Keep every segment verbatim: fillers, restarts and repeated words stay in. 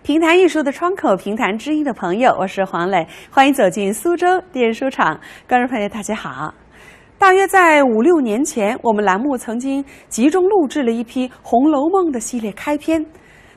评弹艺术的窗口，评弹知音的朋友，我是黄磊，欢迎走进苏州电书场。观众朋友，大家好。大约在五六年前，我们栏目曾经集中录制了一批《红楼梦》的系列开篇。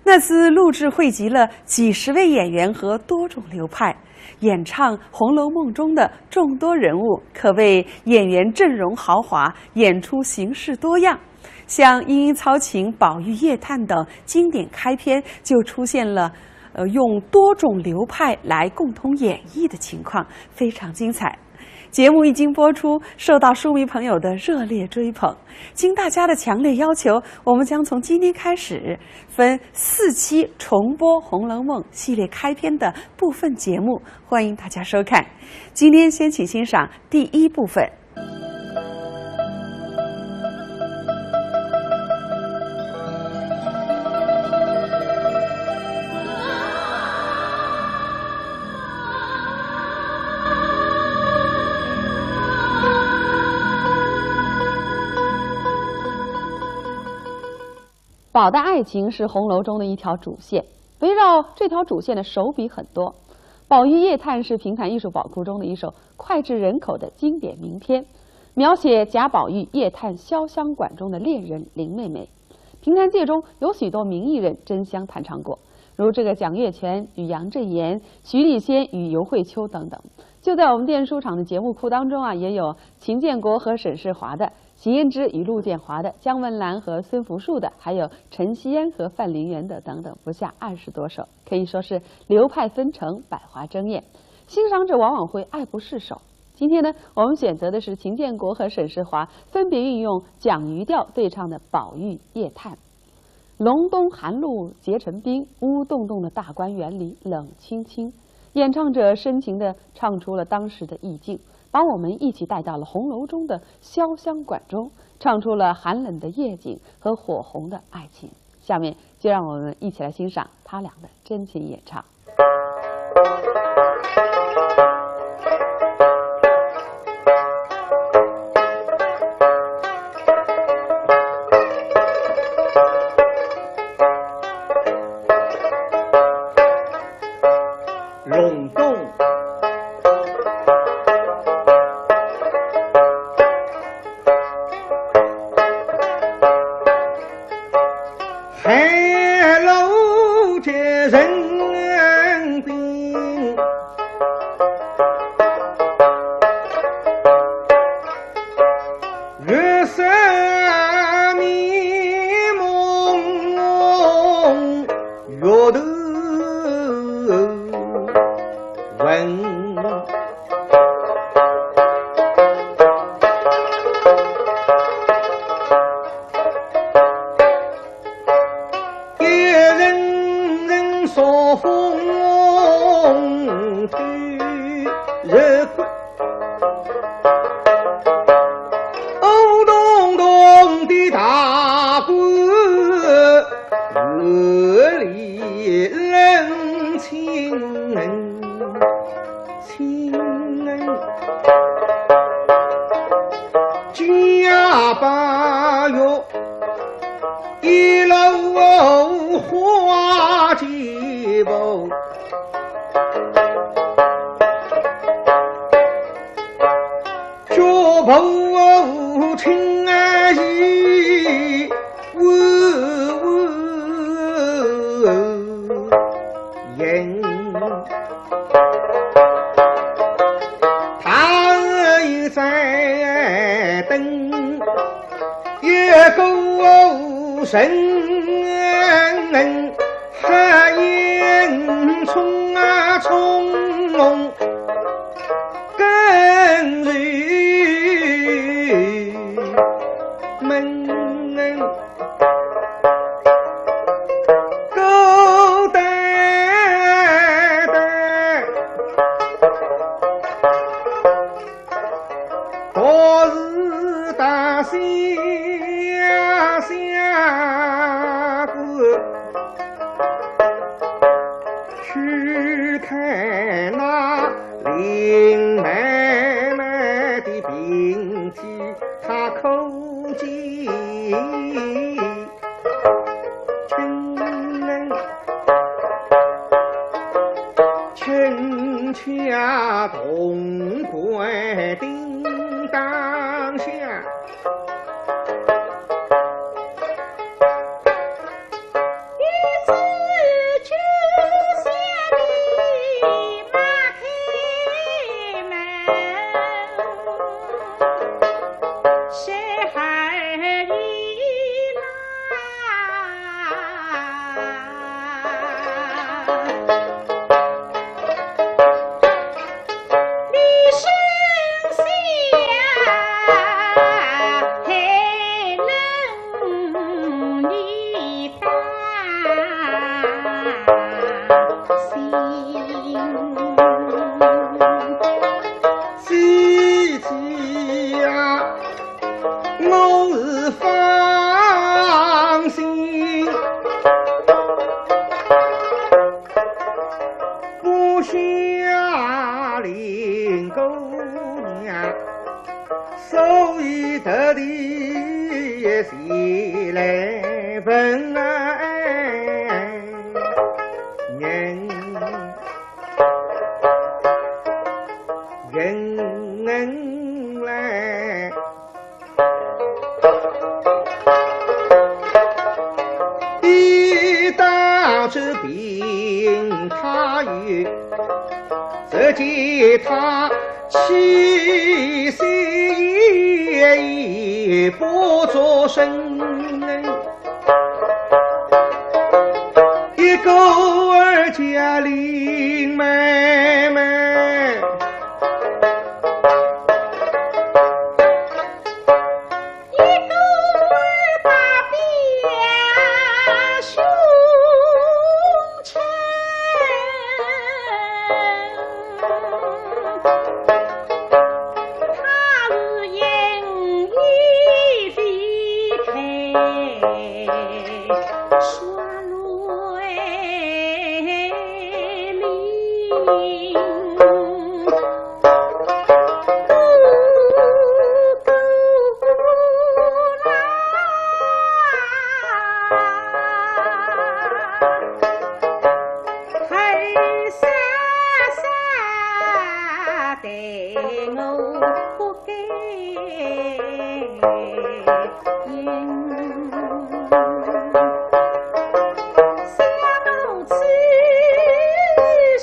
那次录制汇集了几十位演员和多种流派，演唱《红楼梦》中的众多人物，可谓演员阵容豪华，演出形式多样。像《莺莺操琴》《宝玉夜探》等经典开篇，就出现了，呃，用多种流派来共同演绎的情况，非常精彩。节目一经播出，受到书迷朋友的热烈追捧。经大家的强烈要求，我们将从今天开始分四期重播《红楼梦》系列开篇的部分节目，欢迎大家收看。今天先请欣赏第一部分。 宝的爱情是红楼中的一条主线，围绕这条主线的手笔很多。《宝玉夜探》是评弹艺术宝库中的一首脍炙人口的经典名篇，描写贾宝玉夜探潇湘馆中的恋人林妹妹。评弹界中有许多名艺人争相弹唱过，如这个蒋月泉与杨振言、徐丽仙与尤慧秋等等。就在我们电书场的节目库当中啊，也有秦建国和沈世华的、邢胭脂与陆建华的、姜文兰和孙福树的，还有陈锡安和范林园的等等，不下二十多首，可以说是流派纷呈，百花争艳。欣赏者往往会爱不释手。今天呢，我们选择的是秦建国和沈世华分别运用蒋余调对唱的《宝玉夜探》。隆冬寒露结成冰，乌洞洞的大观园里冷清清。演唱者深情地唱出了当时的意境，把我们一起带到了红楼中的潇湘馆中，唱出了寒冷的夜景和火红的爱情。下面就让我们一起来欣赏他俩的真情演唱。 隆冬。 寒露结成冰，月色迷蒙，月头昏。 一阵阵朔风吹入骨，乌洞洞的大观园里冷清清。 家八月，一路花旗布，脚步轻移。 呜呜吟。他日又在等一个人，黑影匆匆跟随门。 孤单单，独自踏下湘馆，去看那林妹妹的病体，她可见 亲人。潼关叮当响。姐姐呀，我是放心不下林姑娘，所以特地前来问人。 人来。一到这边，他又只见他气息也不作声。 一个儿叫林妹妹，一个儿把表兄称。 他是因为离开山来临，哥哥啦。 还傻傻对我不该应。想我此生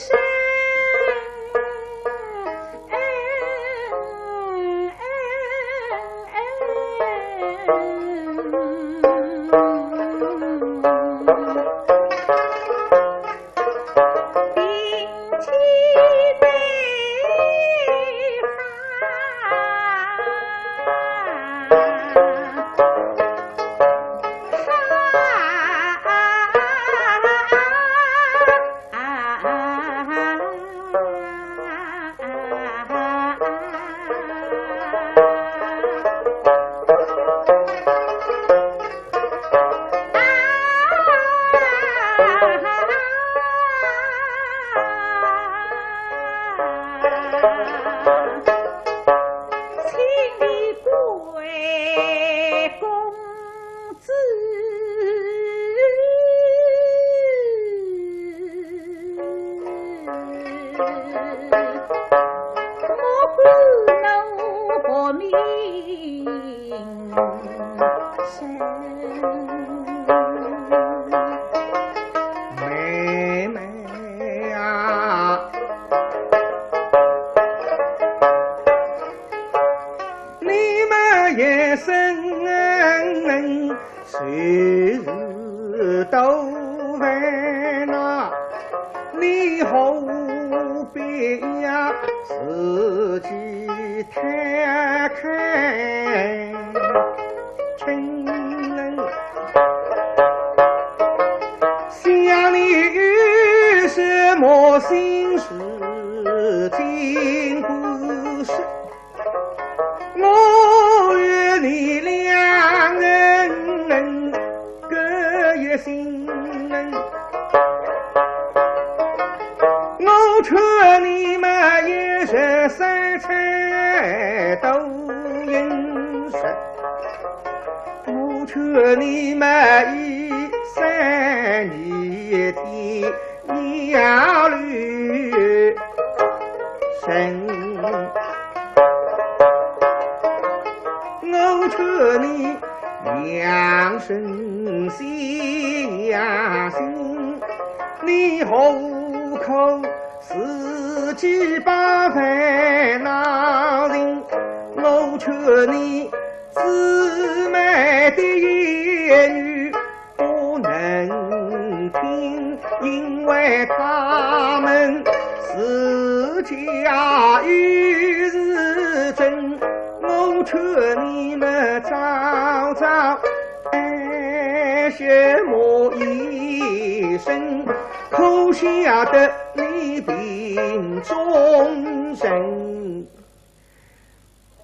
请你贵公 子，莫怪我薄命生。妹妹啊， 你们一生谁是都烦恼，你何必要自己太看清人？想你有什么心事尽管说。 我与你两人各一心，我劝你们一日三餐都饮食，我劝你们一生一天要留人。我劝你养生养心，你何苦自己把烦恼寻？我劝你姊妹的言语 不能听，因为他们自家有事症。我劝你们早早看些么医生，可晓得你病重症。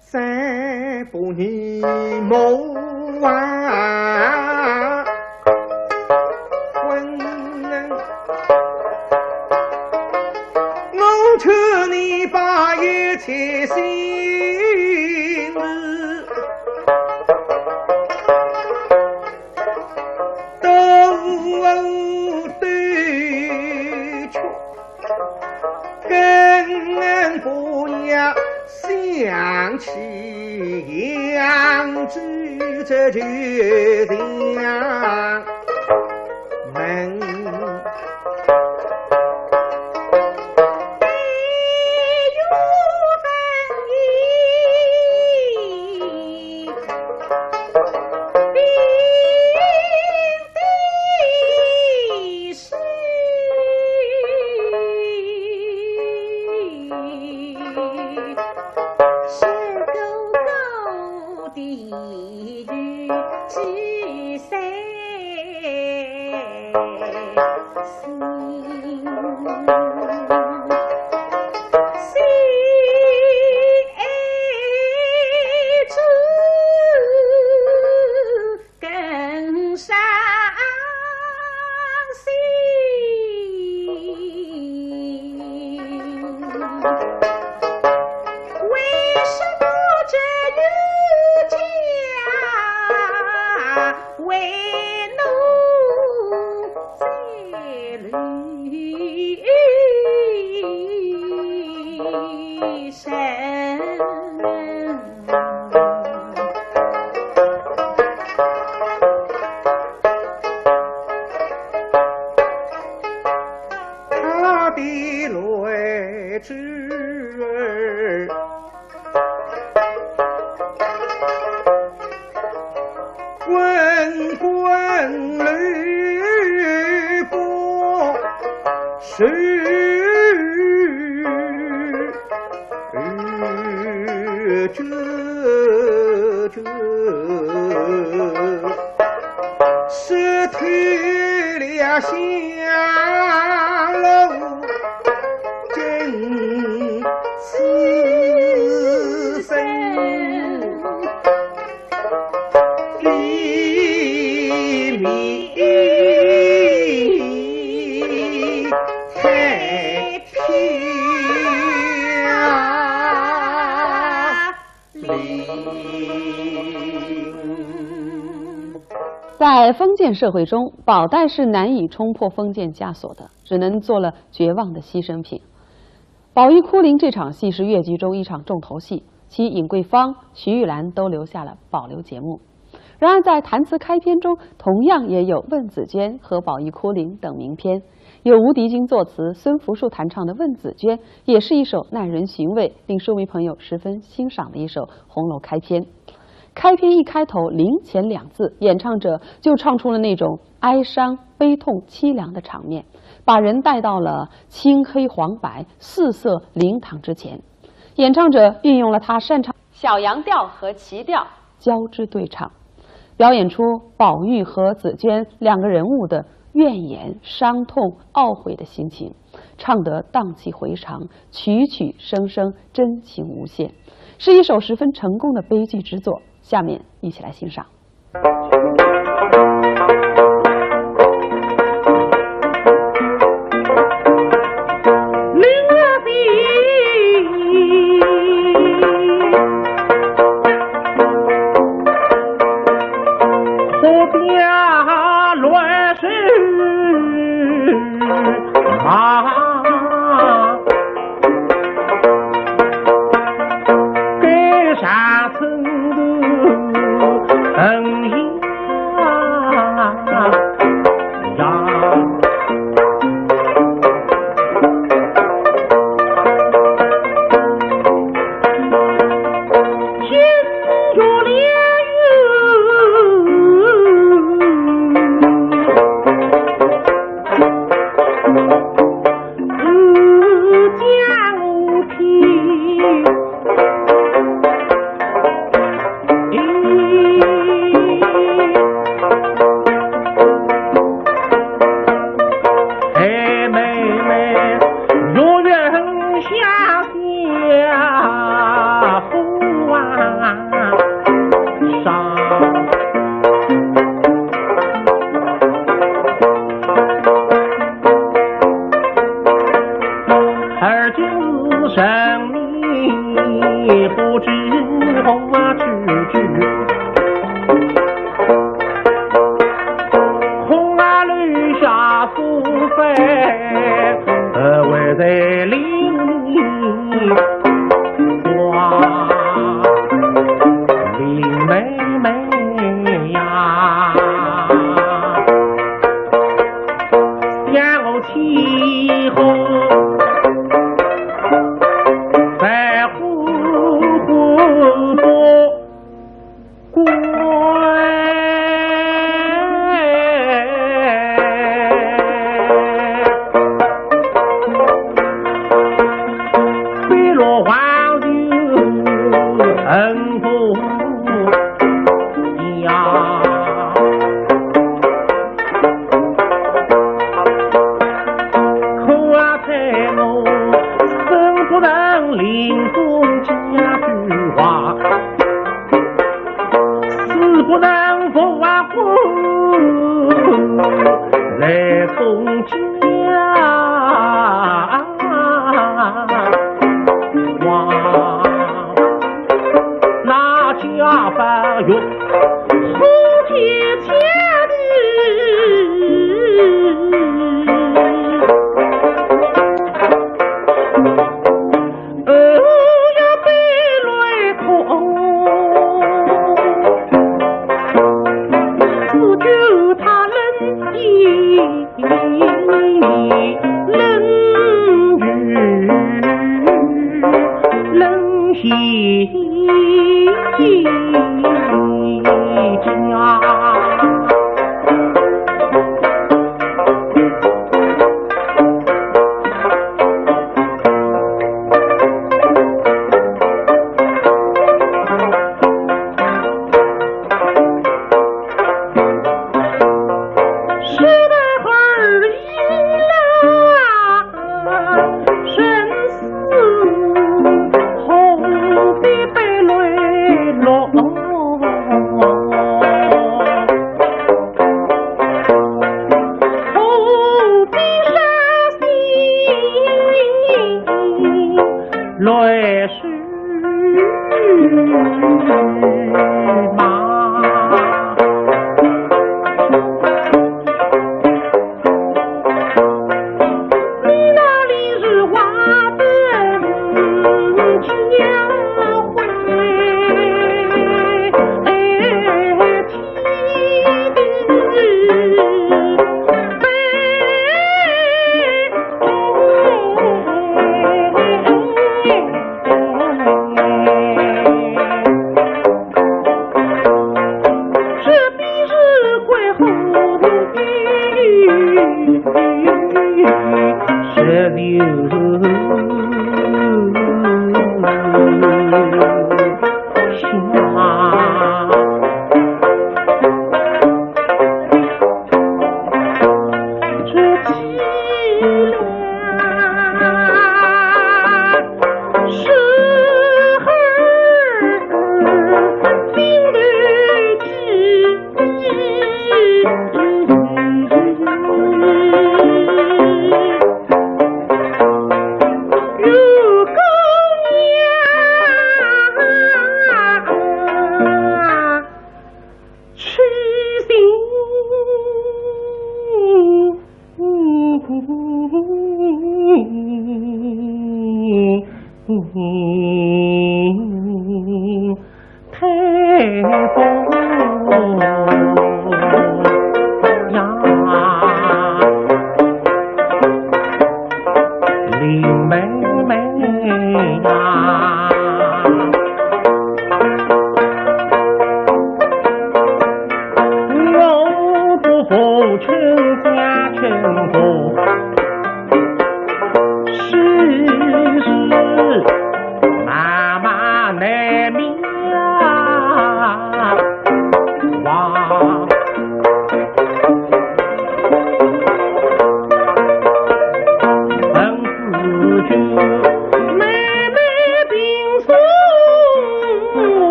再不你莫啊，昏，我劝你把一切心事都对却 更不要想起扬州这旧墙门。 更伤心。为什么这女家为奴在楼上？ 他的来之儿，滚滚流波。 谁这这是退了香炉真自身。 地面太平。在封建社会中，宝黛是难以冲破封建枷锁的，只能做了绝望的牺牲品。 宝玉哭灵这场戏是越剧中一场重头戏，其尹桂芳、徐玉兰都留下了保留节目。然而，在弹词开篇中，同样也有问紫鹃和宝玉哭灵等名篇，由吴迪君作词、孙福树弹唱的《问紫鹃》，也是一首耐人寻味、令书迷朋友十分欣赏的一首红楼开篇。开篇一开头，灵前两字，演唱者就唱出了那种哀伤、悲痛、凄凉的场面，把人带到了青黑黄白四色灵堂之前。演唱者运用了他擅长小扬调和齐调交织对唱，表演出宝玉和紫鹃两个人物的怨言、伤痛、懊悔的心情，唱得荡气回肠，曲曲声声真情无限，是一首十分成功的悲剧之作。下面一起来欣赏。以后，白虎不过。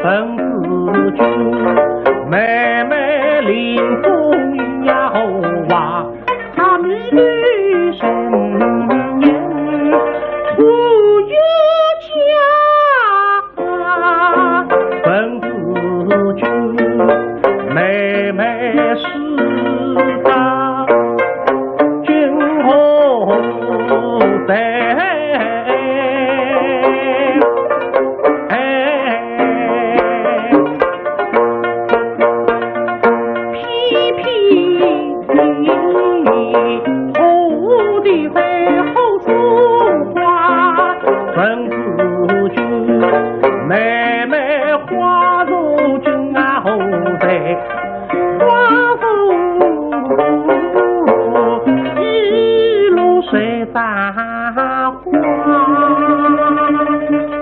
文子君，妹妹临风摇啊，她迷离神眼，我有家。文子君，妹妹是个君后代。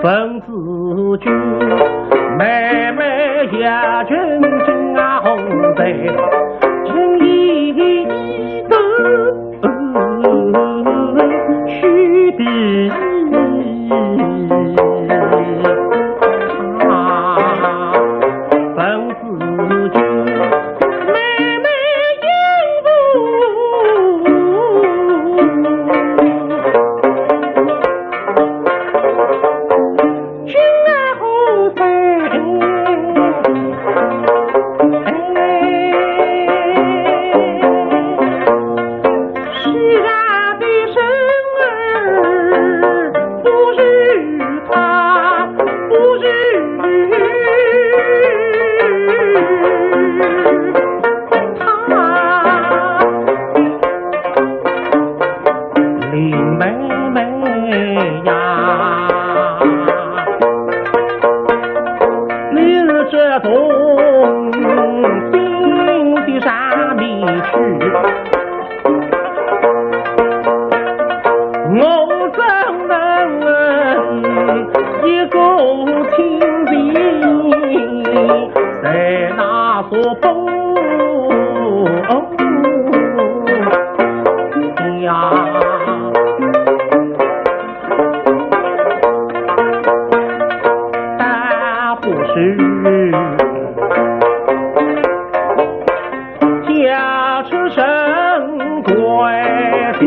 文子君，妹妹也真正啊，红在情意的去的啊，文子君，妹妹也不 君啊，何在？世上的生儿不如他，不如他。 林妹妹呀，你这东京的啥地去？我怎能一个亲情在那所风呀？ 大不是驾车神怪的，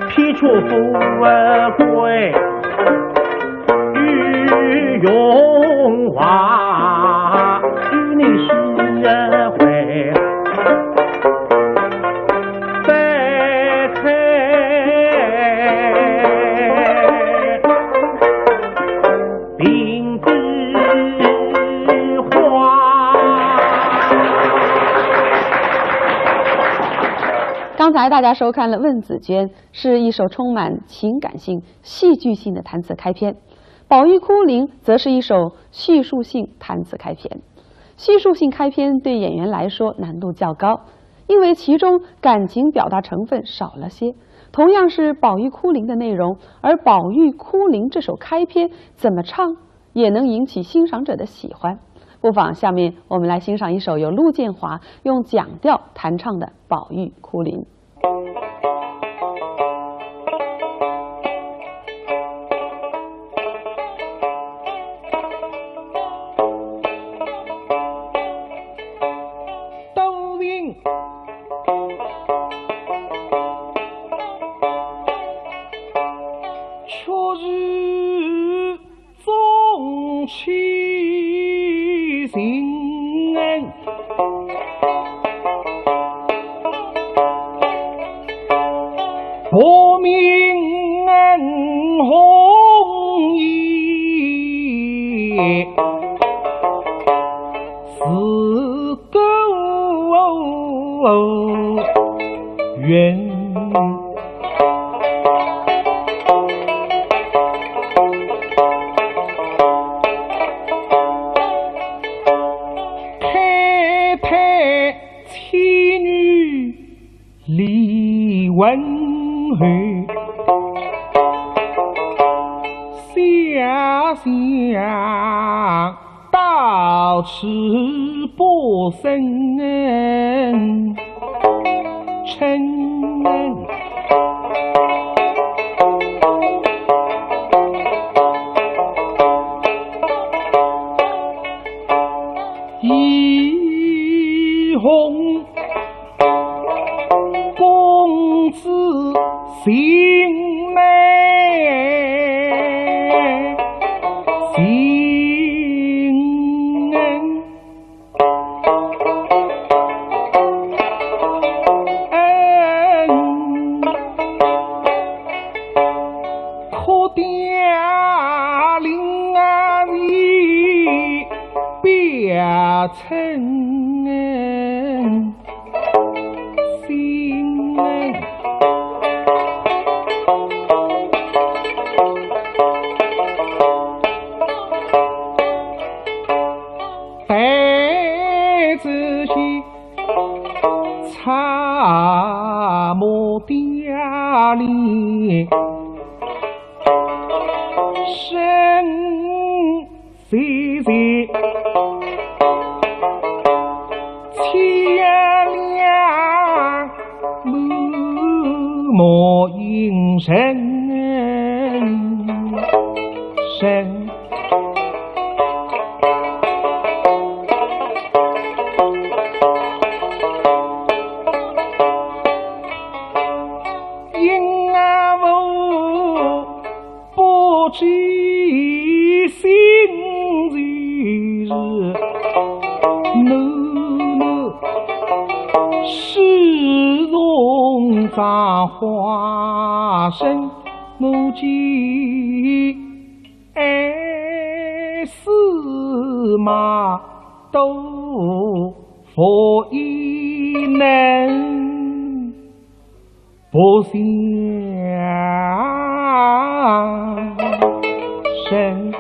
披着富贵 与荣华，与你是会再开并蒂花。刚才大家收看了《问子君》，是一首充满情感性、戏剧性的弹词开篇。 《宝玉哭灵》则是一首叙述性弹词开篇。叙述性开篇对演员来说难度较高，因为其中感情表达成分少了些。同样是《宝玉哭灵》的内容，而《宝玉哭灵》这首开篇怎么唱，也能引起欣赏者的喜欢。不妨下面我们来欣赏一首由陆建华用蒋调弹唱的《宝玉哭灵》。 太太妻女离婚后，想想 到此不生嗔。可调令啊，你表称心。待仔细 参谋调令，身虽然千两，满目阴沉。 身。因我不知心事，难难始终葬花身，我见 爱死马都无一能不相胜。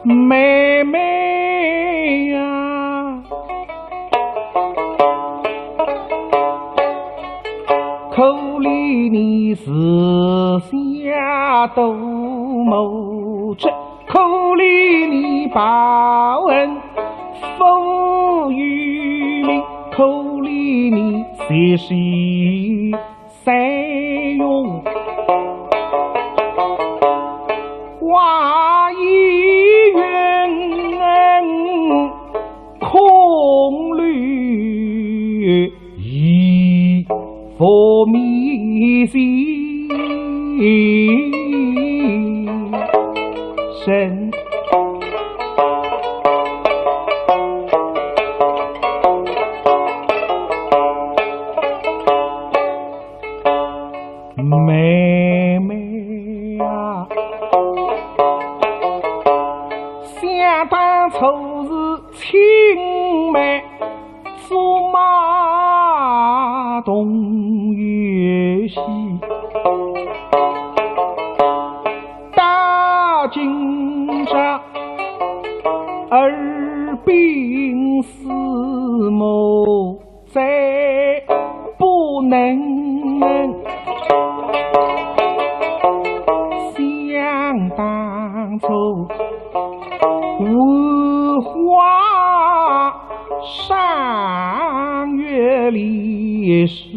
妹妹呀，可怜你膝下多么重，可怜你报恩不与民，可怜你前世 三用花一云，空留一佛迷心身。 妹妹啊，想当初是青梅竹马同游戏，到今朝耳鬓厮磨 再不能。想当初，繁华赏月里诗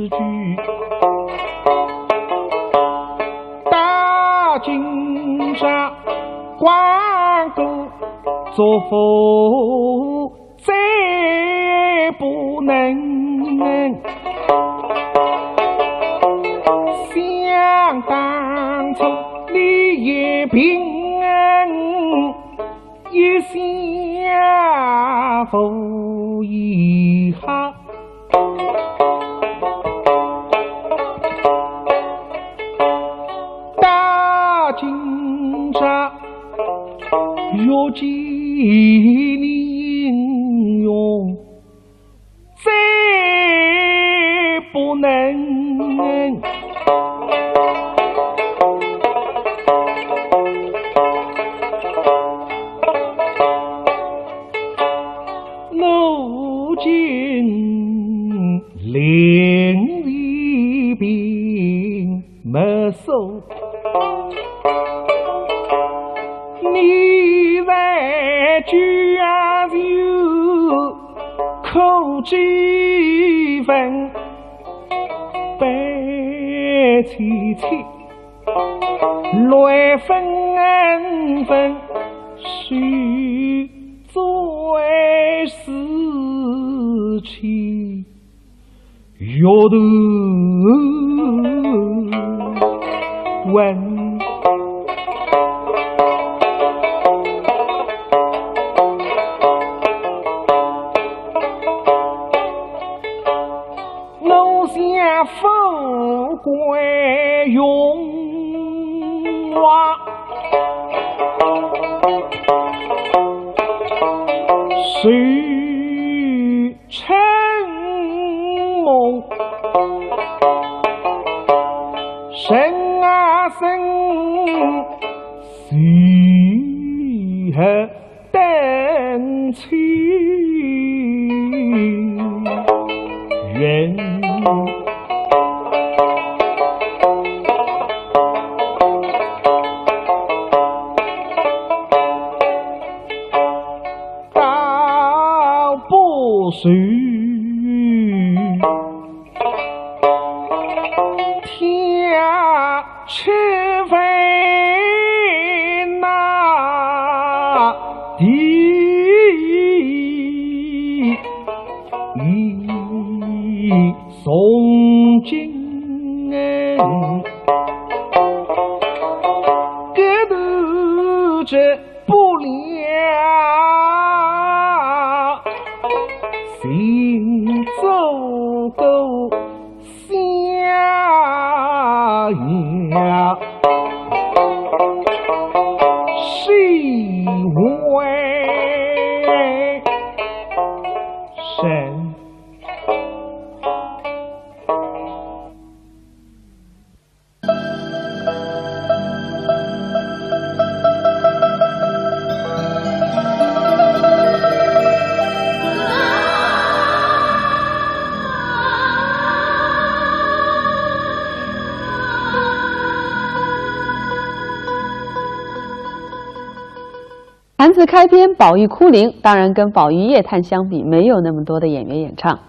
句，到今朝，光顾作福 再不能。想当初你也平安，一下无遗憾。 到今朝，若见你英雄，再不能。我今临危病 没收。你在家有苦几分悲戚戚，来分分是最是情。 月头问。富贵荣华，谁 承蒙，生啊生，喜和等亲缘。 倒不如跳七分那第一重金。搿头这 不了，心足够下呀，是为神。 谈词开篇，宝玉哭灵，当然跟宝玉夜谈相比，没有那么多的演员演唱。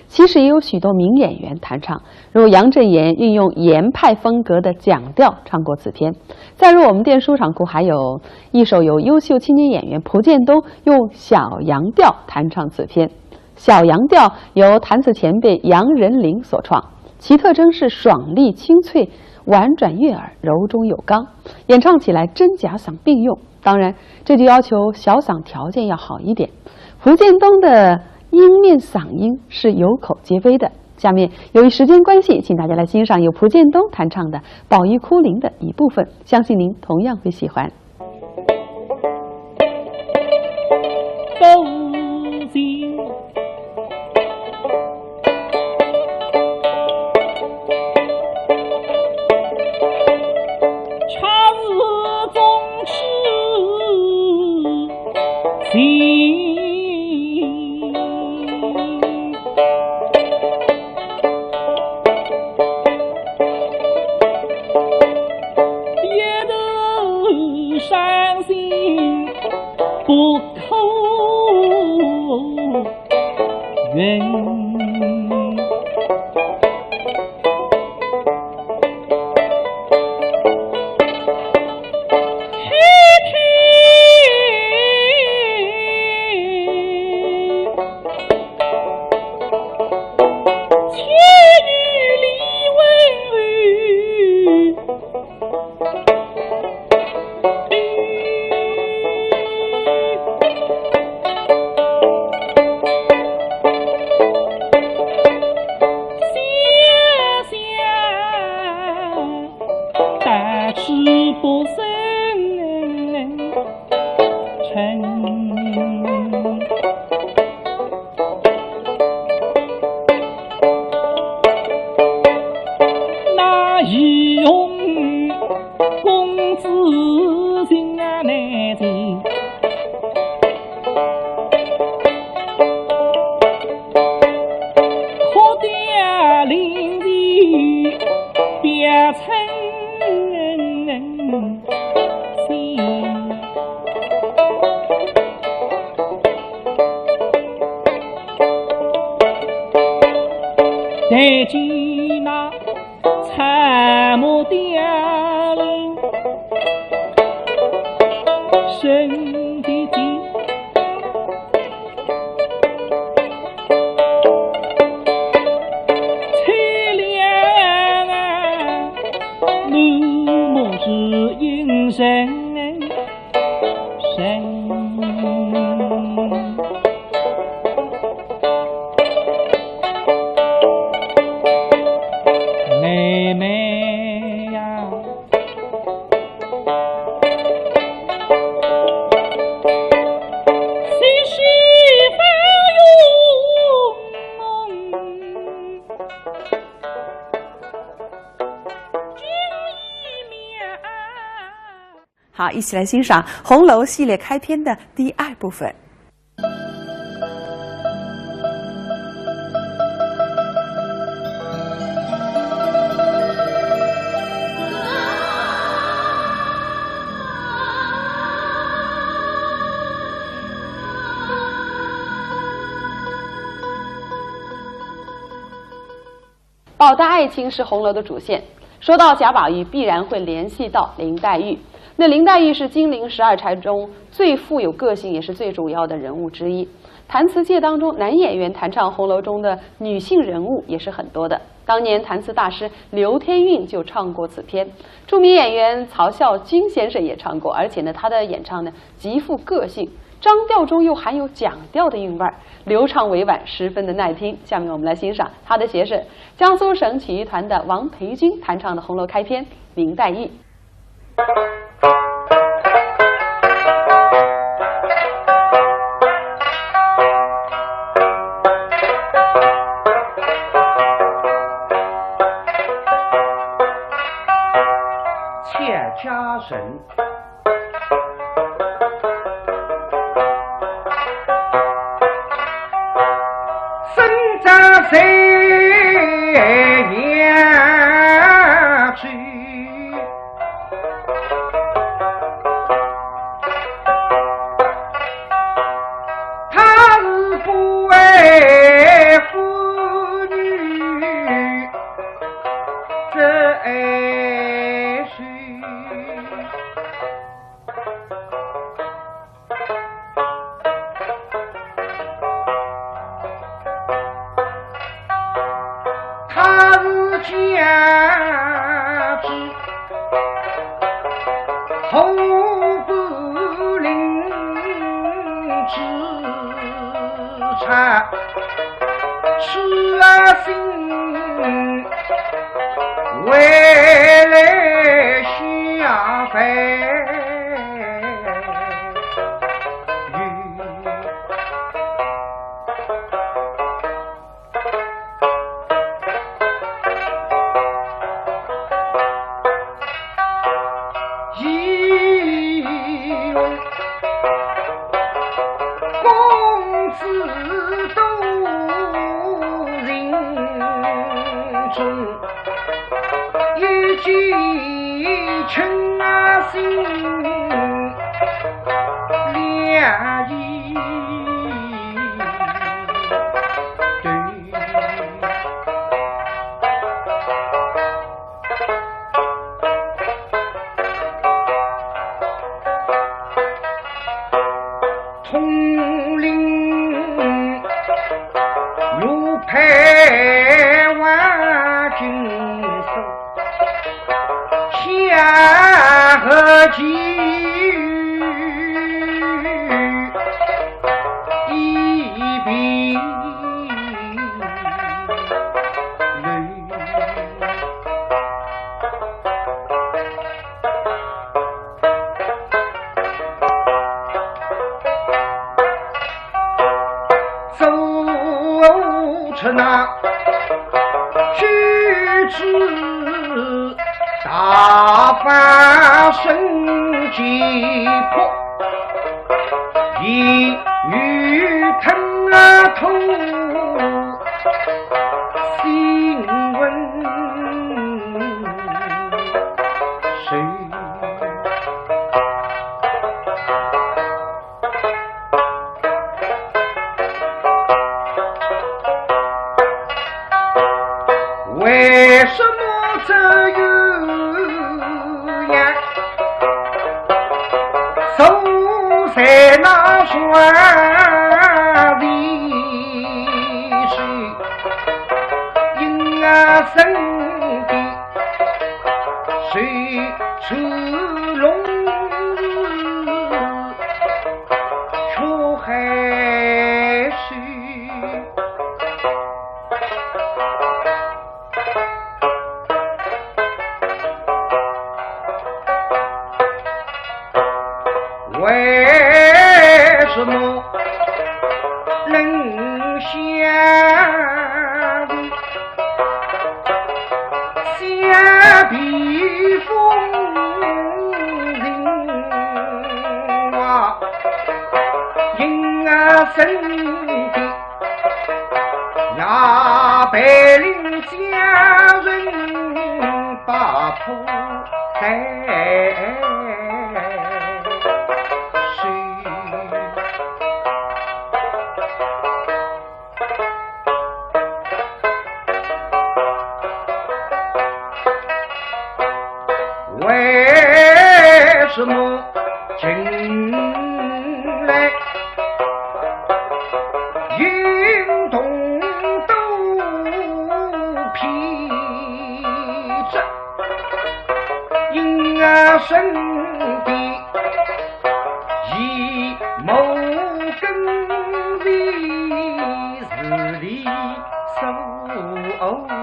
其实也有许多名演员弹唱，如杨振言运用言派风格的蒋调唱过此篇。再如我们店书场库还有一首由优秀青年演员蒲健东用小杨调弹唱此篇。小杨调由弹词前辈杨仁麟所创，其特征是爽利清脆，婉转悦耳，柔中有刚，演唱起来真假嗓并用。 当然，这就要求小嗓条件要好一点。蒲健东的音面嗓音是有口皆碑的。下面由于时间关系，请大家来欣赏由蒲健东弹唱的《宝玉哭灵》的一部分，相信您同样会喜欢。一起来欣赏《红楼》系列开篇的第二部分。宝黛爱情是《红楼》的主线。说到贾宝玉，必然会联系到林黛玉。那林黛玉是金陵十二钗中最富有个性，也是最主要的人物之一。弹词界当中，男演员弹唱《红楼》中的女性人物也是很多的。当年弹词大师刘天韵就唱过此篇，著名演员曹啸金先生也唱过，而且呢，他的演唱呢极富个性，张调中又含有蒋调的韵味儿，流畅委婉，十分的耐听。下面我们来欣赏他的学生，江苏省曲艺团的王培军弹唱的《红楼》开篇《林黛玉》。身边，也陪领家人把破担收。 为什么近来运动都疲劳？ 因啊身边一谋跟随是理所当然。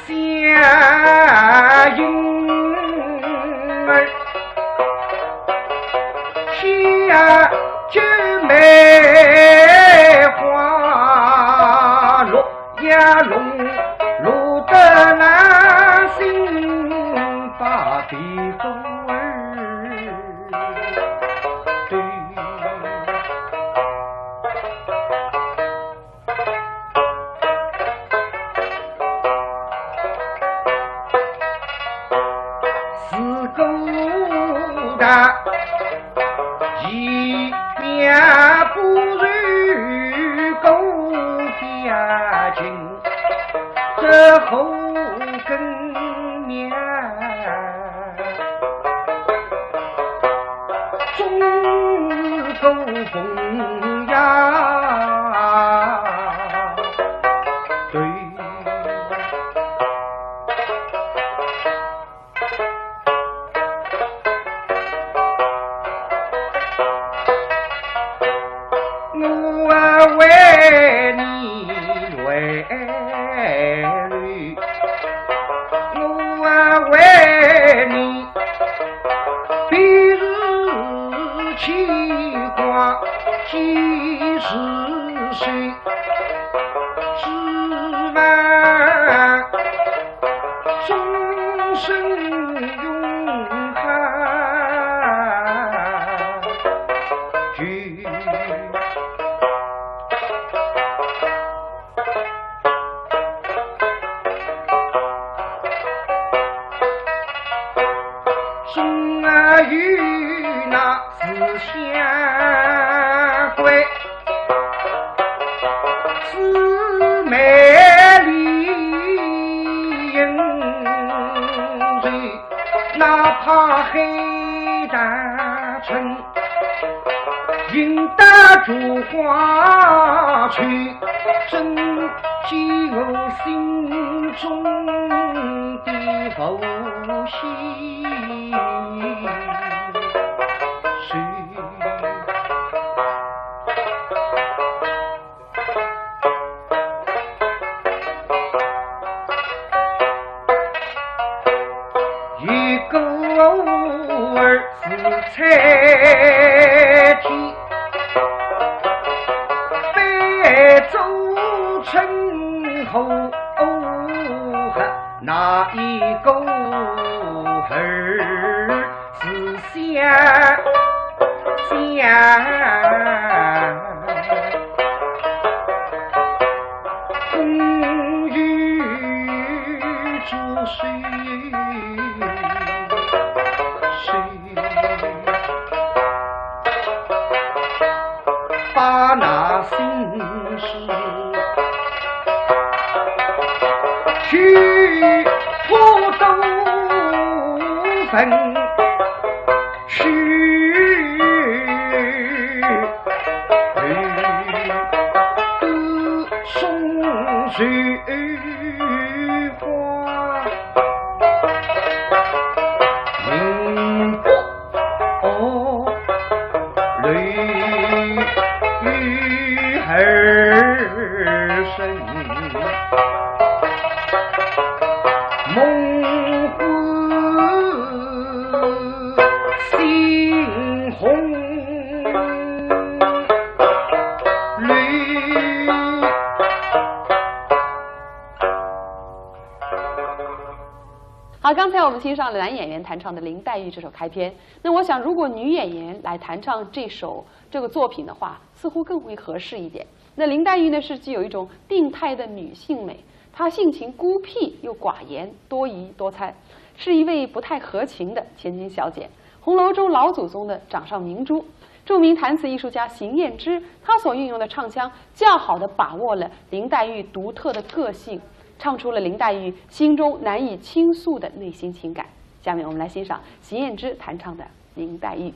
相迎儿，喜呀九妹花落呀落，落得那心把地方儿对。 自古大义，面不如狗牙情，这后跟面。 中国风呀，对。我为你为你，我为你 比如牵挂几时谁，只盼终身永恒。 心啊有那是相关，姊妹里应酬，哪怕海大春。 引得菊花去，真解我心中的浮心事。一个儿子在天，被做成后，那一个儿 是想，想风雨之水，把那心事 去破东风，去送水花。明白 哦，泪雨儿声，梦魂醒。刚才我们欣赏了男演员弹唱的《林黛玉》这首开篇，那我想，如果女演员来弹唱这首这个作品的话，似乎更为合适一点。那林黛玉呢，是具有一种病态的女性美，她性情孤僻又寡言，多疑多猜，是一位不太合情的千金小姐。红楼中老祖宗的掌上明珠，著名弹词艺术家邢燕之，她所运用的唱腔，较好的把握了林黛玉独特的个性，唱出了林黛玉心中难以倾诉的内心情感。下面我们来欣赏邢燕之弹唱的《林黛玉》。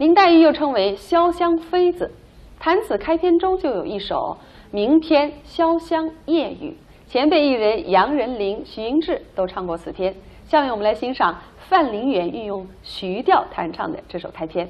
林黛玉又称为潇湘妃子。弹词开篇中就有一首名篇《潇湘夜雨》，前辈艺人杨仁麟、徐英志都唱过此篇。下面我们来欣赏范林元运用徐调弹唱的这首开篇。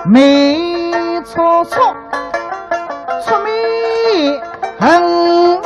眉搓搓，蹙眉横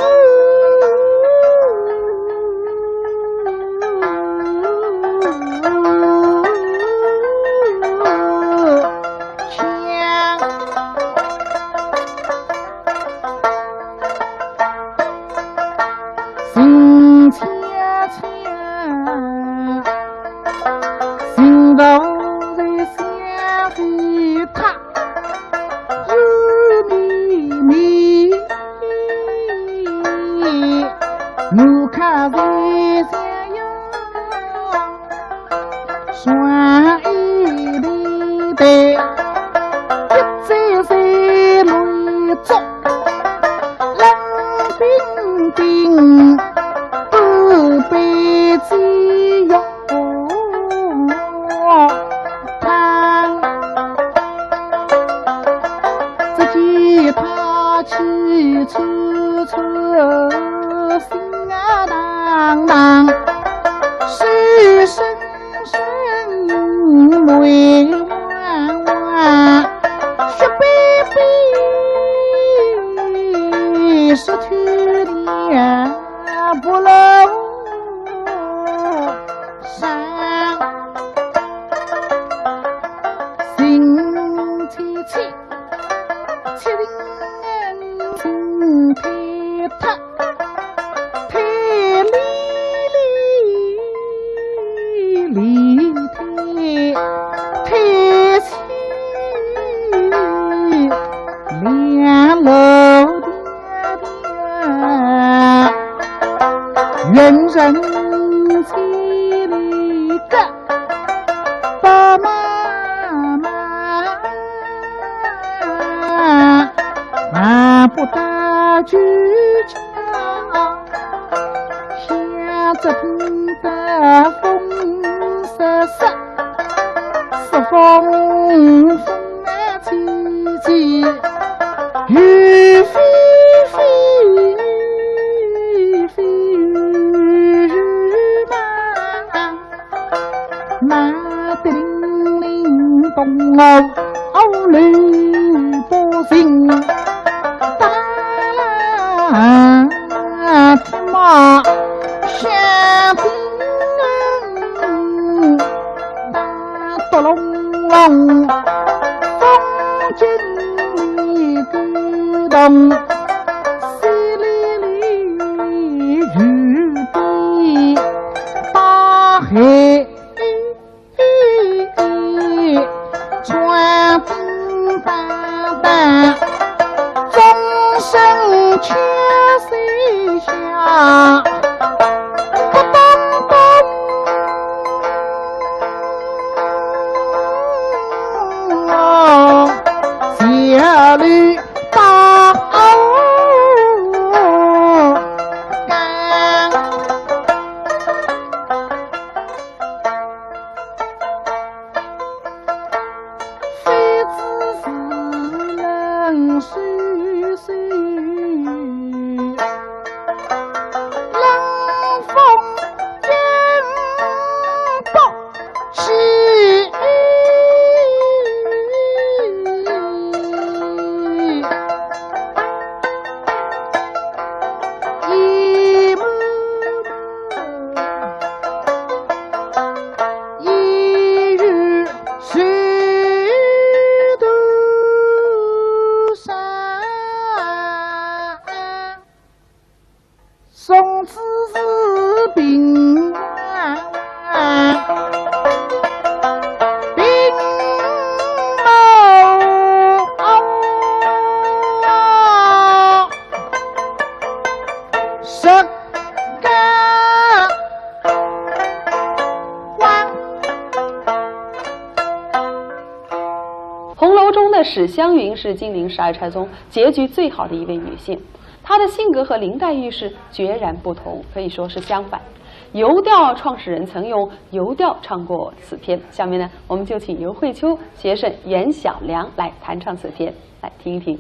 《红楼》中的史湘云是金陵十二钗中结局最好的一位女性，她的性格和林黛玉是决然不同，可以说是相反。《游调》创始人曾用《游调》唱过此篇，下面呢，我们就请尤慧秋携沈、袁小良来弹唱此篇，来听一听。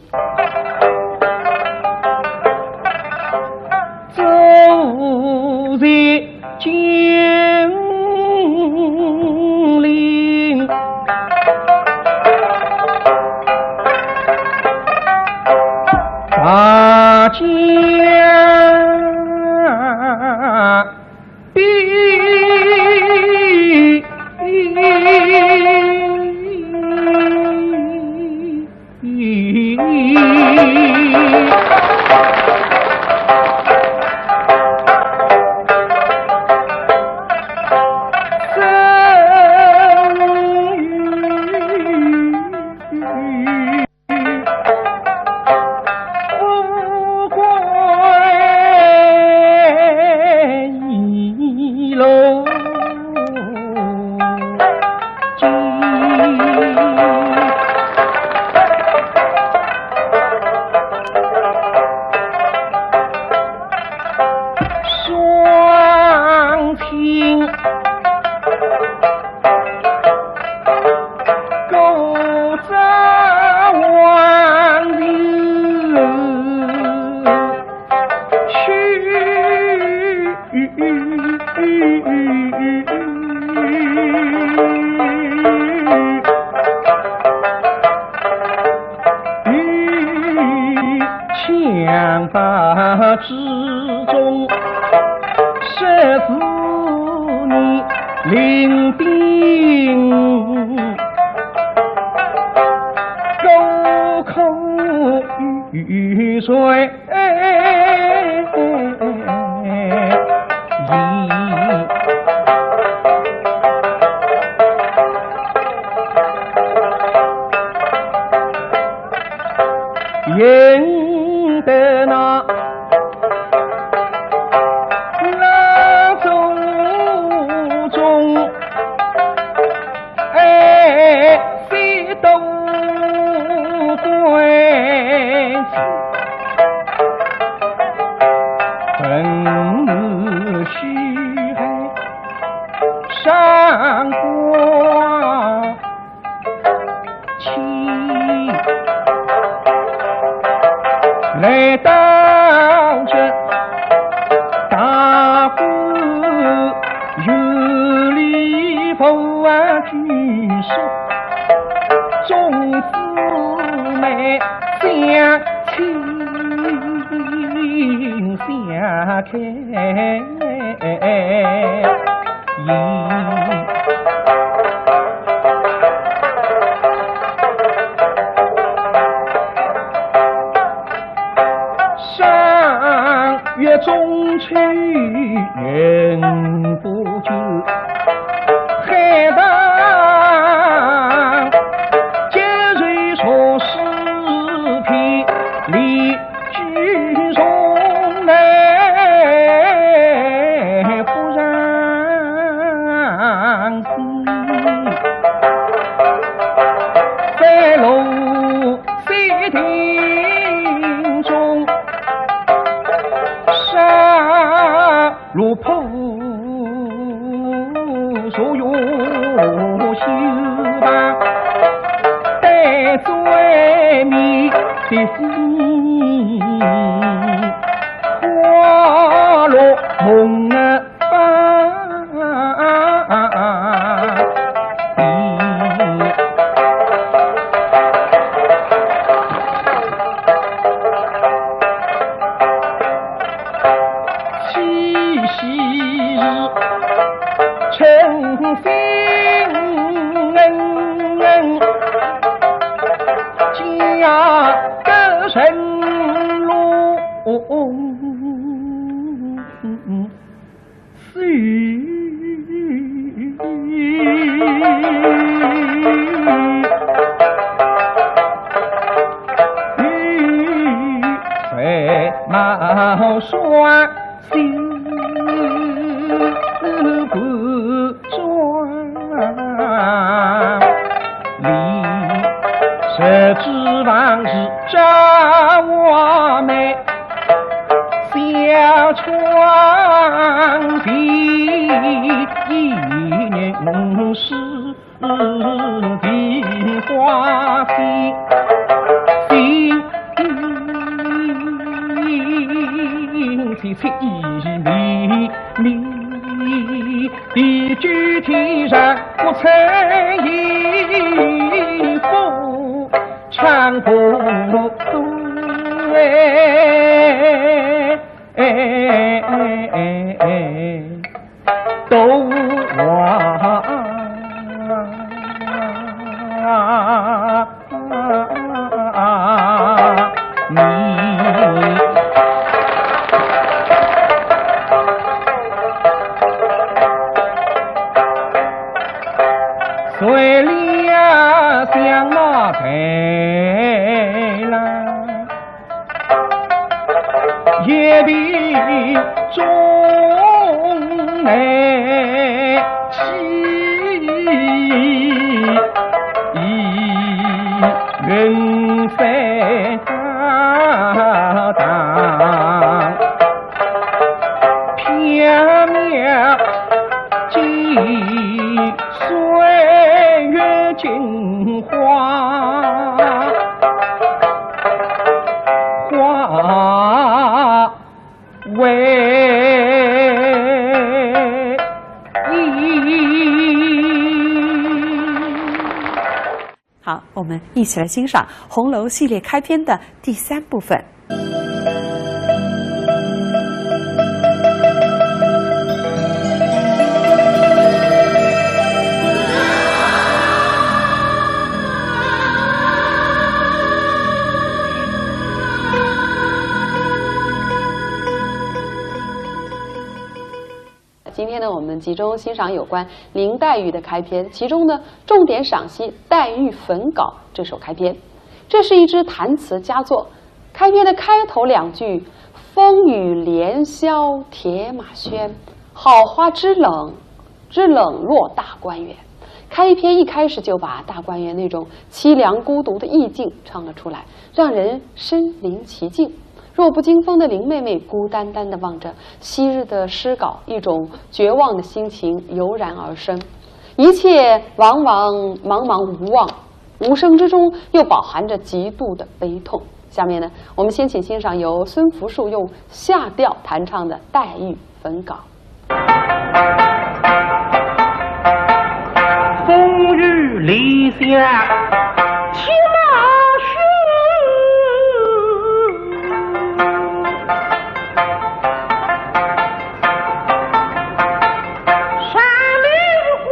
法之中，十四年零丁午，孤苦遇水。 引得那老祖宗，哎，喜得归子，本是虚海上官 去。来到这大观园里佛啊居所，众姊妹相亲相看。 上月中秋人不觉，海棠结水数十片，离 居中来不让西，在龙溪亭中杀 落魄所有修吧，待罪名的心，花落梦啊吧。 七夕日称心恩，家得人落。 在茅山西关庄里，十指房是照我们 小窗前，一人是梨花开，心切切意迷迷，地久天长不曾一步。 唱不对，哎哎哎哎，都啊你。 随了相貌台郎，也比中来气，云彩当。 缥缈几岁月镜花花为一。 好，我们一起来欣赏《红楼》系列开篇的第三部分。那我们集中欣赏有关林黛玉的开篇，其中呢，重点赏析黛玉焚稿这首开篇。这是一支弹词佳作，开篇的开头两句“风雨连萧铁马喧，好花枝冷，枝冷落大观园”。开篇一开始就把大观园那种凄凉孤独的意境唱了出来，让人身临其境。弱不禁风的林妹妹孤单单地望着昔日的诗稿，一种绝望的心情油然而生。一切茫茫，茫茫无望，无声之中又饱含着极度的悲痛。下面呢，我们先请欣赏由孙福树用夏调弹唱的《黛玉焚稿》。 风雨连萧铁马喧，山林花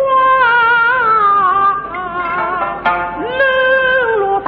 冷落大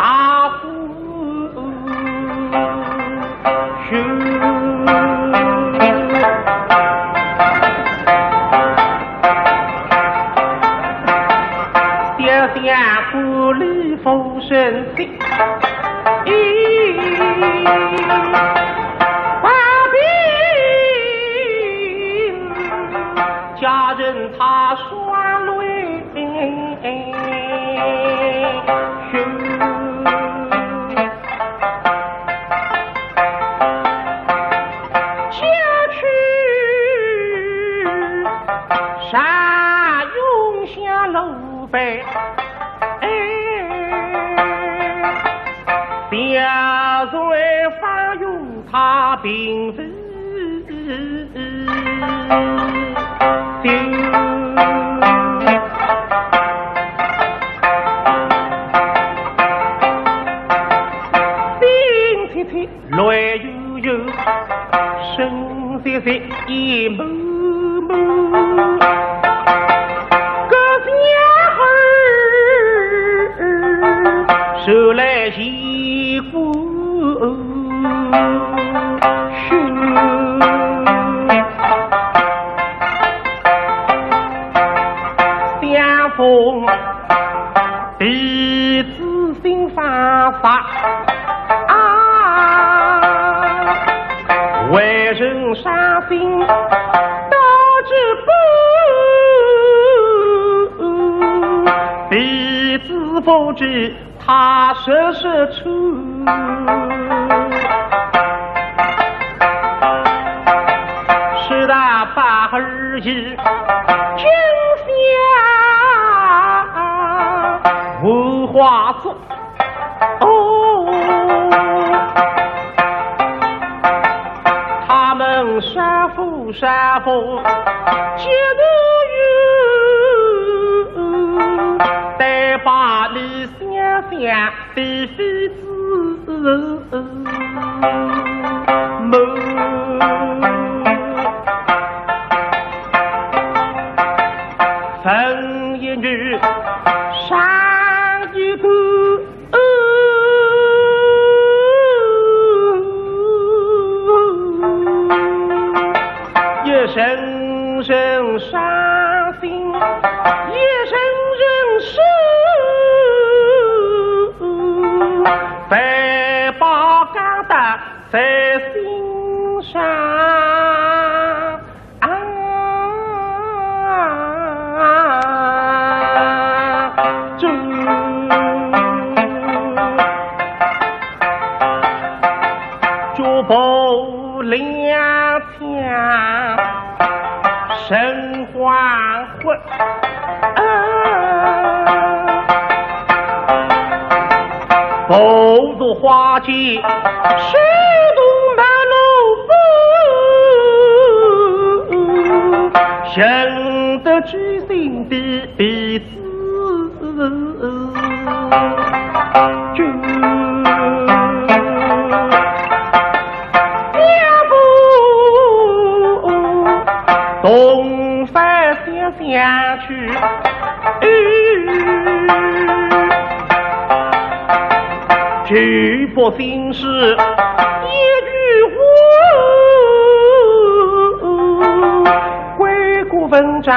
症状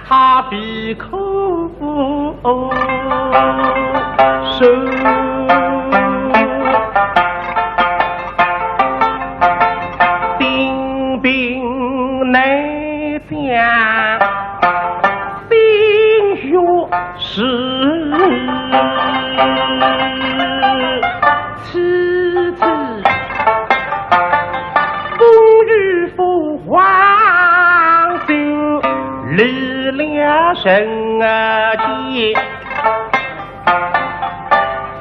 他必可受。病病难讲，心血是其次。风雨浮黄，就离了人间，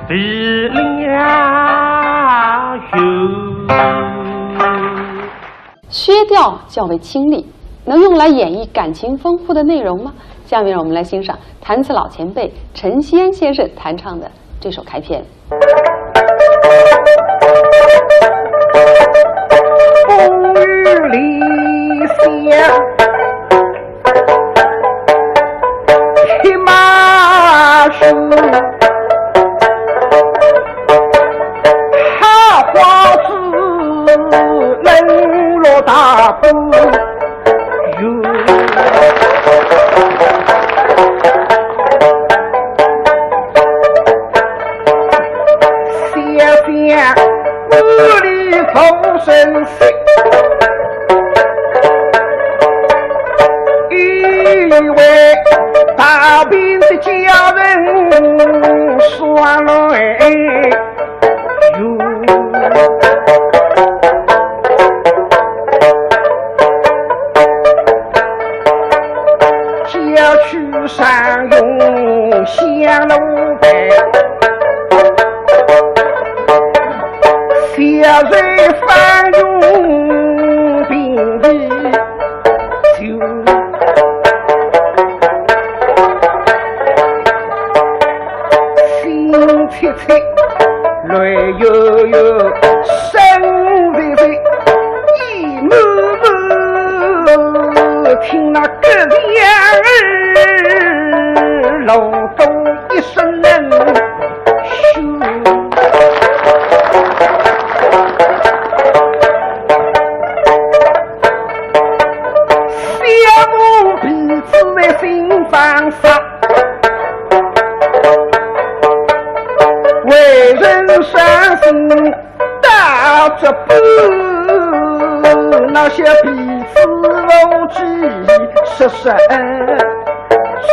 飞了游。薛调较为清丽，能用来演绎感情丰富的内容吗？下面让我们来欣赏弹词老前辈陈锡安先生弹唱的这首开篇。风雨里想，骑马去，好花枝冷落大步。 想想屋里无人惜，以为大病的家人双来游。 郊区上用香炉台，小人方用平地酒。心切切，泪悠悠，身微微。 一幕幕，听那个响儿，弄得一身冷血。小奴婢子在心上杀，为人伤心 大脚步，那些彼此无计失身处。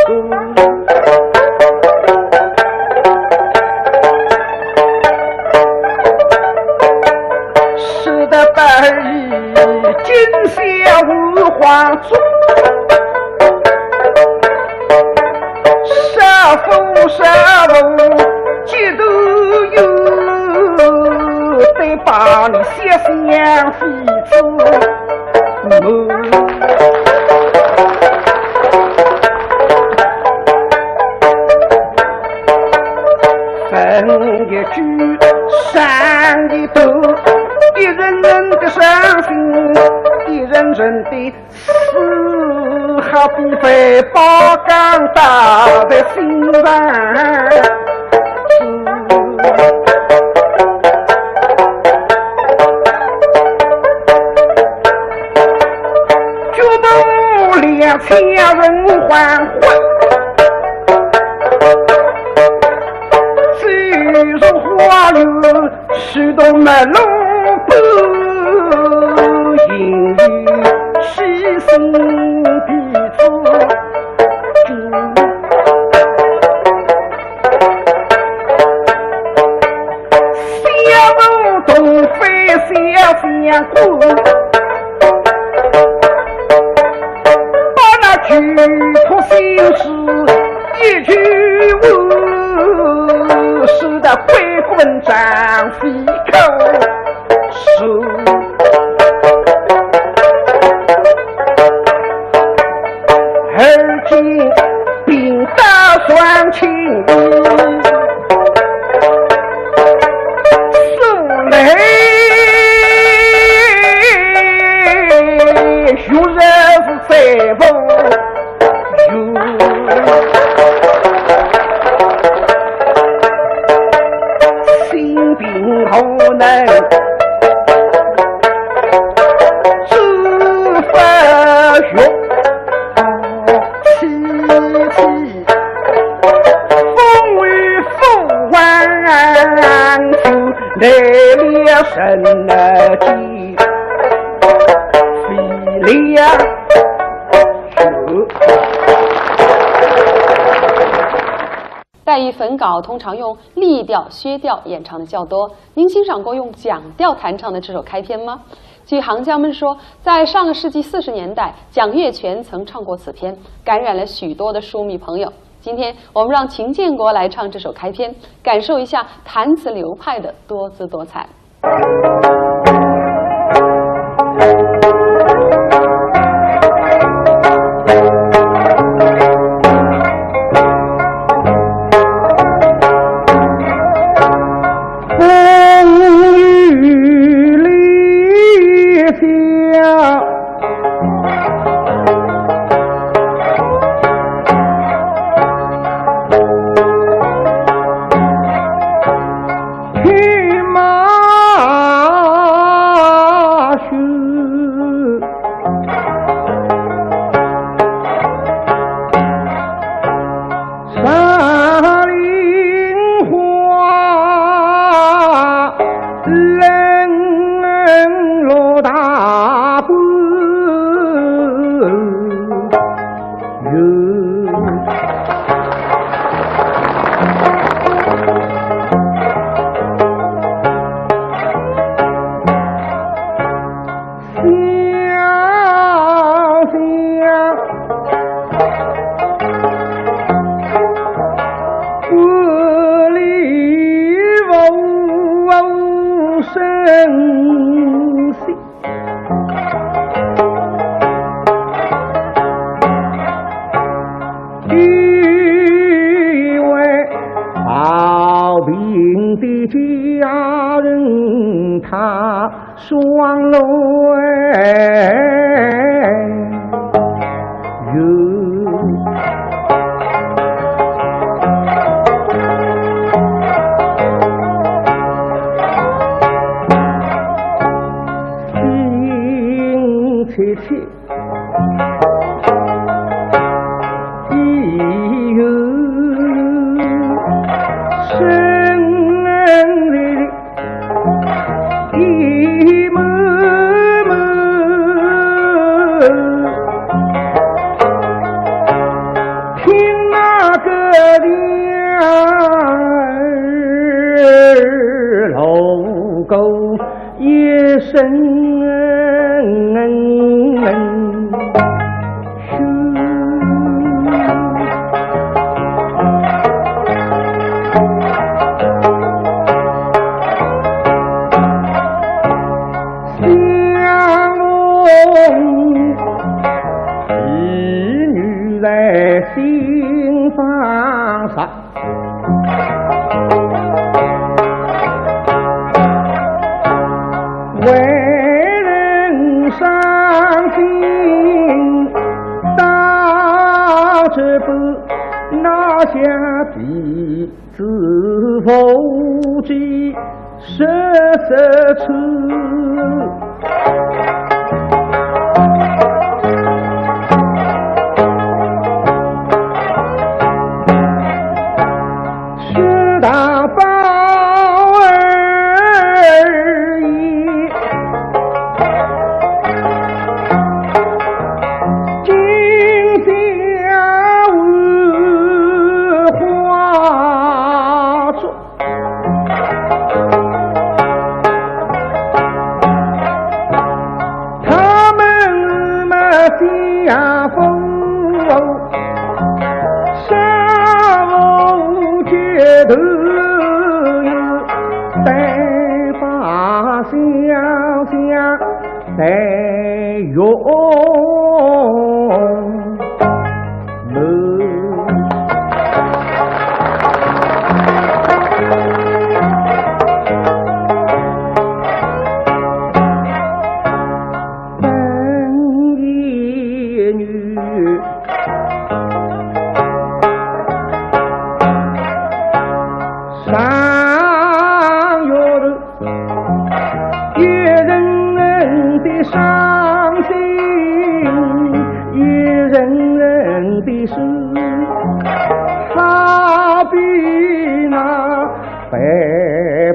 使得白衣金霞无花足。 杀父杀母几多有，得把你写相妃子母。分一句，伤一段，一人人的伤心，一人人的 是好比万宝钢打在心上。举头两千人欢欢，走入花园 许多门路不，因为虚心弟子主。小奴同妃小相公，把那举头心事 一句话，使得贵官张飞口说。而今兵到船前，素来学人是在不 心病何能治不愈？来了神来见，飞了。黛玉粉稿通常用厉调、薛调演唱的较多，您欣赏过用蒋调弹唱的这首开篇吗？据行家们说，在上个世纪四十年代，蒋月泉曾唱过此篇，感染了许多的书迷朋友。今天我们让秦建国来唱这首开篇，感受一下弹词流派的多姿多彩。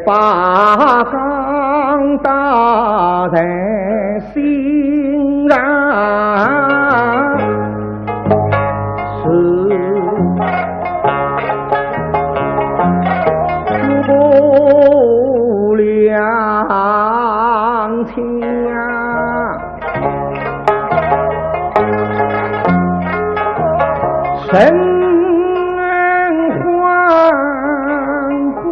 把钢搭在心上是诸葛亮卿啊。 人皇冠，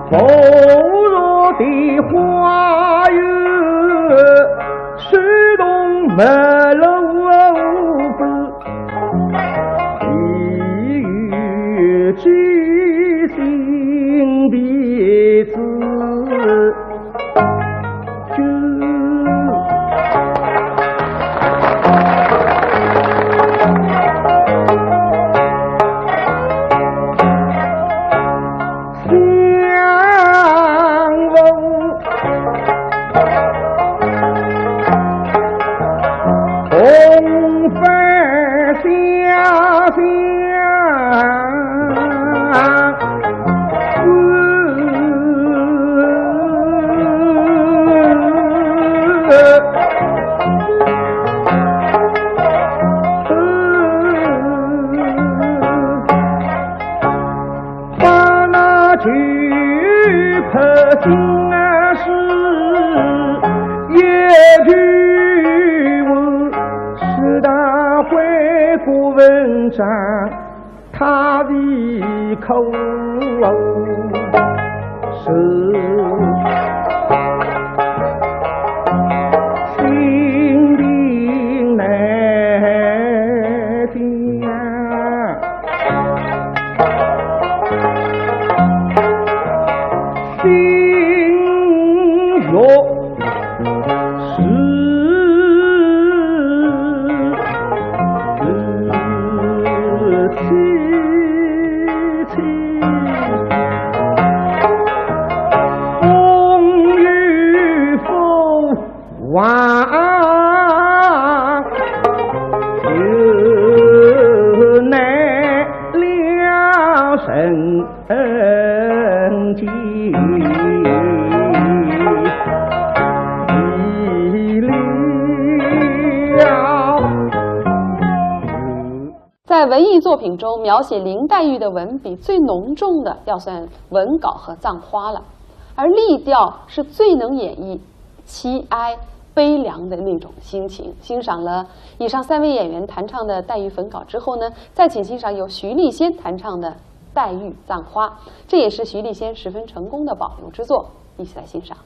薄弱的花园，水中没路子。 一语惊醒的子君。相逢 同分下乡。把那九拍心事也去问，是他回顾文章，他的口是心病难定啊。 心若是凄凄，风雨无 望，又难了人间寂寥。 在文艺作品中，描写林黛玉的文笔最浓重的，要算文稿和葬花了。而丽调是最能演绎凄哀悲凉的那种心情。欣赏了以上三位演员弹唱的黛玉焚稿之后呢，再请欣赏由徐丽仙弹唱的黛玉葬花，这也是徐丽仙十分成功的保留之作。一起来欣赏。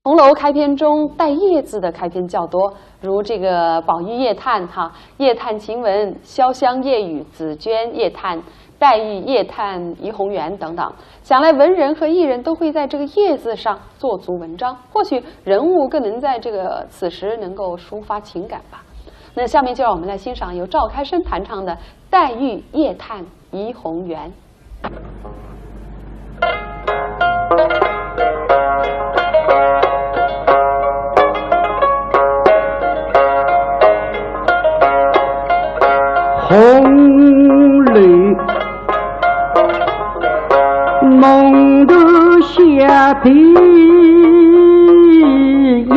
红楼开篇中带“夜”字的开篇较多，如这个宝玉夜叹哈，夜叹晴雯潇湘夜雨，紫鹃夜叹黛玉，夜叹怡红园等等。想来文人和艺人都会在这个“夜”字上做足文章，或许人物更能在这个此时能够抒发情感吧。那下面就让我们来欣赏由赵开生弹唱的《黛玉夜叹怡红园》。红楼梦断晓笛音，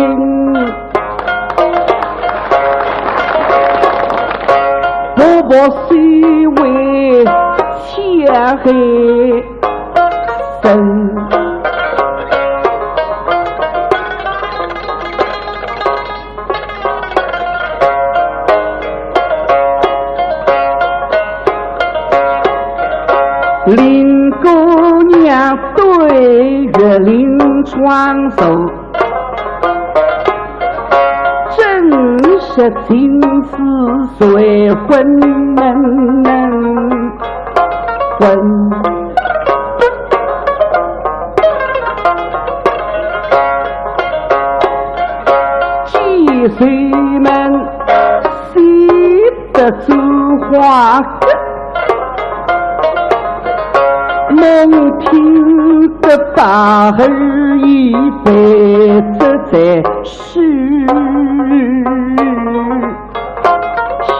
薄薄水为晓海深。 林姑娘对月临窗坐，正是情思最昏昏。几岁门 得春花，梦听得把儿已被折在手心。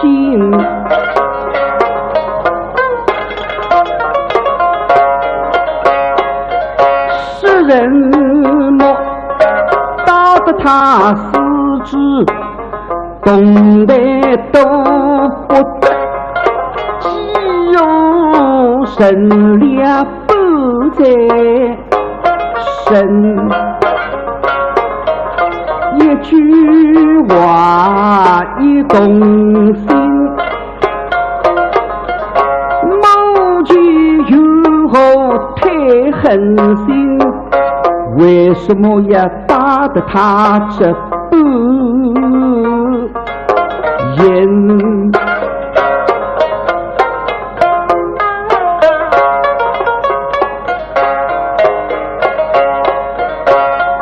诗人么，到得他四肢 动弹都不得，肌肉剩了半在身。一句话一动心，母舅有何太狠心？为什么要 打得他这不应。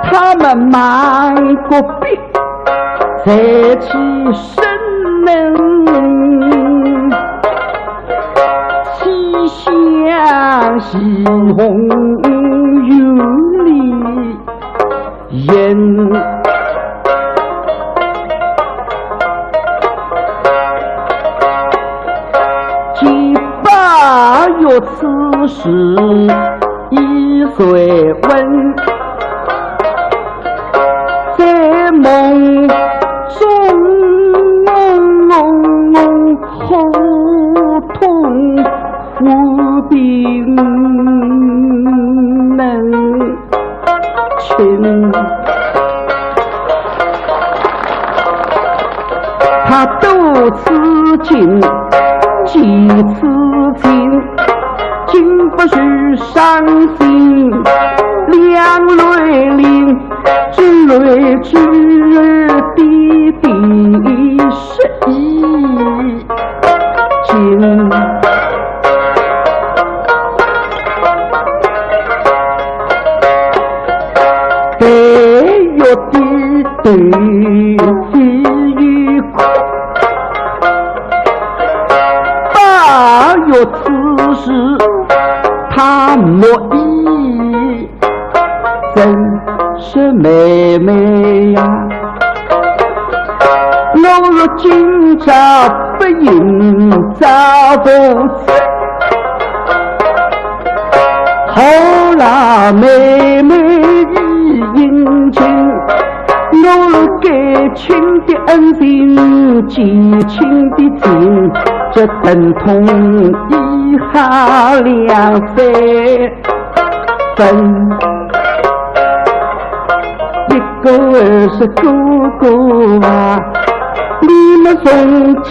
他们忙个别才起身能，气象西风有里。 言。见宝玉此时已睡稳，在梦中喉痛无病能 情。他多此情，几此情，经不住伤心两泪淋，珠泪珠儿滴滴失意。 情。黛玉低头低语哭，宝玉此时他没意。 真是妹妹呀，今朝不饮早不吃，好啦，妹妹已饮尽，我该请的恩情，寄请的情，这等同一下两三分。 一个是哥哥啊，你们从今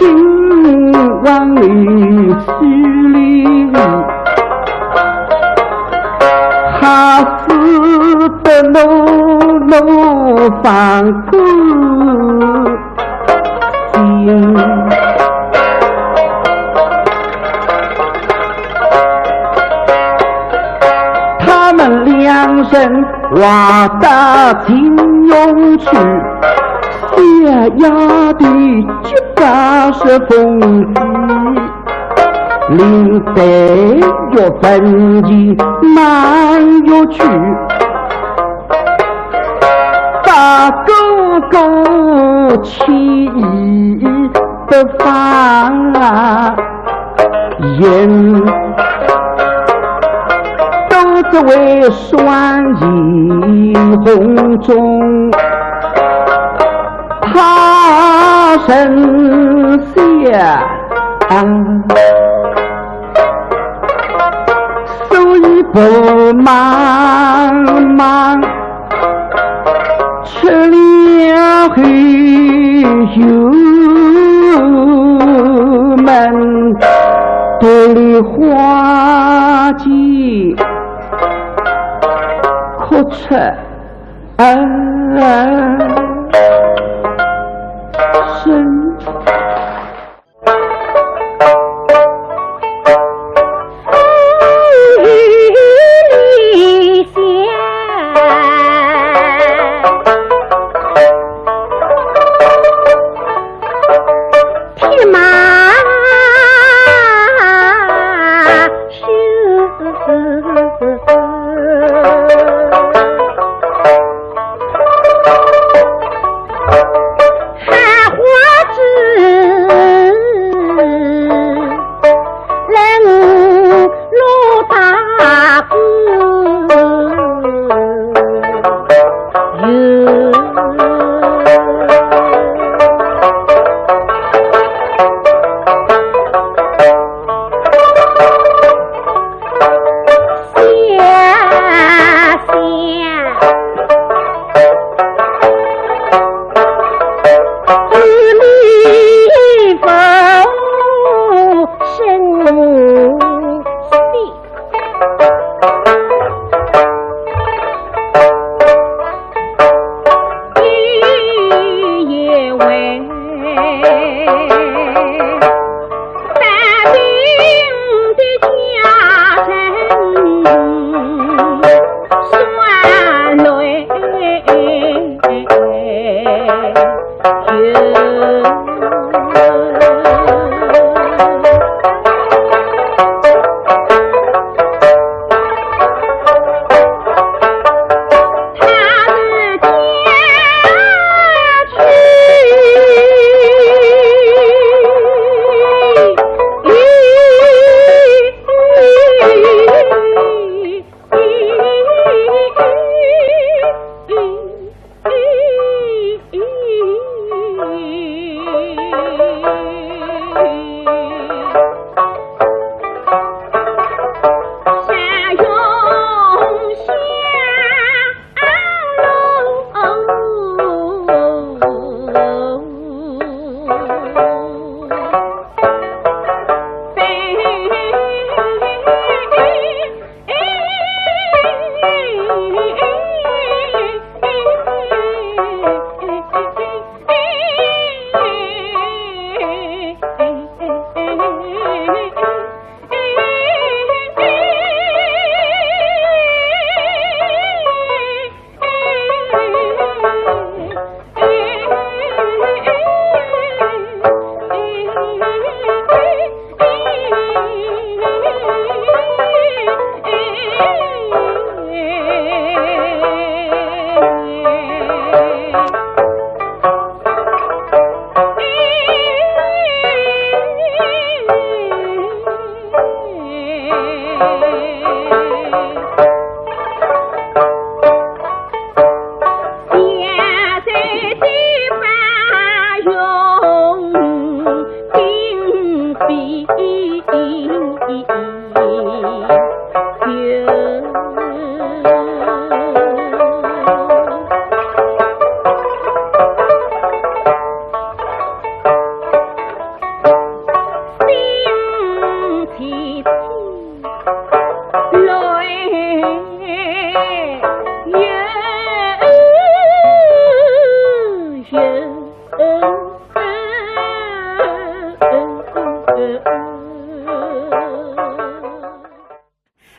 往后势力，还是得努努放过心。 他们两人话到秦琼去，小丫头急得是风急，林黛玉闻言忙又去，把哥哥气得发 言，都只为双喜红中怕人笑，所以不忙忙。 出了后，油门头里花季哭出啊声。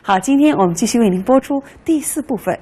好，今天我们继续为您播出第四部分。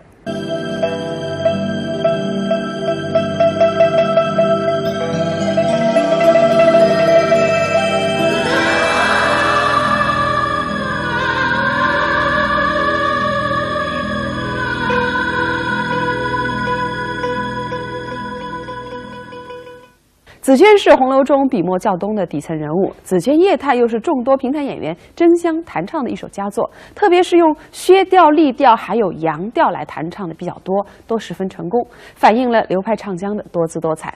紫鹃是红楼中笔墨较多的底层人物，《紫鹃夜叹》又是众多评弹演员争相弹唱的一首佳作，特别是用薛调、丽调还有扬调来弹唱的比较多，都十分成功，反映了流派唱腔的多姿多彩。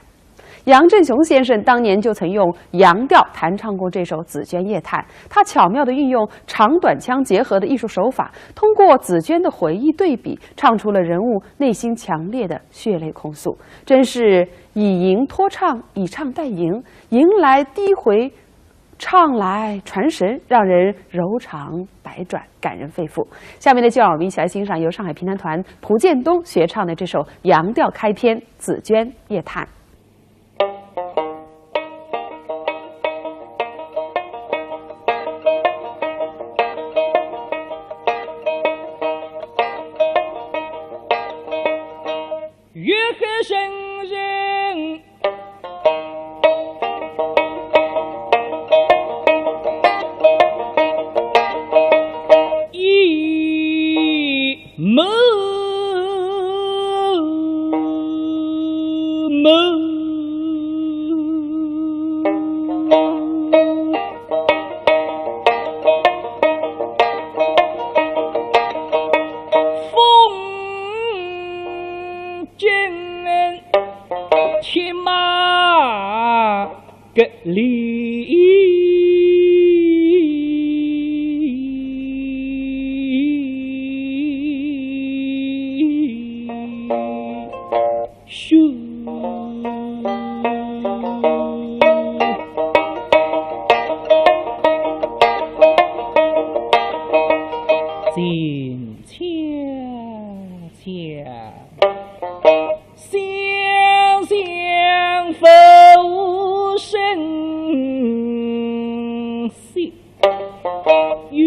杨振雄先生当年就曾用扬调弹唱过这首《紫鹃夜叹》，他巧妙地运用长短腔结合的艺术手法，通过紫鹃的回忆对比，唱出了人物内心强烈的血泪控诉，真是 以吟托唱，以唱代吟，吟来低回，唱来传神，让人柔肠百转，感人肺腑。下面呢，就让我们一起来欣赏由上海评弹团蒲建东学唱的这首扬调开篇《紫鹃夜叹》。 静悄悄，香香拂声息。 有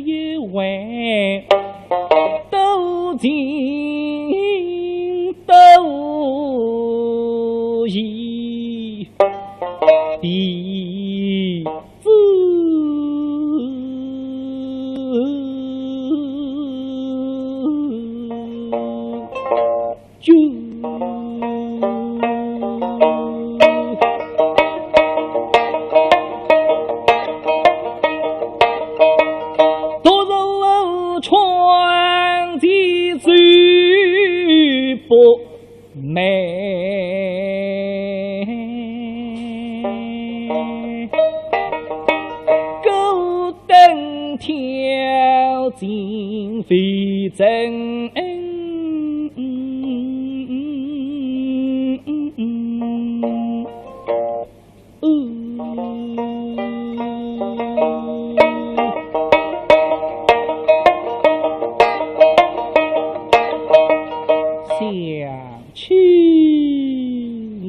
一回多情多义弟子。 君。独坐窗前醉不寐。 孤灯挑尽未曾想起了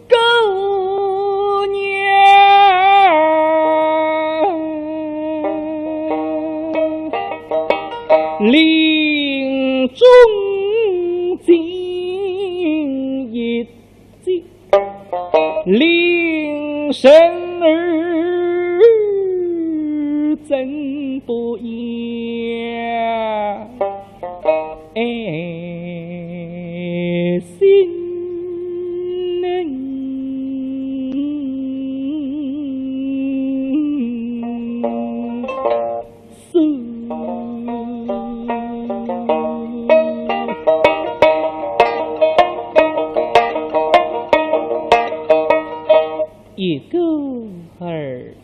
姑娘临终尽一计，令人儿怎不言？ 爱心能诉。一个儿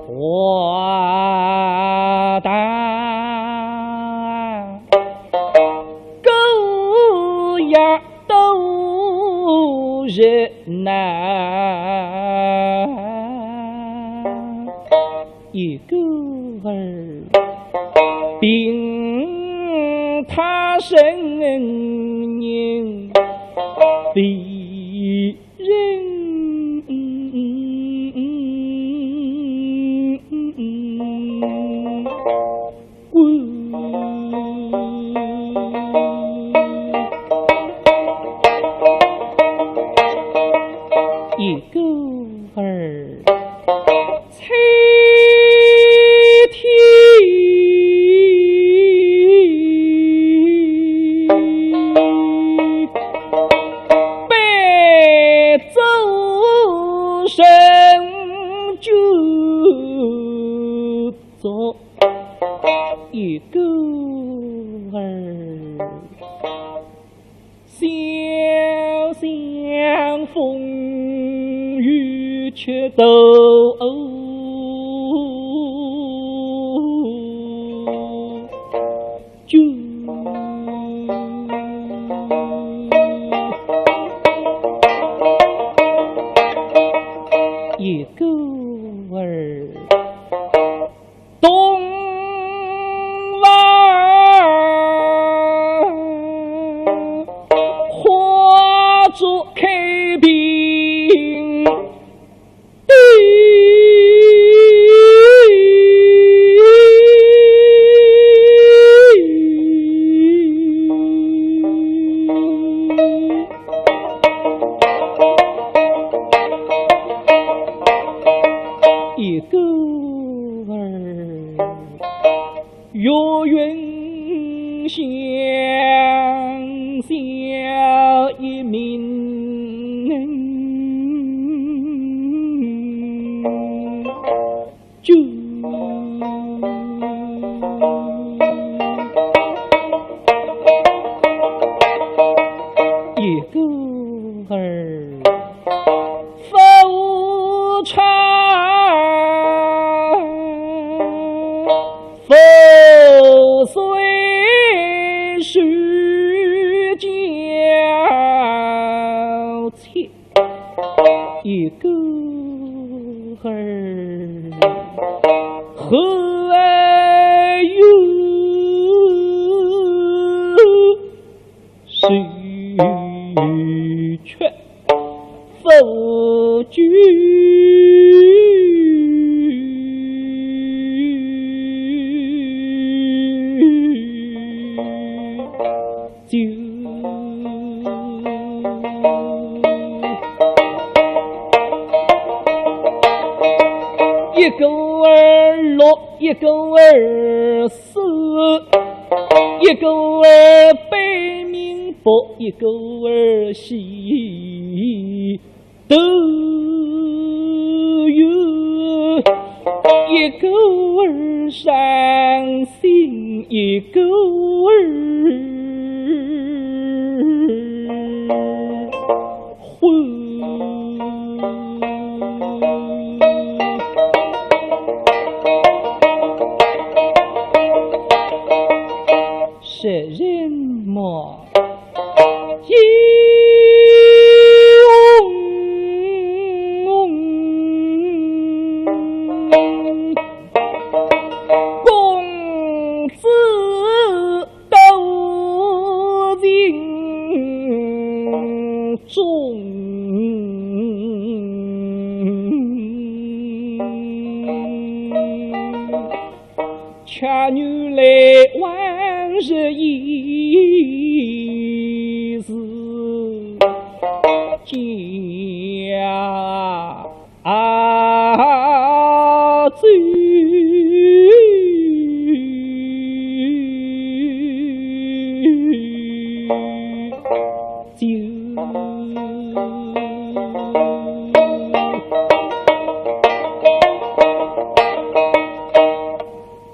活得孤夜度日难，一个儿病他人人非 人。一个儿，青天白做人就做一个儿。 潇湘风雨却都君。一个儿。 东房花烛开屏地。一个儿。 月云香消一名君。一个儿。 浮船覆水是交切。一个儿。后有 谁却不知就一个儿落，一个儿 死，一个儿悲鸣不，一个儿喜都有，一个儿伤心，一个儿 昏。识人么？一翁公子 多情种，却原来往日已是家 啊，走就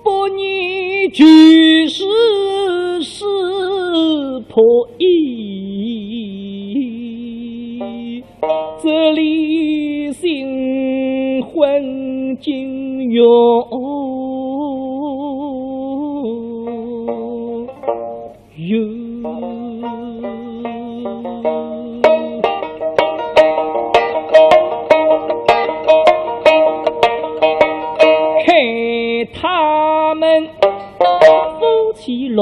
不念旧时世破衣。 这里新婚金玉有。看他们夫妻俩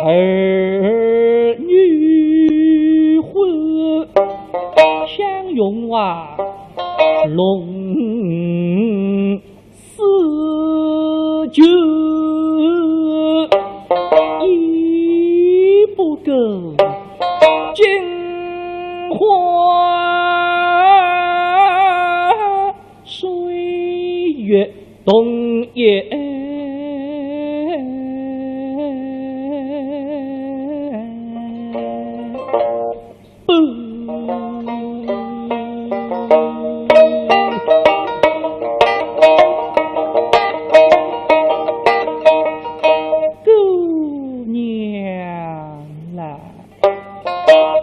儿女欢，相拥啊，龙似酒，一不够金花。月东也。姑娘啦，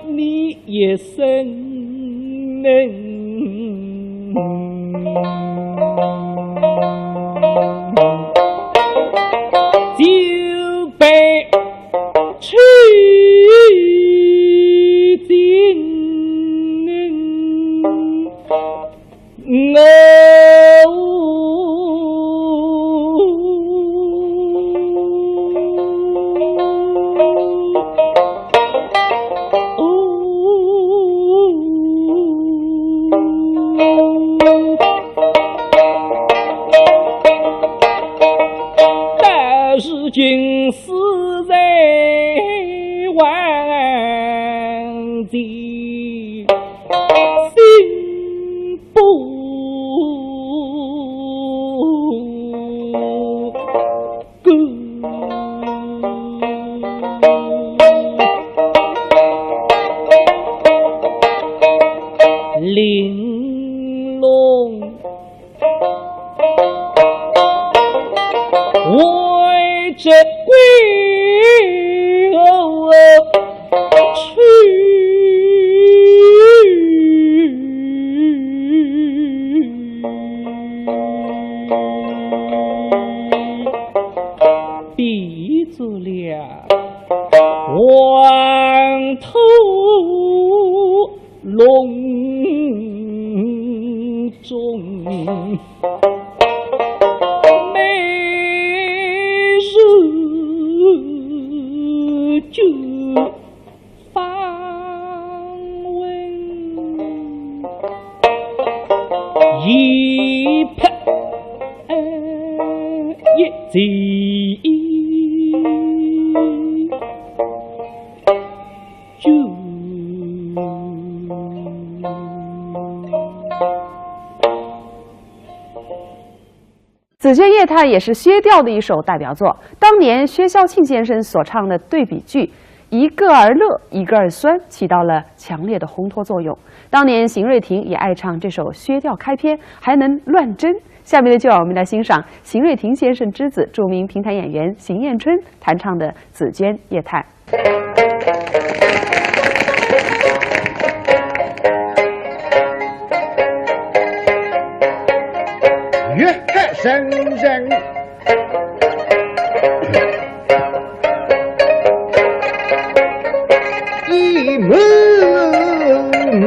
你一生能就被 痴情我。但如今 死在黄泉，心不甘。玲珑 为这归后去。闭住了黄土 笼中，每日就访问，一拍一记。 《紫鹃夜叹》也是薛调的一首代表作。当年薛孝庆先生所唱的对比句“一个儿乐，一个儿酸”，起到了强烈的烘托作用。当年邢瑞庭也爱唱这首薛调开篇，还能乱真。下面的就让我们来欣赏邢瑞庭先生之子、著名评弹演员邢晏春弹唱的《紫鹃夜叹》。 月黑人人一幕幕，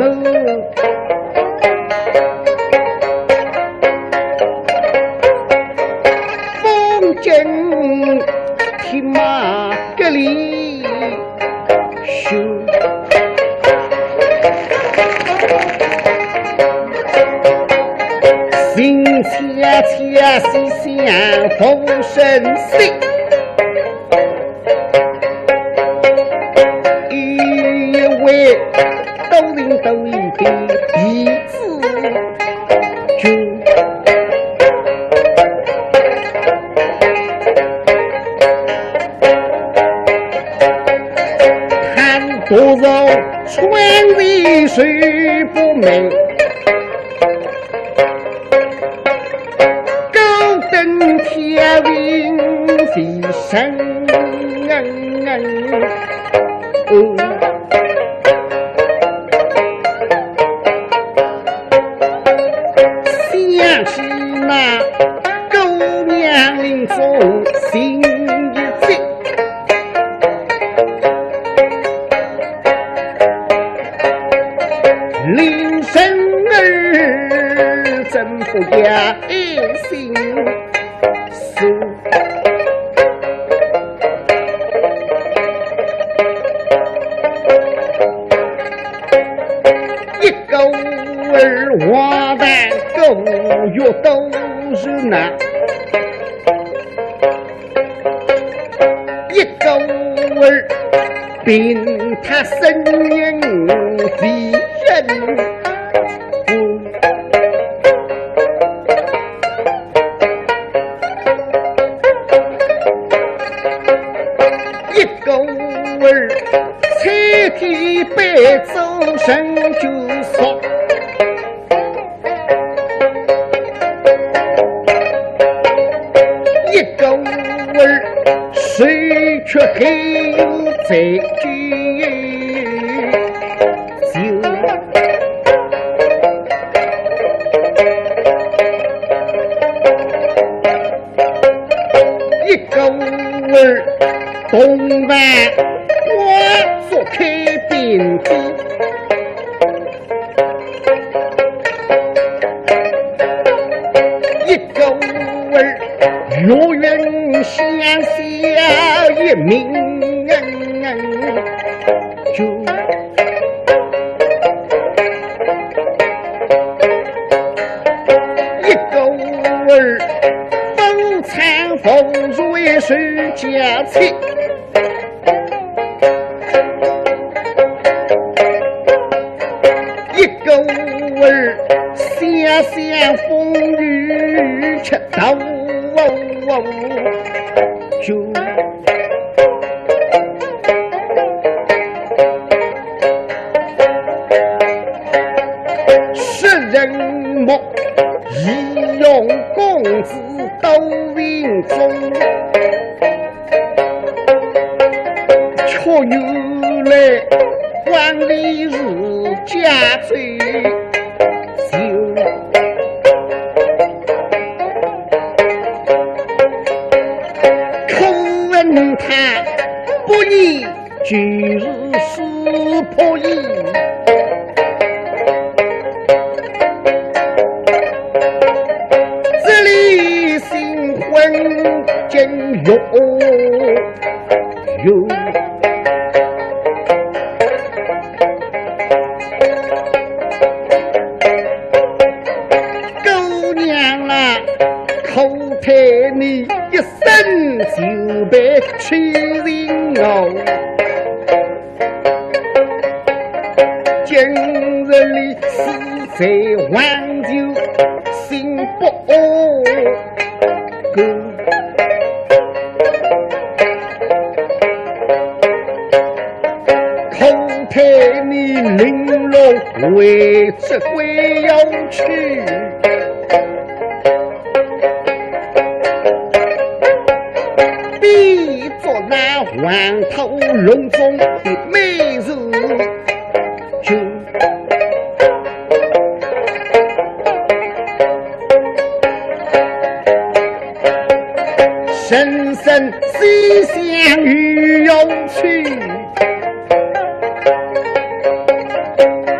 风景天马格里 寻，心恰恰是想浮生死。一位多情多义的义子君。 看多少窗前水不明，高登天云飞升。想起那 姑娘临终心一急，临生儿怎不要爱心事？ 一个儿花旦，个月都是难。一个儿病他生命的人。周身就说，一个儿手却还有在酒。 一个儿东南瓜子开边地，一个儿月圆乡下一名就。 一个儿，风餐风水水家妻。一个儿，想想风雨吃到就。 食人目，仪容公子都影中，却又来管理自家最秀。可恨他不义 就是识破矣。这里新婚真有有，姑娘啦，可叹你一 生就被欺凌哦。今日里死在黄泉心不安。可叹你零落为这鬼要去。 比作那黄土隆中的美人，就深深思想又要去。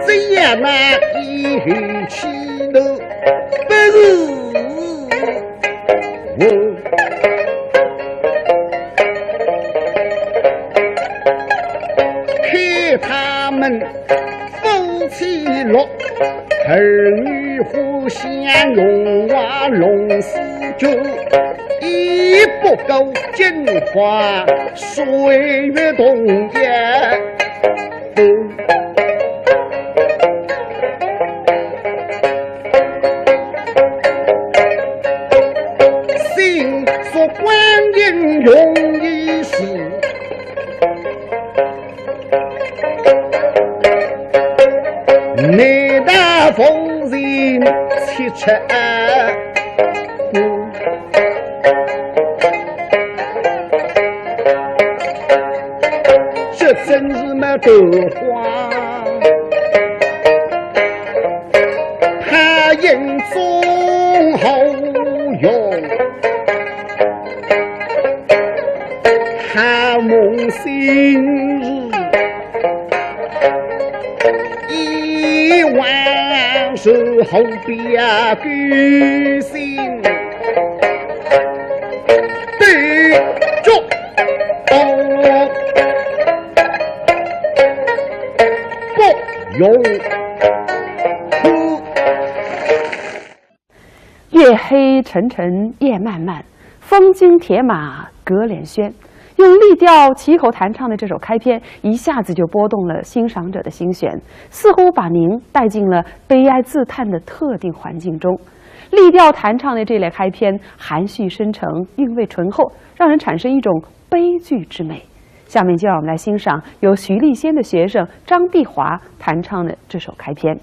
只要那一语气度不是 我看他们夫妻六，儿女互相荣华弄死就，一不够进化岁月同也。 心说观音容易死，难道夫人七尺二？ 这真是没得话，他眼中好用，他梦醒时，一往事好比啊狗心。 对，就，哦，不用哭。夜黑沉沉夜漫漫，风惊铁马隔帘轩。用丽调齐喉弹唱的这首开篇，一下子就拨动了欣赏者的心弦，似乎把您带进了悲哀自叹的特定环境中。 丽调弹唱的这类开篇，含蓄深沉，韵味醇厚，让人产生一种悲剧之美。下面就让我们来欣赏由徐丽仙的学生张碧华弹唱的这首开篇。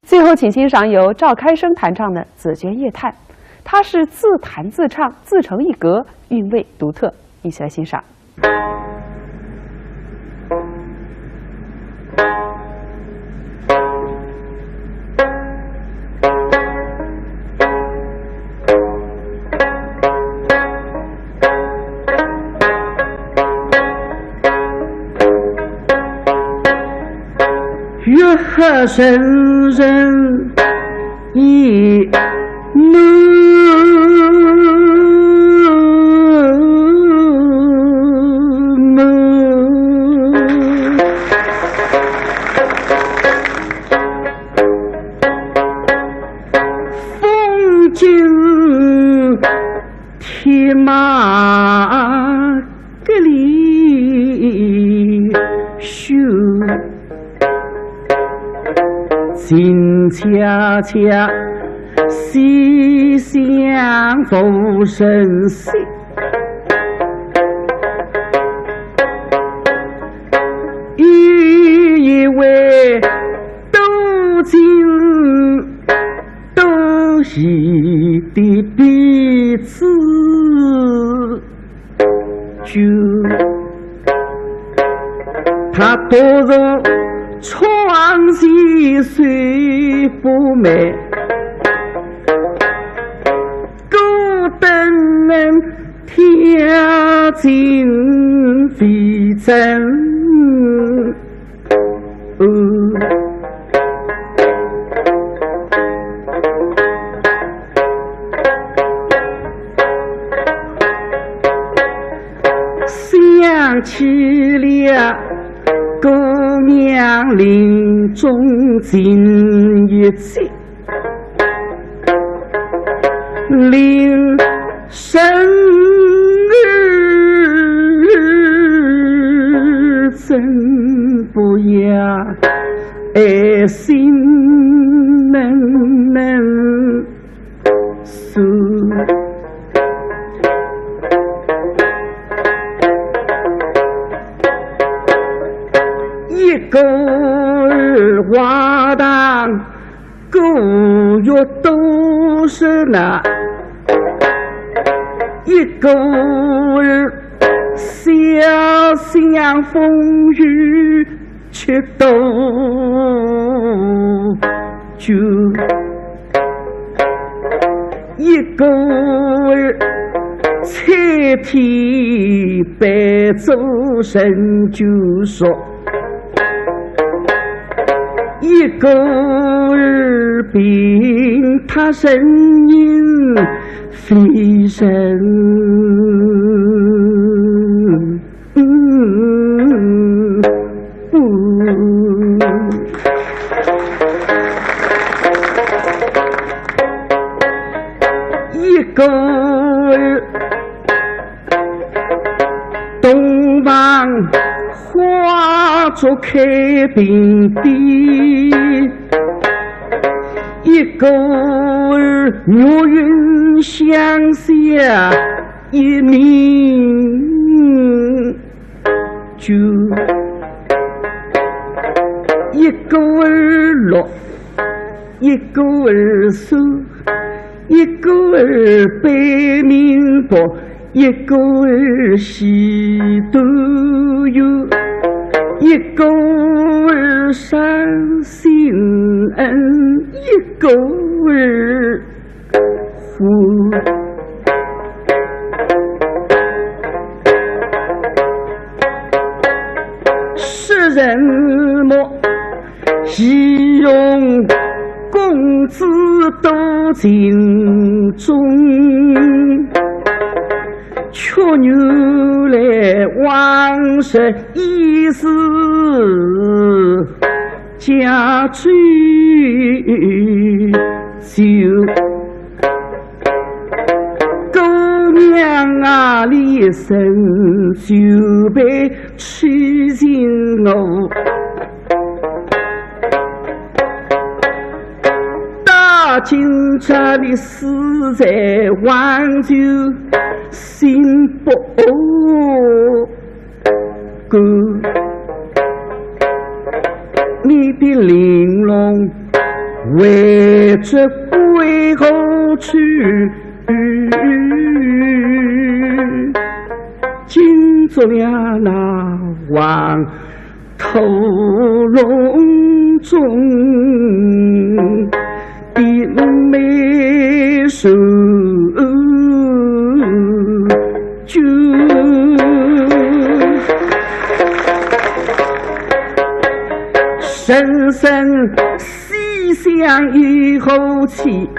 最后，请欣赏由赵开生弹唱的《紫鹃夜叹》，它是自弹自唱，自成一格，韵味独特。一起来欣赏。月下人人已满门。风景 铁马格里修，静悄悄，西厢无人席。有一位多情 多疑的婢子君，她独坐窗前水波美，孤灯挑尽未曾 想起了姑娘临终情一句， 令人儿怎不要爱心能能诉。一个儿话堂 孤月多热闹，一个儿潇湘风雨却多久，一个儿采萍伴酒人酒熟。 一个儿病榻身影非人。一个儿 洞房花烛开鬓边，一个儿月云香消一泯君，一个儿落，一个儿散， 一个儿悲名薄，一个儿喜团圆，一个儿伤心恩，一个儿世人么，喜用公子多情种，却原来往日已是 家追酒，姑娘啊，你身就被痴情我。到今朝你死在黄州，心不甘。 你的玲珑为这归后去，惊作了那黄土隆中 的美人酒。深深细想以后起，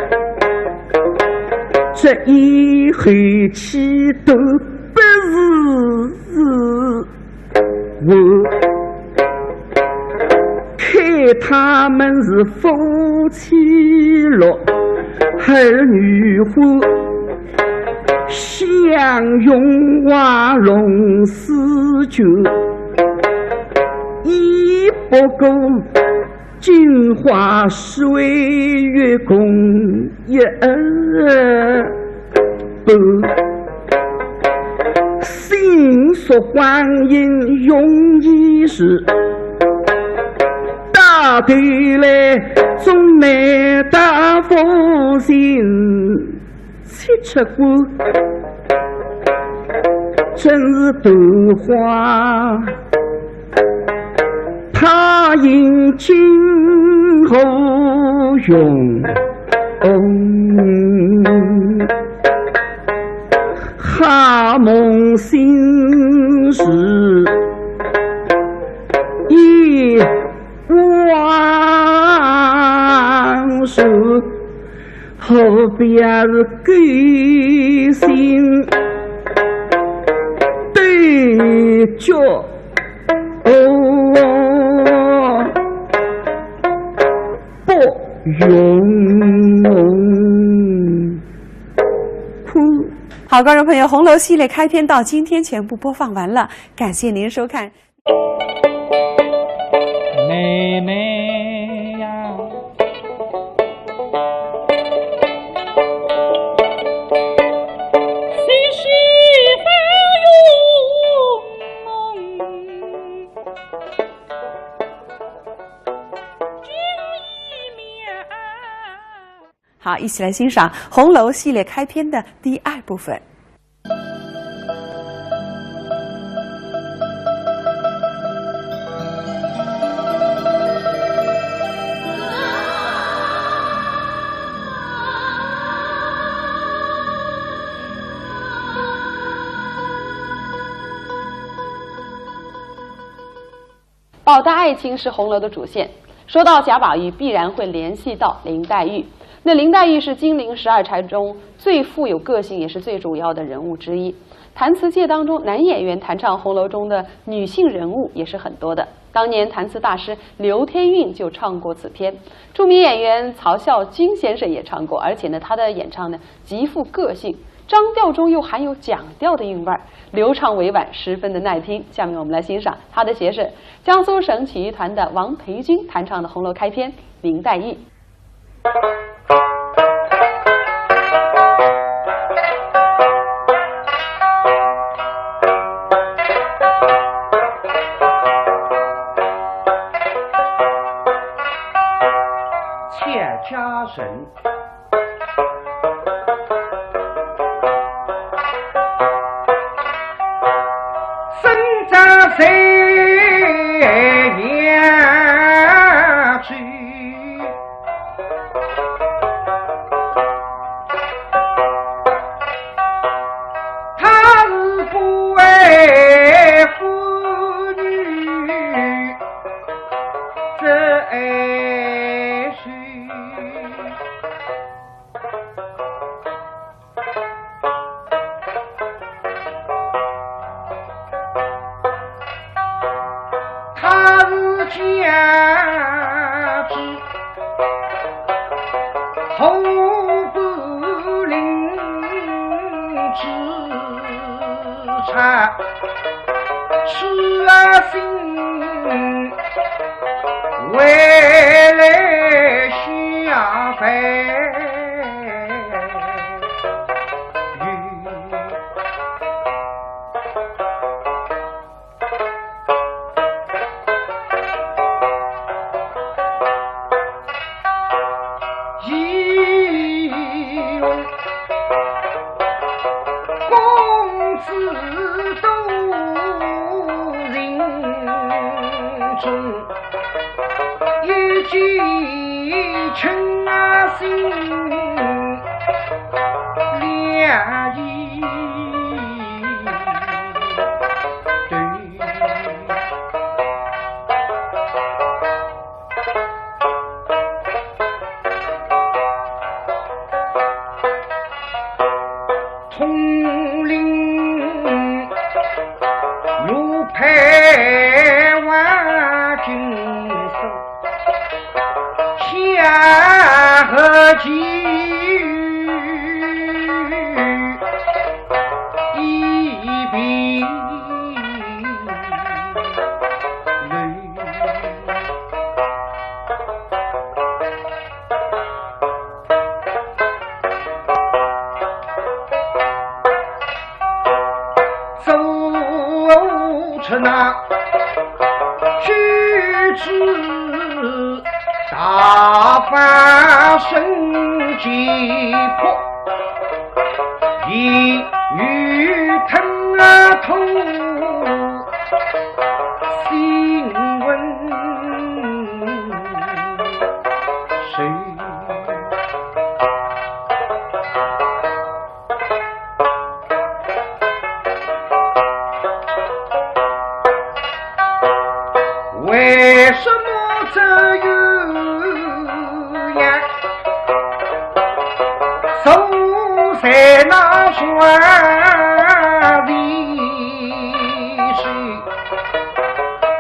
这一口气都不是 我看他们是夫妻乐，儿女欢，相拥花容似酒，已不过镜花水月共一 般。心说欢颜容易事，到头来总难得夫人七尺高，真是夺花 他应今何容？好梦醒时已往事，何必是勾心斗角？ 哦，不容。好，观众朋友，《红楼》系列开篇到今天全部播放完了，感谢您收看。妹妹呀， 好，一起来欣赏《红楼》系列开篇的第二部分。 宝黛爱情是《红楼》的主线。说到贾宝玉，必然会联系到林黛玉。那林黛玉是金陵十二钗中最富有个性，也是最主要的人物之一。弹词界当中，男演员弹唱《红楼》中的女性人物也是很多的。当年弹词大师刘天韵就唱过此篇，著名演员曹啸金先生也唱过，而且呢，他的演唱呢极富个性，张调中又含有蒋调的韵味儿，流畅委婉，十分的耐听。下面我们来欣赏他的学生，江苏省曲艺团的王培军弹唱的《红楼》开篇《林黛玉》。啊，痴啊心，回来下拜。一问公子多情重，一见倾心两意对。 统领奴配万金锁，下合计一比六。 走出那举止大发神经魄，一语吞啊吐心温水。 为什么这鸳鸯守在那双里水？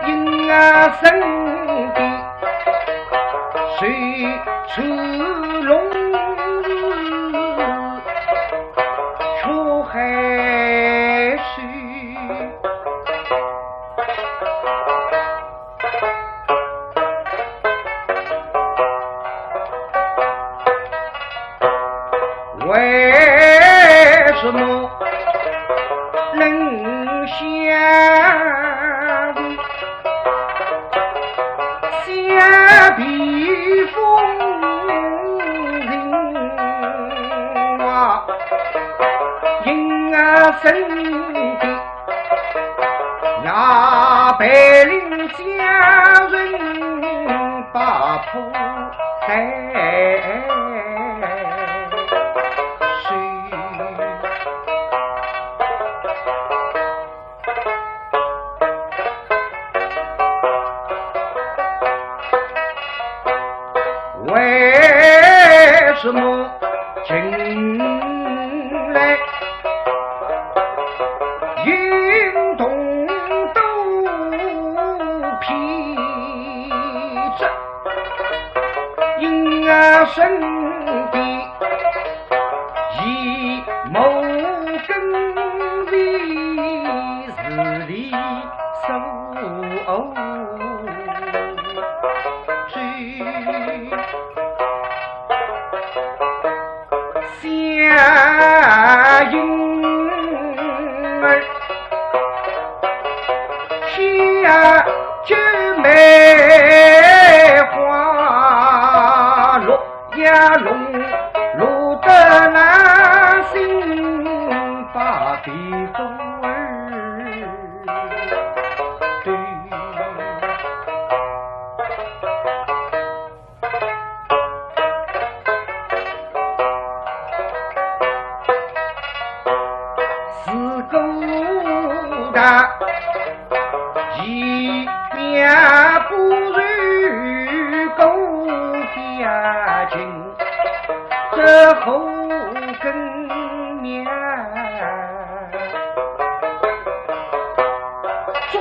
因啊身边 水出龙日出海水。为什么能相逢？ 相比风云啊，因啊身边，那白绫佳人把头戴首。 为什么近来运动都疲劳？ 因啊身边一毛根为是理所追。 相迎儿，喜呀九妹花落呀落，落得那心把地风儿对。 自古大义，面不如狗牙情，这后跟面 中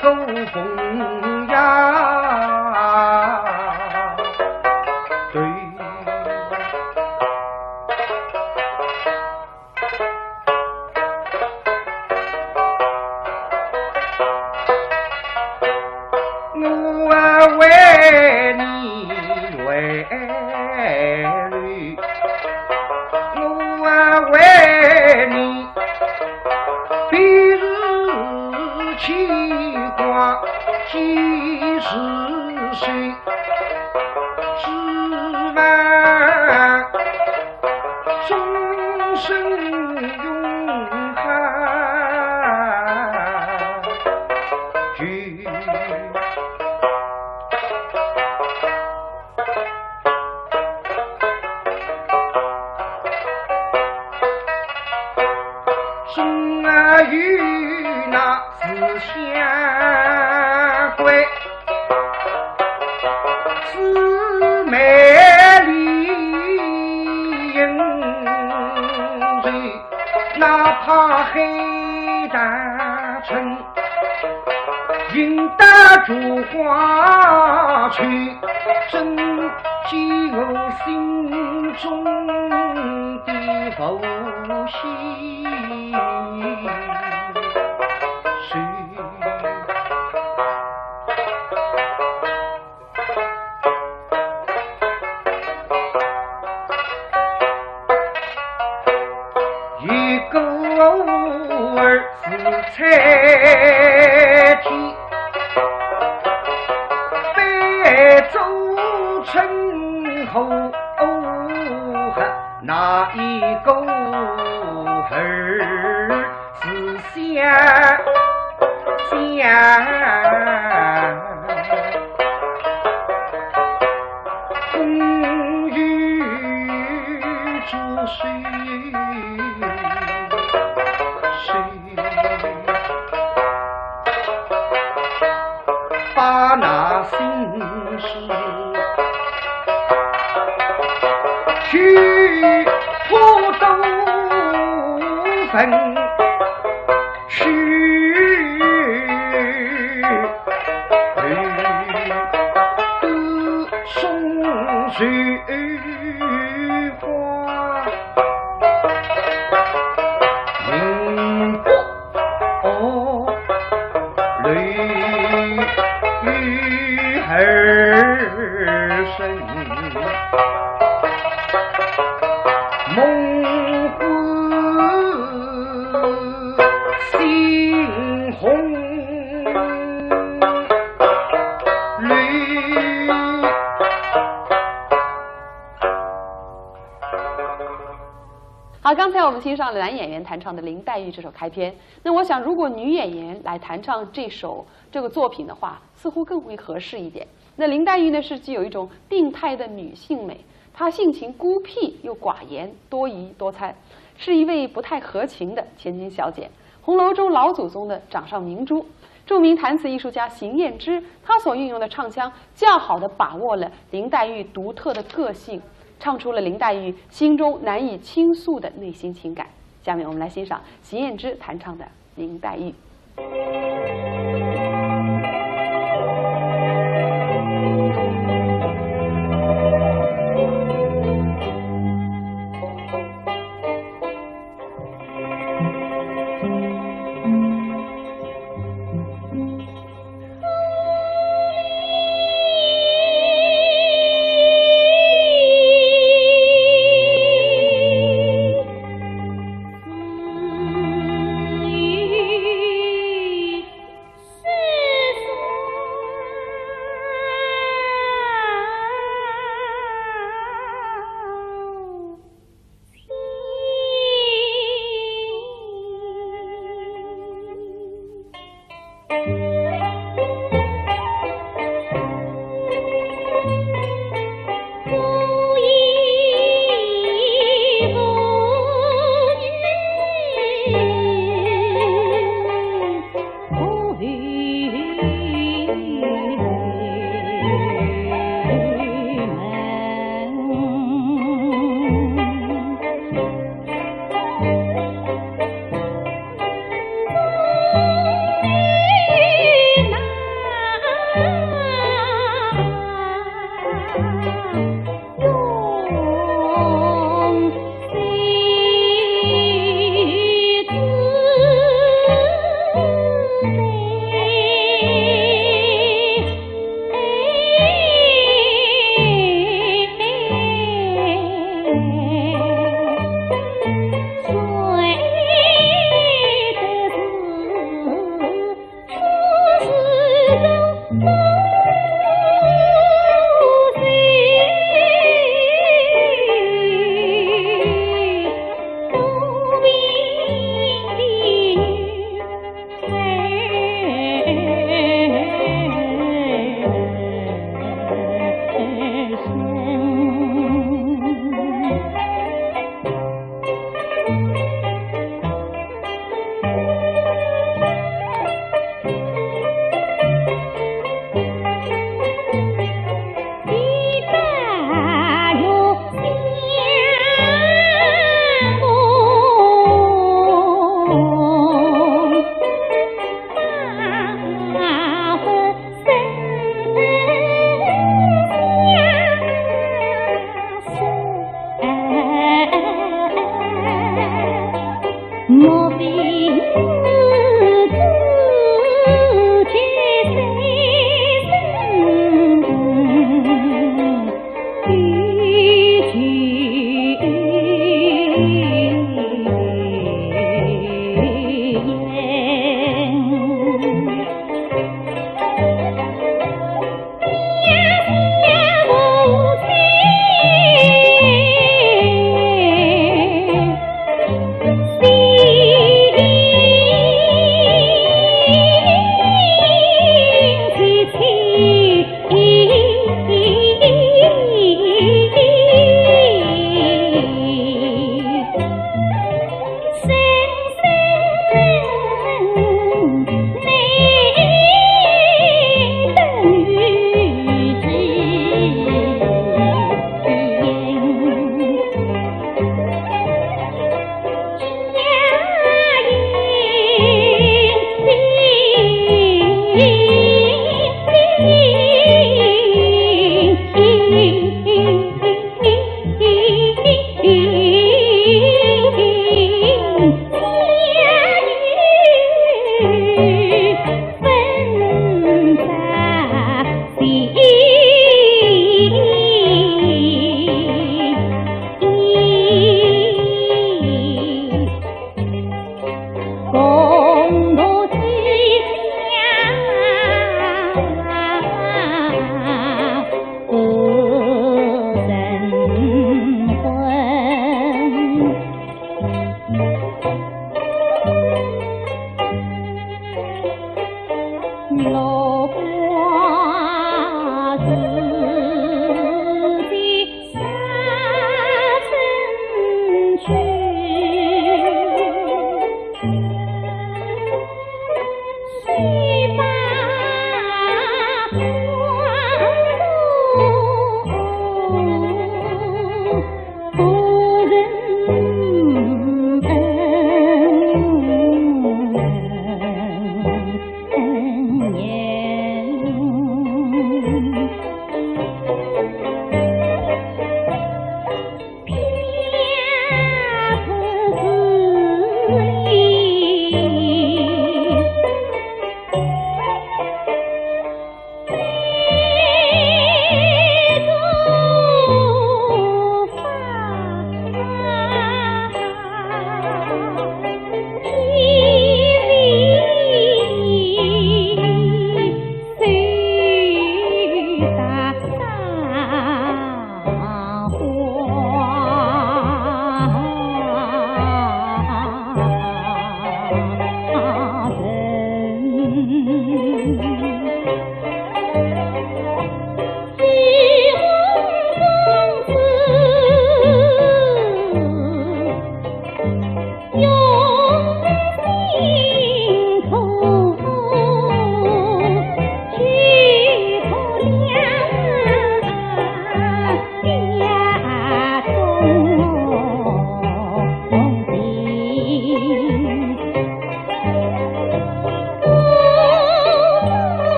国风呀，对。生云海，就生啊有那是相关，姊妹理应是，哪怕海大春，应当烛光去，真解我心中的浮心事。 一个儿子才体，被周称呼，那一个儿 是相相公有主谁谁把那心事 去破都坟，去都松树花，明白 哦，泪雨儿声，梦魂心红绿。 好，刚才我们欣赏了男演员弹唱的林黛玉这首开篇。那我想，如果女演员来弹唱这首，这个作品的话，似乎更为合适一点。那林黛玉呢，是具有一种病态的女性美，她性情孤僻又寡言，多疑多猜，是一位不太合情的千金小姐。红楼中老祖宗的掌上明珠，著名弹词艺术家邢燕之，她所运用的唱腔，较好地把握了林黛玉独特的个性，唱出了林黛玉心中难以倾诉的内心情感。下面我们来欣赏邢燕之弹唱的《林黛玉》。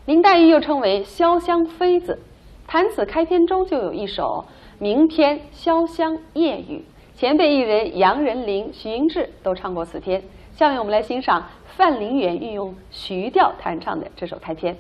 林黛玉又称为潇湘妃子，弹词开篇中就有一首名篇《潇湘夜雨》，前辈艺人杨仁麟、徐英志都唱过此篇。下面我们来欣赏范林远运用徐调弹唱的这首开篇。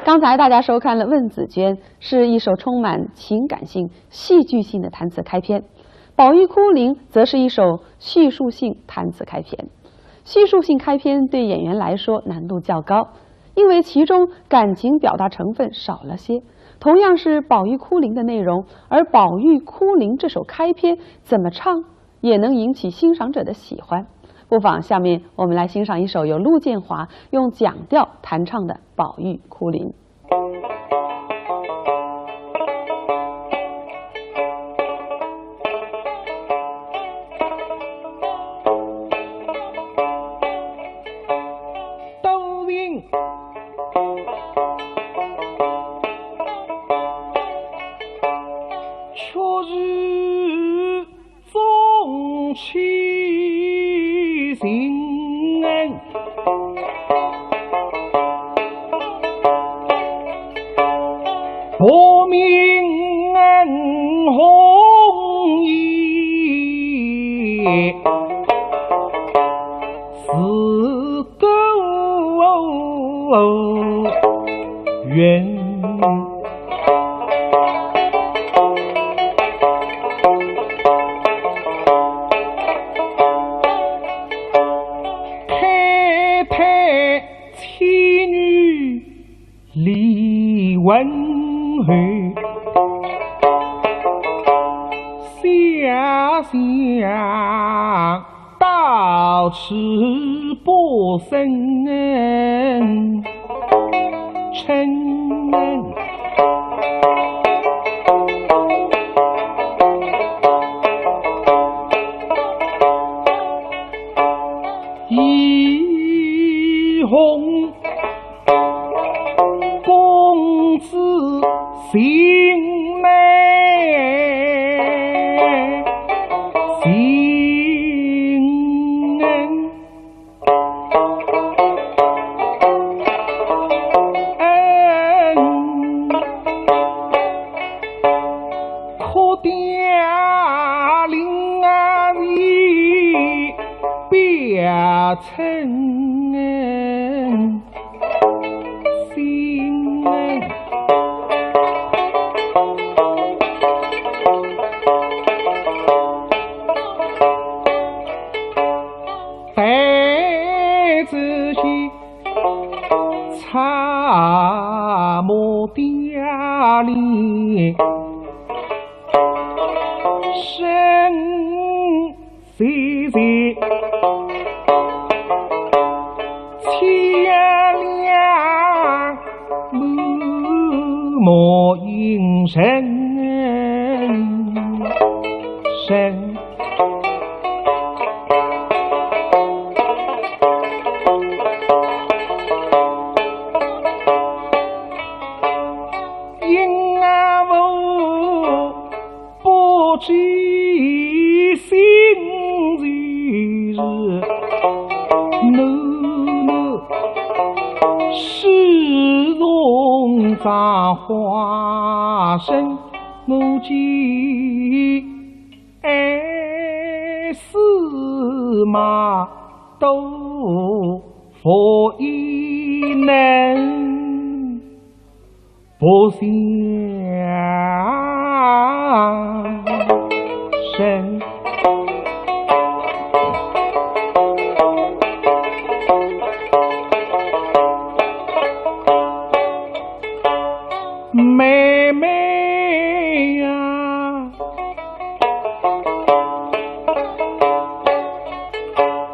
刚才大家收看了问紫鹃，是一首充满情感性、戏剧性的弹词开篇。《宝玉哭灵》则是一首叙述性弹词开篇。叙述性开篇对演员来说难度较高，因为其中感情表达成分少了些。同样是《宝玉哭灵》的内容，而《宝玉哭灵》这首开篇怎么唱，也能引起欣赏者的喜欢。不妨下面我们来欣赏一首由陆建华用蒋调弹唱的《宝玉哭灵》。李文侯下相到此不生春。一红 公子信乃信恩，可调令啊你表称恩。 心。待仔些，策马调令，身 姐姐，千两满目银针。因啊无 不知心事，囡囡始终葬花生，我见爱死嘛，都不依能。 不相信。妹妹呀，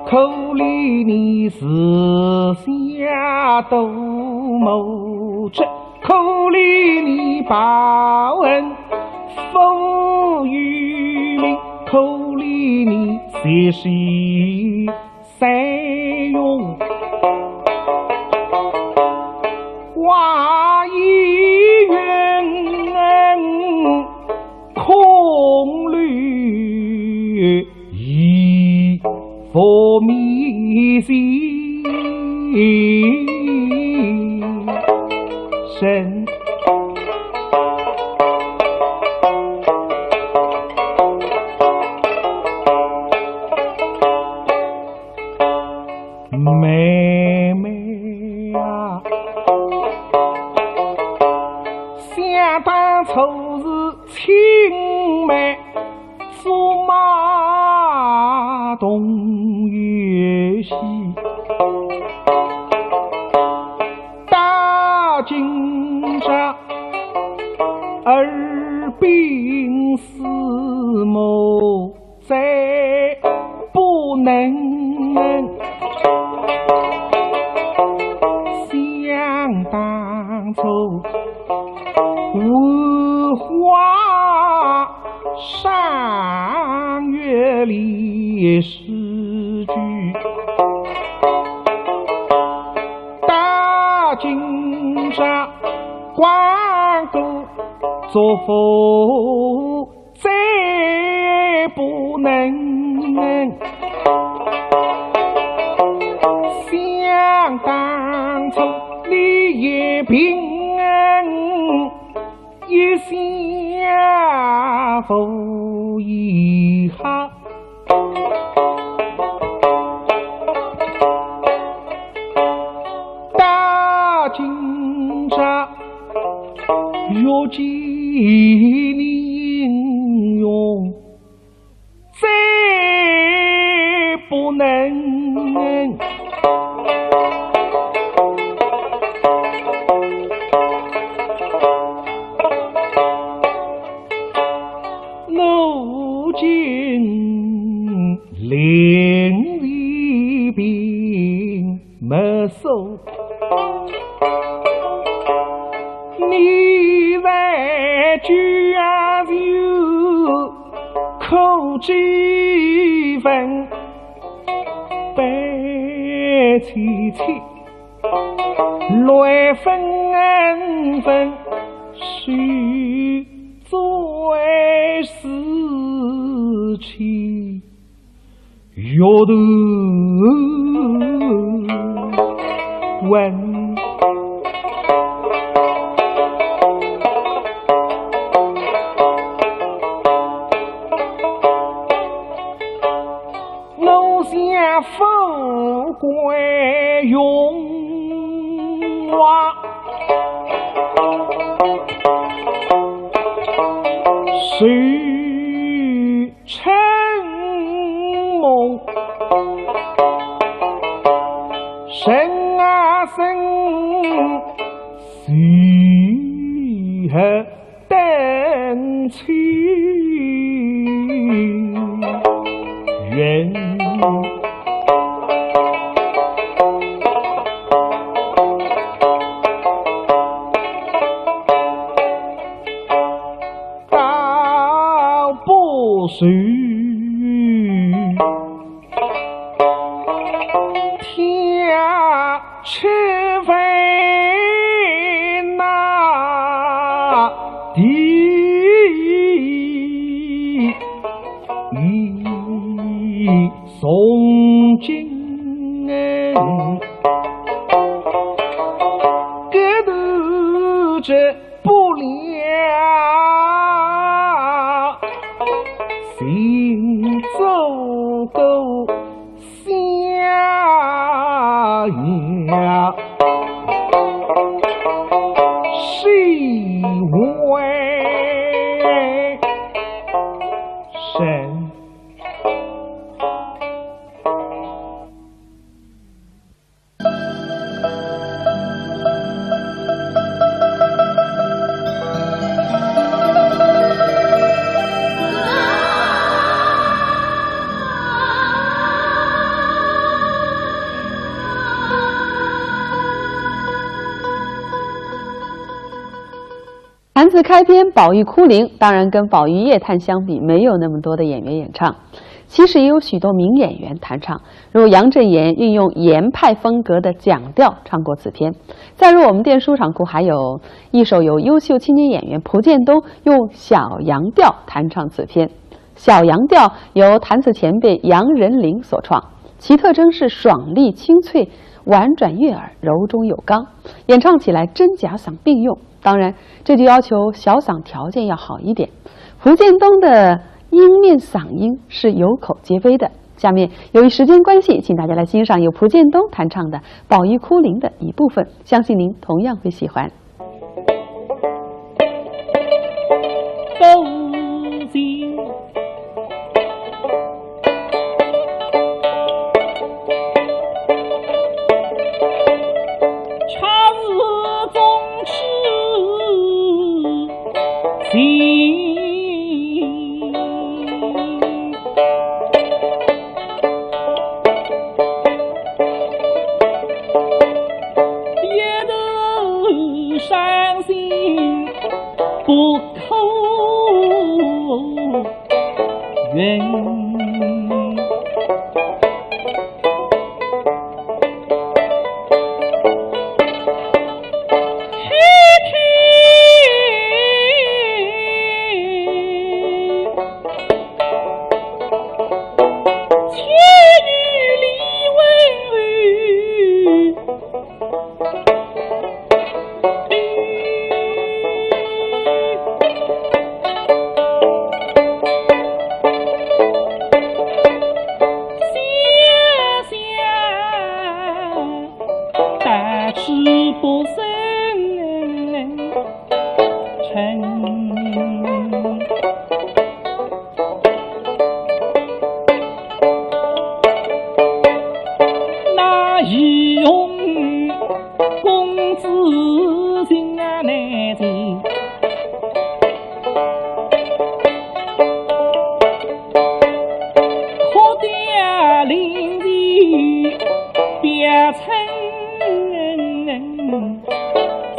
可怜你膝下多谋之， 可怜你报恩负于民，可怜你昔时善用，花一云空留 一佛迷心神。妹妹啊，想当初是青梅 竹马同游戏，到今朝二鬓厮磨，再不能。想当初，无花 赏月里诗句，到今朝光顾祝福再不能。想当初你也平 一心无一好，到今朝，越见你英勇 再不能。你在家就可几分悲戚戚，来分分手最思亲。 月头问，我想富贵荣华，谁 春梦，人啊人，谁还等情缘？ 高不是天吃饭那地从今，格斗这 不了，心足够下呀，是为神。 谈词开篇，宝玉哭灵，当然跟宝玉夜探相比，没有那么多的演员演唱。其实也有许多名演员弹唱，如杨振言运用言派风格的蒋调唱过此篇。再如我们店书场库还有一首由优秀青年演员蒲剑东用小杨调弹唱此篇。小杨调由弹词前辈杨仁麟所创，其特征是爽丽清脆，婉转悦耳，柔中有刚，演唱起来真假嗓并用。 当然，这就要求小嗓条件要好一点。蒲剑东的音面嗓音是有口皆碑的。下面由于时间关系，请大家来欣赏由蒲剑东弹唱的《宝玉哭灵》的一部分，相信您同样会喜欢。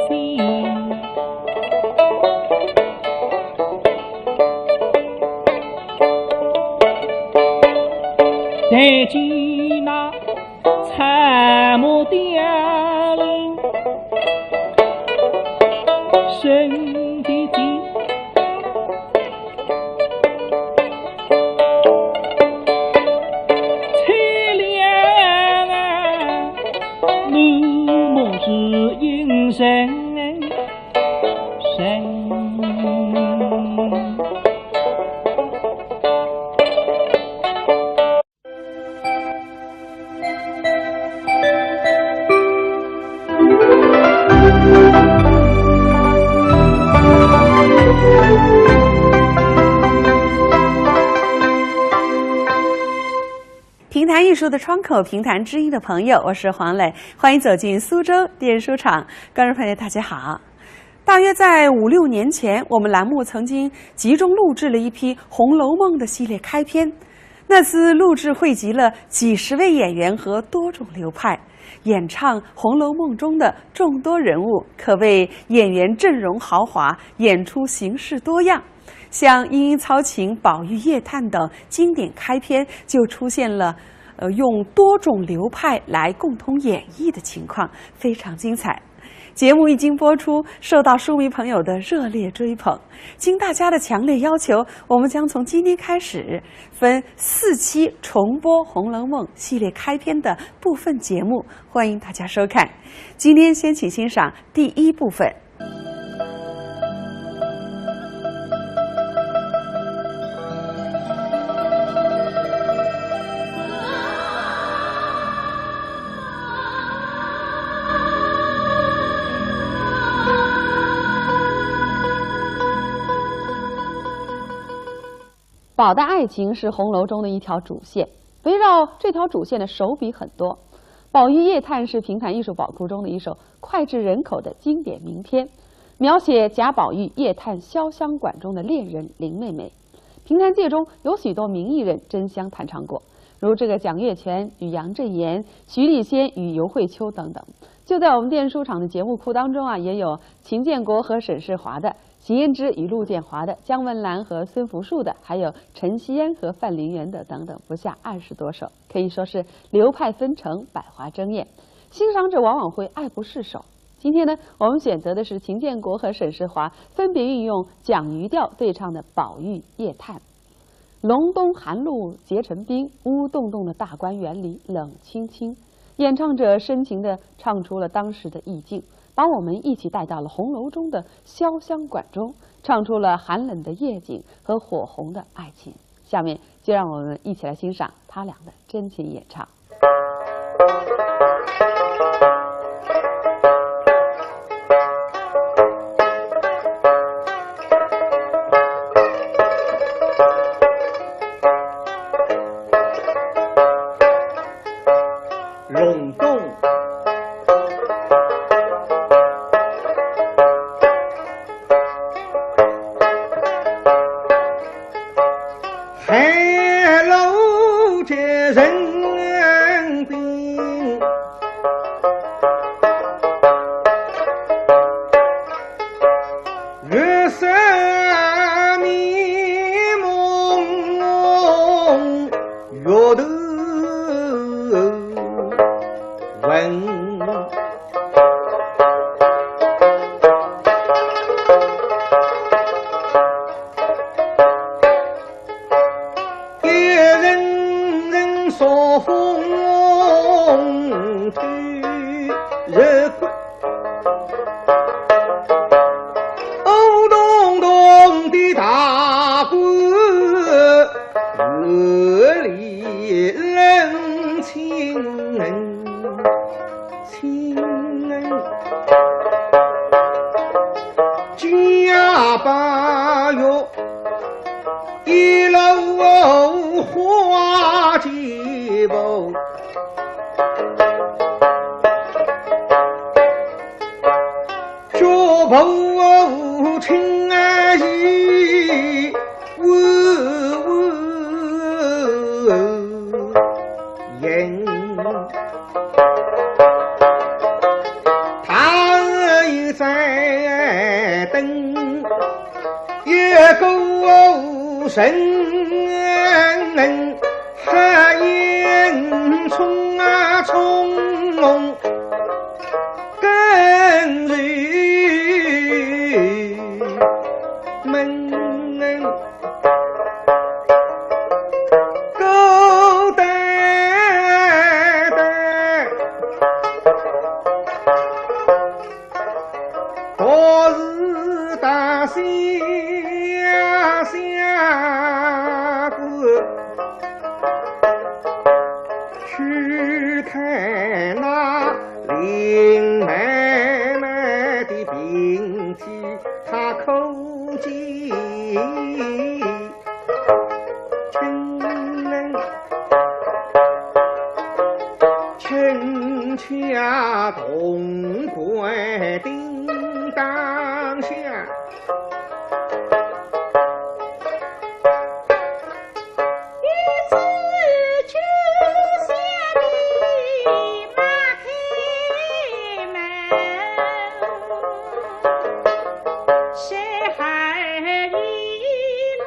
心。抬起那草木雕龙身体间，淒凉啊，落寞是影深深。 评弹艺术的窗口，评弹知音的朋友，我是黄磊，欢迎走进苏州电视书场。观众朋友，大家好。大约在五六年前，我们栏目曾经集中录制了一批《红楼梦》的系列开篇。那次录制汇集了几十位演员和多种流派，演唱《红楼梦》中的众多人物，可谓演员阵容豪华，演出形式多样。 像《莺莺操琴》《宝玉夜探》等经典开篇，就出现了，呃，用多种流派来共同演绎的情况，非常精彩。节目一经播出，受到书迷朋友的热烈追捧。经大家的强烈要求，我们将从今天开始分四期重播《红楼梦》系列开篇的部分节目，欢迎大家收看。今天先请欣赏第一部分。 宝的爱情是红楼中的一条主线，围绕这条主线的手笔很多。《宝玉夜探》是评弹艺术宝库中的一首脍炙人口的经典名篇，描写贾宝玉夜探潇湘馆中的恋人林妹妹。评弹界中有许多名艺人争相弹唱过，如这个蒋月泉与杨振言、徐丽仙与尤慧秋等等。就在我们电视书场的节目库当中啊，也有秦建国和沈世华的、邢胭脂与陆建华的、姜文兰和孙福树的，还有陈锡安和范林元的等等，不下二十多首，可以说是流派纷呈，百花争艳。欣赏者往往会爱不释手。今天呢，我们选择的是秦建国和沈世华分别运用蒋余调对唱的《宝玉夜探》。隆冬寒露结成冰，乌洞洞的大观园里冷清清。演唱者深情地唱出了当时的意境，把我们一起带到了红楼中的潇湘馆中，唱出了寒冷的夜景和火红的爱情。下面就让我们一起来欣赏他俩的真情演唱。 隆冬，寒露结成冰。 月色迷蒙，月头昏。一阵阵朔风吹日滚。 乌洞洞的大观园里冷清清。金牙宝玉一路花旗步。 脚步轻而亦稳稳行。踏三等，一个人，黑影冲啊冲，跟随门。 高担担，我是大西洋相公，去看那林妹妹的病体，她可见。 轻轻轻轻啊，铜管叮当响。一只九仙的马开门。 十二姨妈，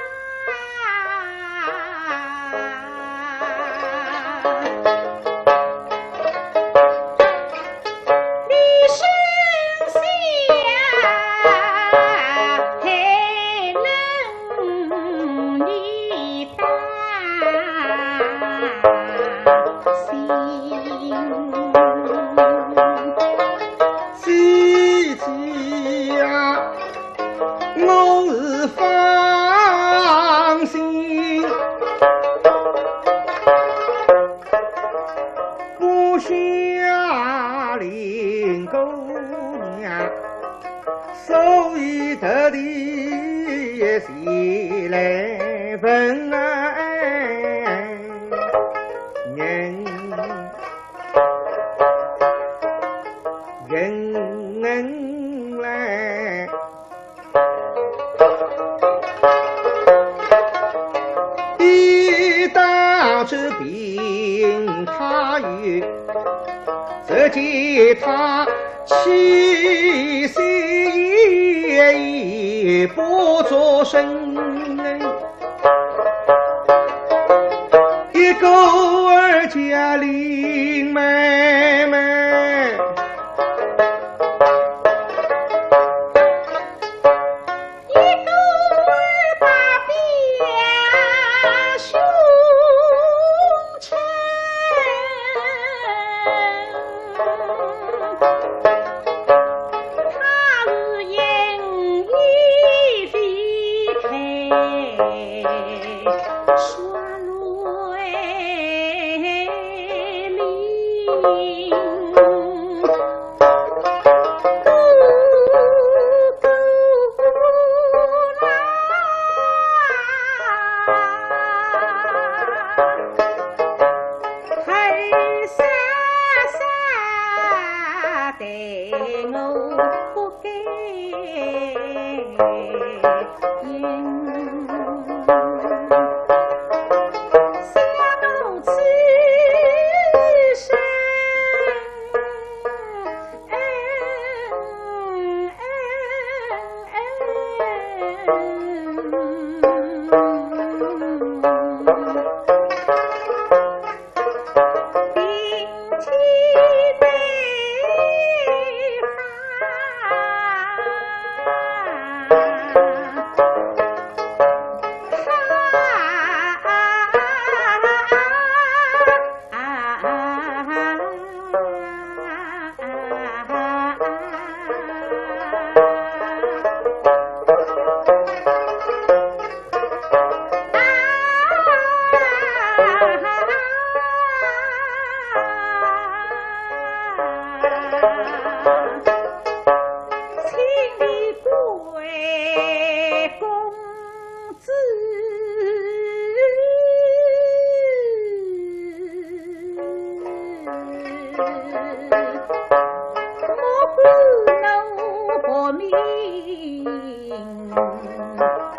你生下还能一般。 姐姐呀，我是放心不下林姑娘。 所以特地前来问啊，人人来。 一到这病她又，只见她气息奄奄不作声。一个儿叫林妹妹， 一个把表兄称，他是因以为配，双泪淋。 请你贵公子，莫负我薄命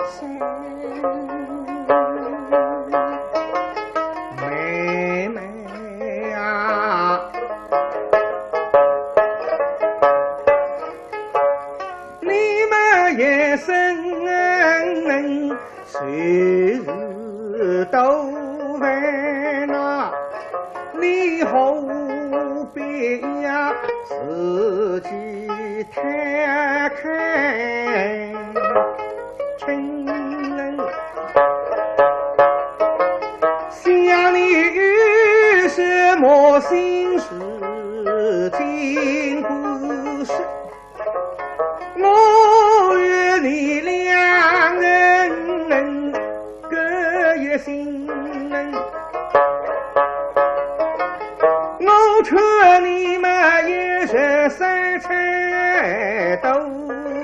身。妹妹啊，世事多烦恼，你何必要自己太开？情人想你有什么心事尽管说。 我与你两人各一心。我劝你们一日三餐多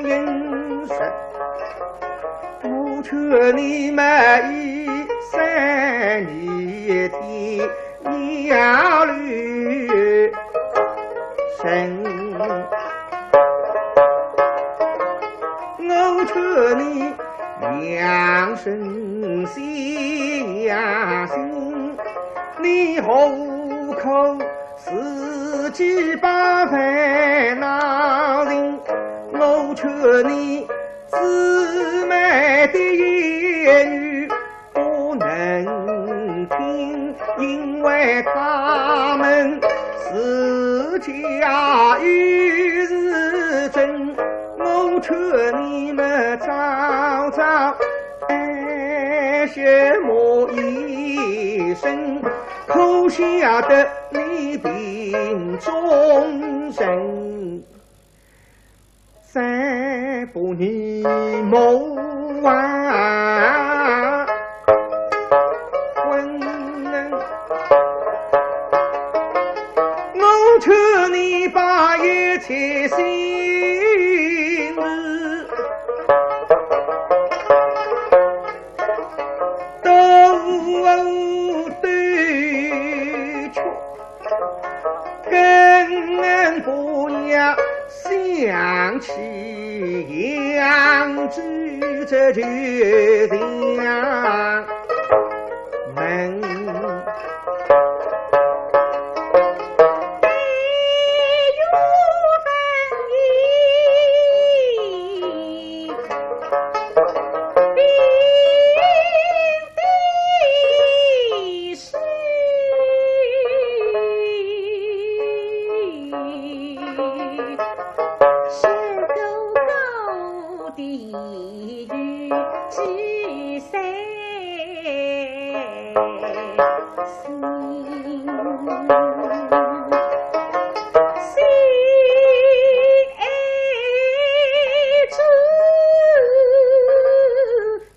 饮食，我劝你们一生一天 要留神。我劝你养生息养心，你何苦自己把烦恼寻？我劝你姊妹的言语 不能听，因为他们自家有事情。我劝你们早早看些么医生，可晓得你病重症。 三不二莫忘恩。我劝你把一切心事都对却。 更不要想起扬州这旧情门。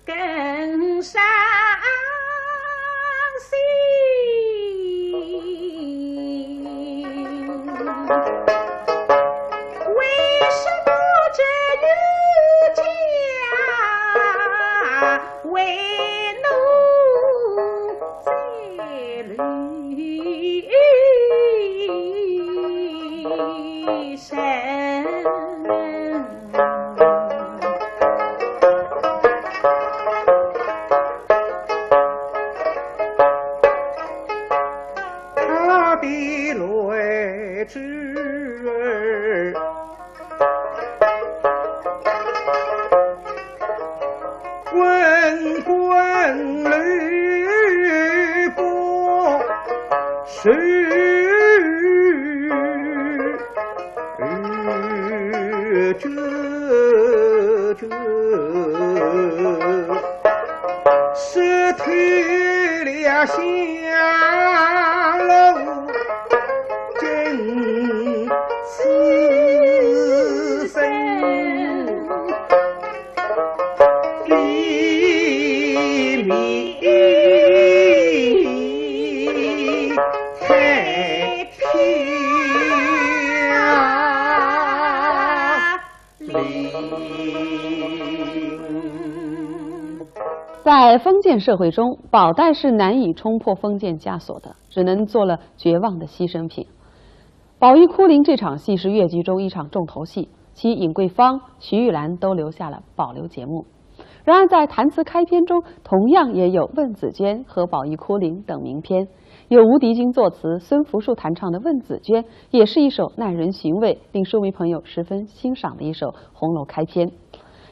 更伤心。为什么这一家为奴在留神？ 他的来之儿，滚滚流波是 这，这，是退了香炉真此生。 里面太漂亮。在封建社会中，宝黛是难以冲破封建枷锁的，只能做了绝望的牺牲品。 宝玉哭灵这场戏是越剧中一场重头戏，其尹桂芳、徐玉兰都留下了保留节目。然而，在弹词开篇中，同样也有问紫鹃和宝玉哭灵等名篇，由吴迪君作词、孙福树弹唱的《问紫鹃》，也是一首耐人寻味、令书迷朋友十分欣赏的一首红楼开篇。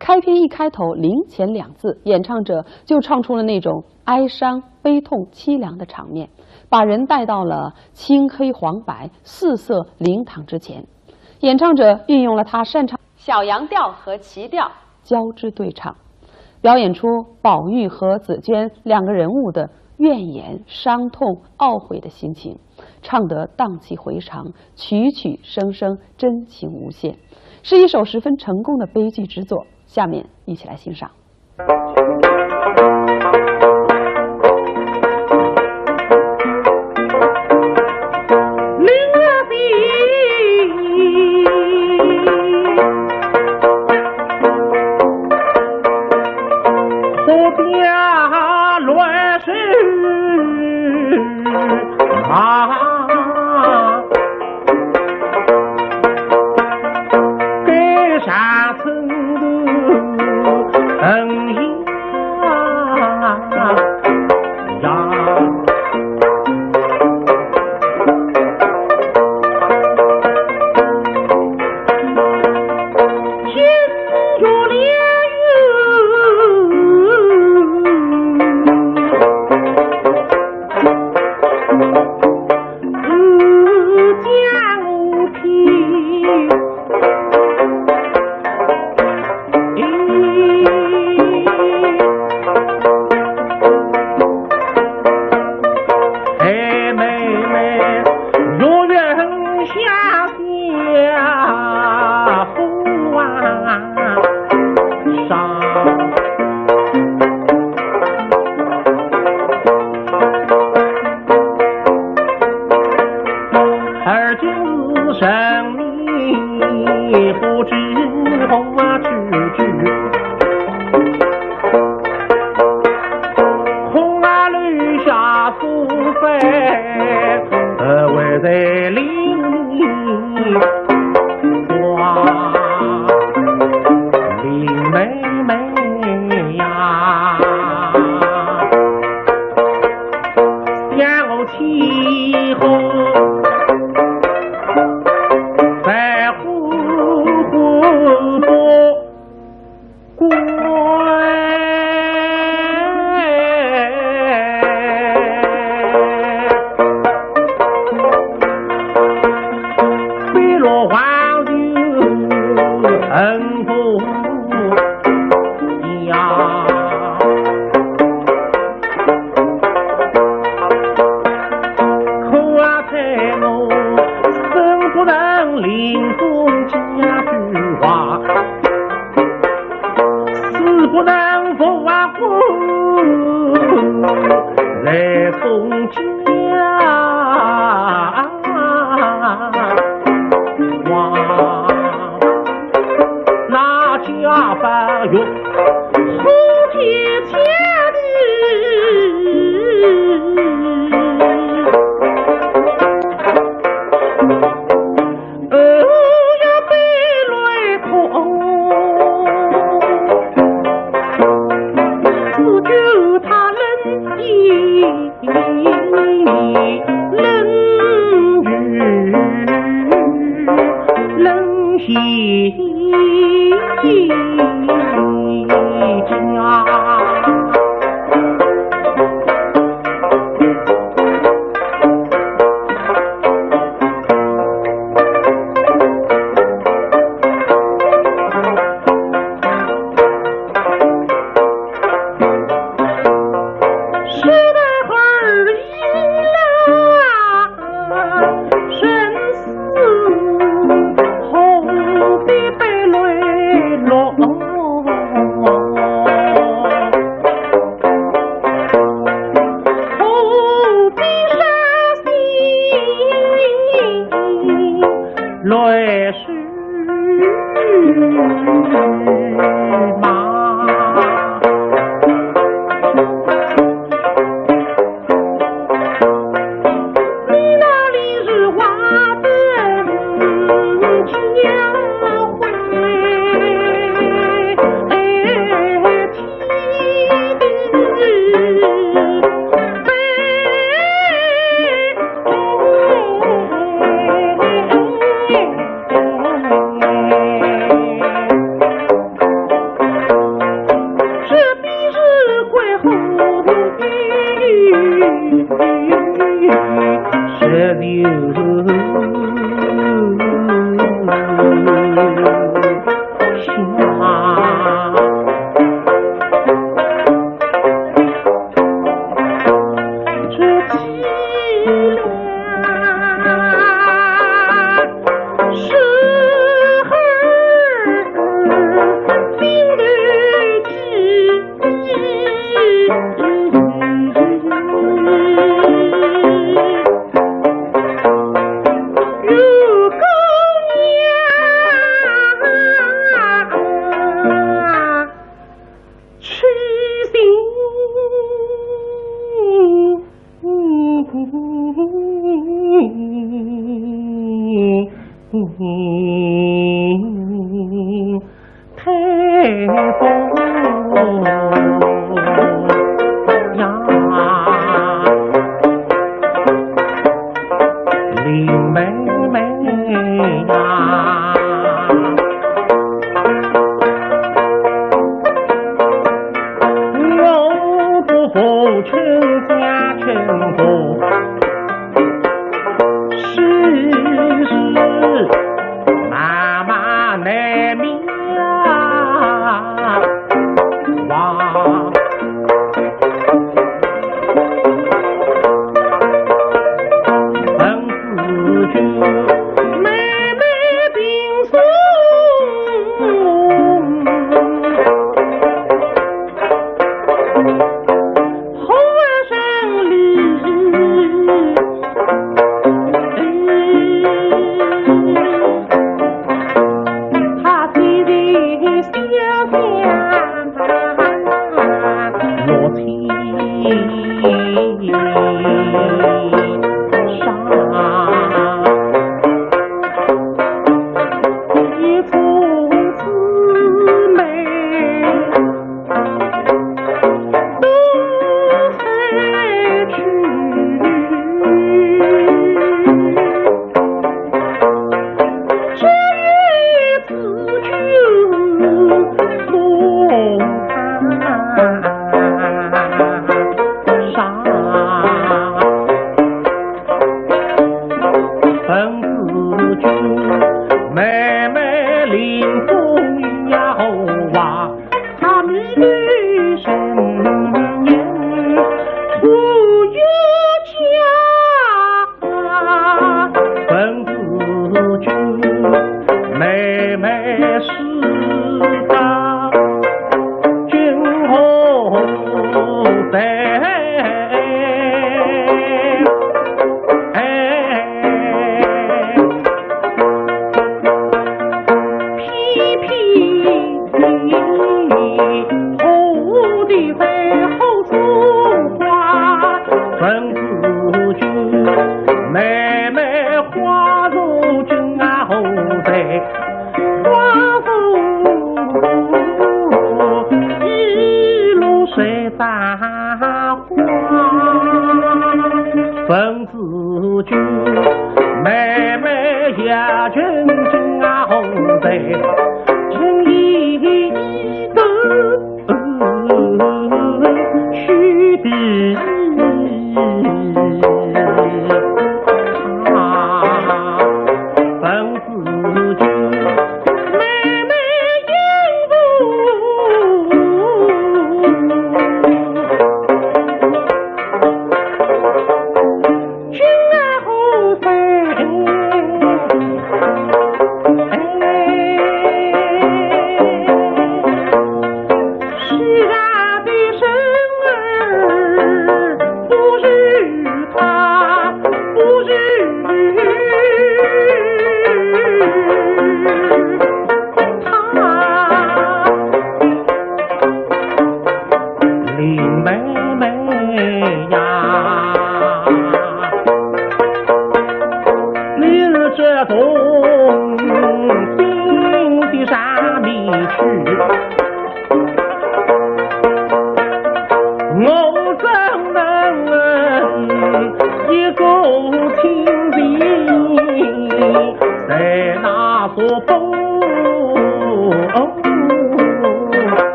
开篇一开头，灵前两字，演唱者就唱出了那种哀伤、悲痛、凄凉的场面，把人带到了青黑黄白四色灵堂之前。演唱者运用了他擅长小扬调和齐调交织对唱，表演出宝玉和紫鹃两个人物的怨言、伤痛、懊悔的心情，唱得荡气回肠，曲曲声声真情无限，是一首十分成功的悲剧之作。下面一起来欣赏。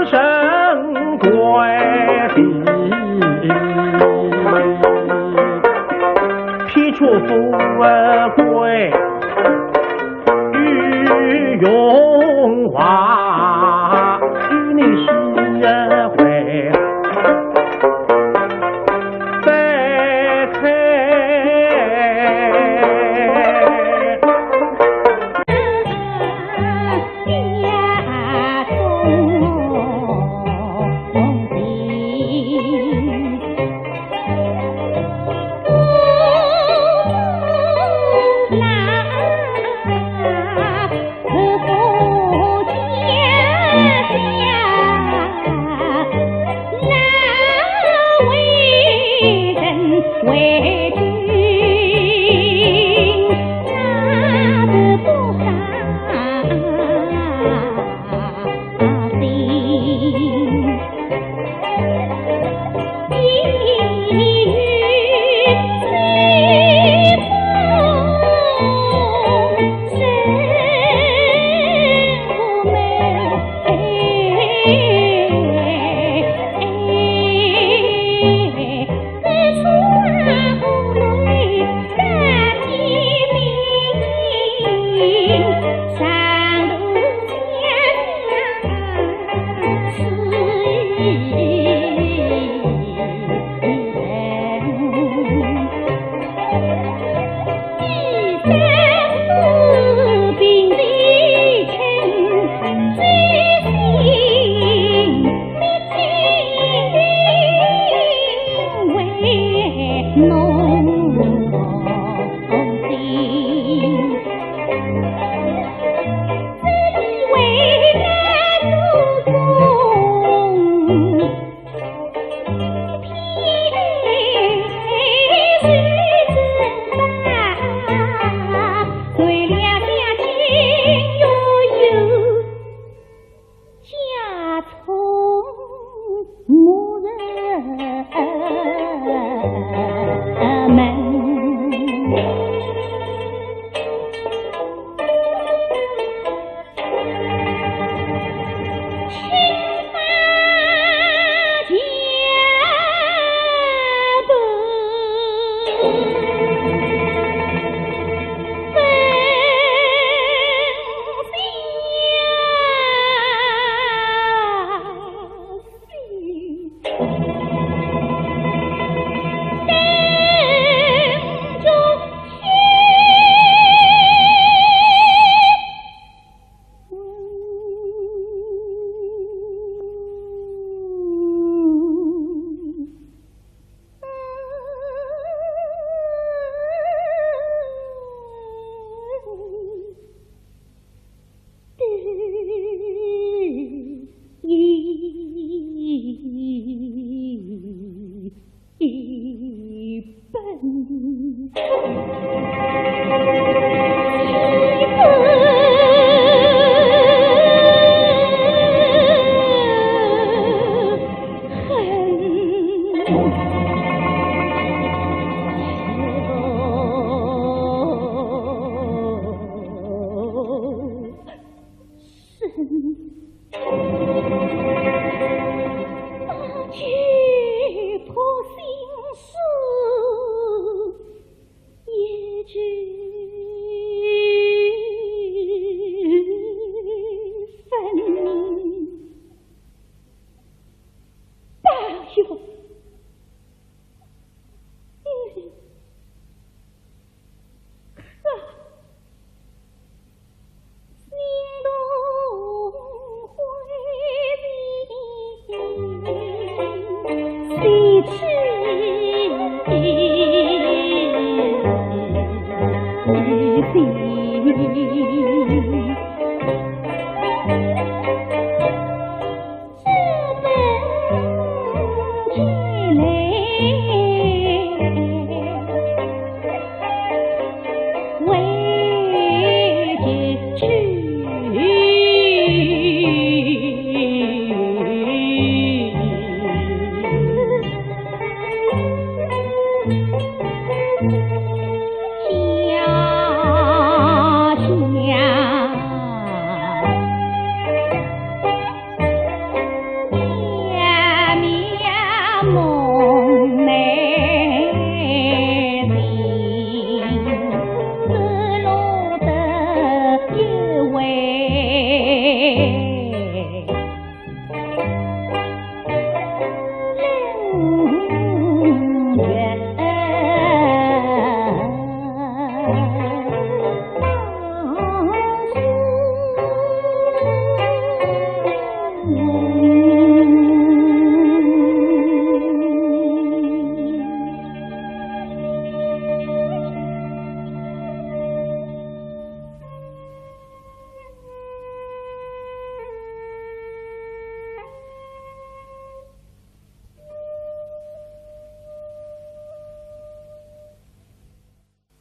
身贵，披着富贵与荣华，与你是会再会。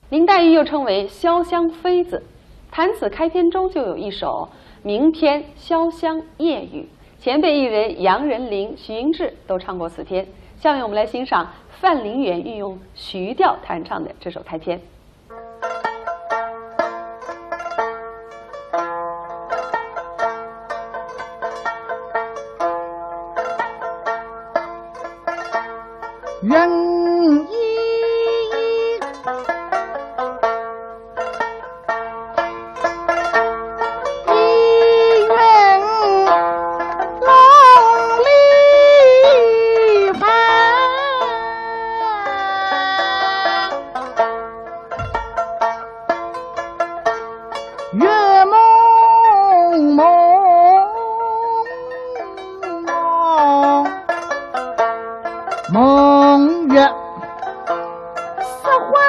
林黛玉又称为潇湘妃子，弹词开篇中就有一首名篇《潇湘夜雨》，前辈艺人杨仁林、徐英志都唱过此篇。下面我们来欣赏范林远运用徐调弹唱的这首开篇。 月蒙蒙，蒙月失魂。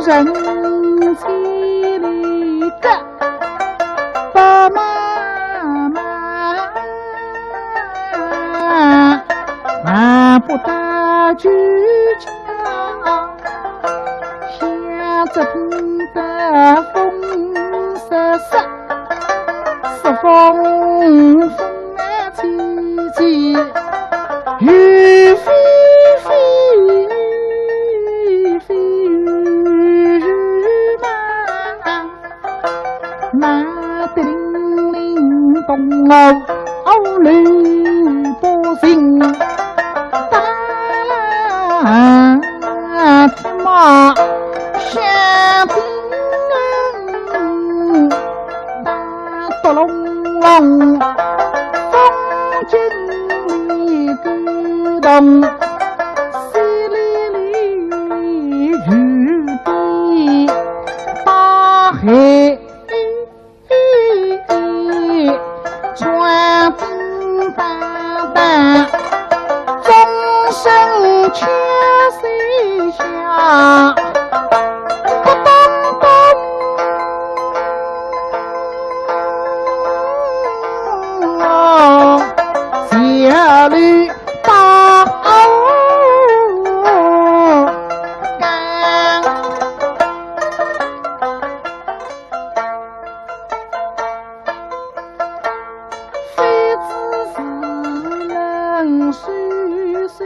人千里个白马马，啊，不打九桥，响着听得风瑟瑟。 是风风啊吹吹，雨飞飞，飞雨雨嘛，嘛得零零咚哦，哦，雷不停。 啊，芝麻香喷，打咚隆隆，风景里感动，淅沥沥雨滴打海。 穿叮当当，钟声敲三响，咚咚咚，下楼到。 非知是冷水水，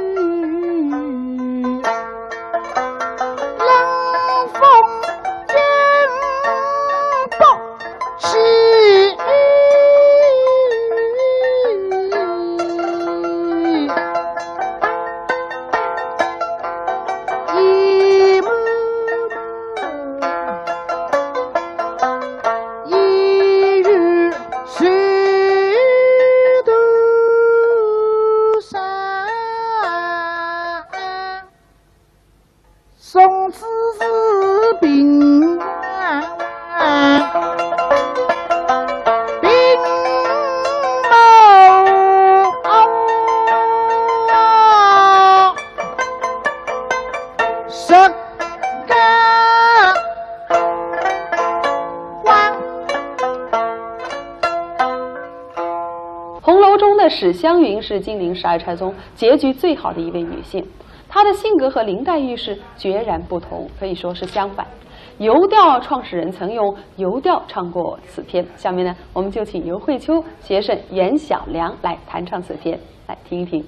冷风劲不起。一幕幕。 一日水头上。从此是平安，平安。 十个光。《红楼》中的史湘云是金陵十二钗中结局最好的一位女性，她的性格和林黛玉是决然不同，可以说是相反。游调创始人曾用游调唱过此篇。下面呢，我们就请尤慧秋携沈元、小梁来弹唱此篇。 来听一听。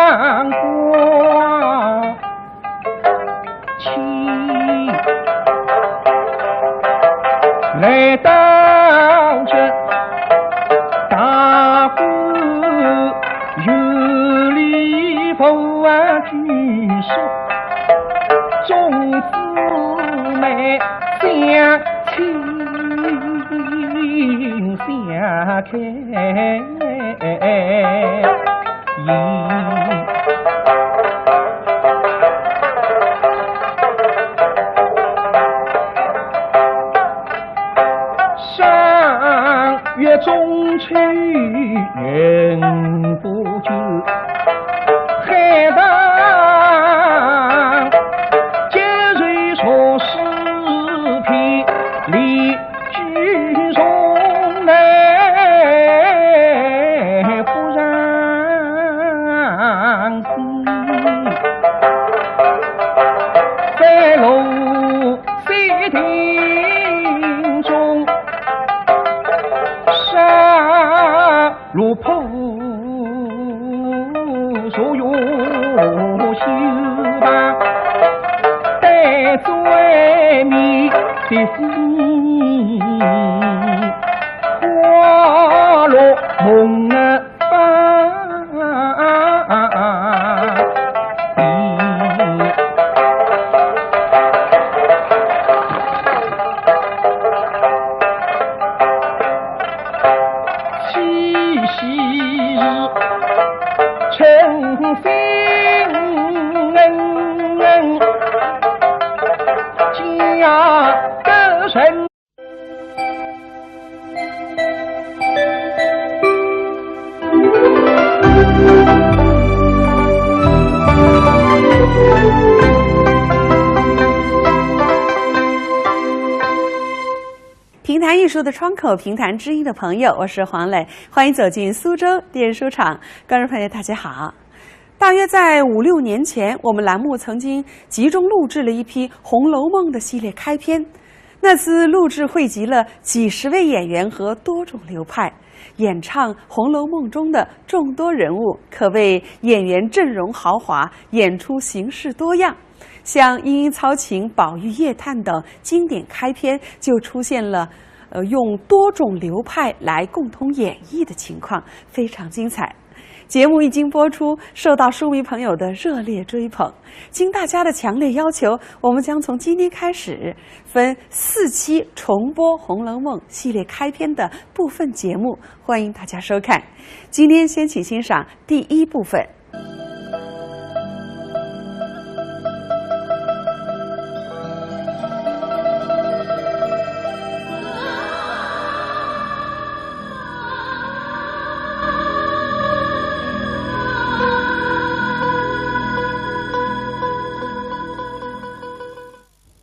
光。 起来到这大观园里，佛啊居所，众姊妹相亲相看。 上月中秋云不绝，海棠结蕊数十片，离 居中来不让心，在龙飞亭中杀戮破。 坐月秀吧，待最美的夫人花落梦啊。 七夕日，称心恩，嫁得人。 评弹艺术的窗口，评弹知音的朋友，我是黄磊，欢迎走进苏州电书场。观众朋友，大家好。大约在五六年前，我们栏目曾经集中录制了一批《红楼梦》的系列开篇。那次录制汇集了几十位演员和多种流派，演唱《红楼梦》中的众多人物，可谓演员阵容豪华，演出形式多样。 像莺莺操琴、宝玉夜探等经典开篇，就出现了，呃，用多种流派来共同演绎的情况，非常精彩。节目一经播出，受到书迷朋友的热烈追捧。经大家的强烈要求，我们将从今天开始分四期重播《红楼梦》系列开篇的部分节目，欢迎大家收看。今天先请欣赏第一部分。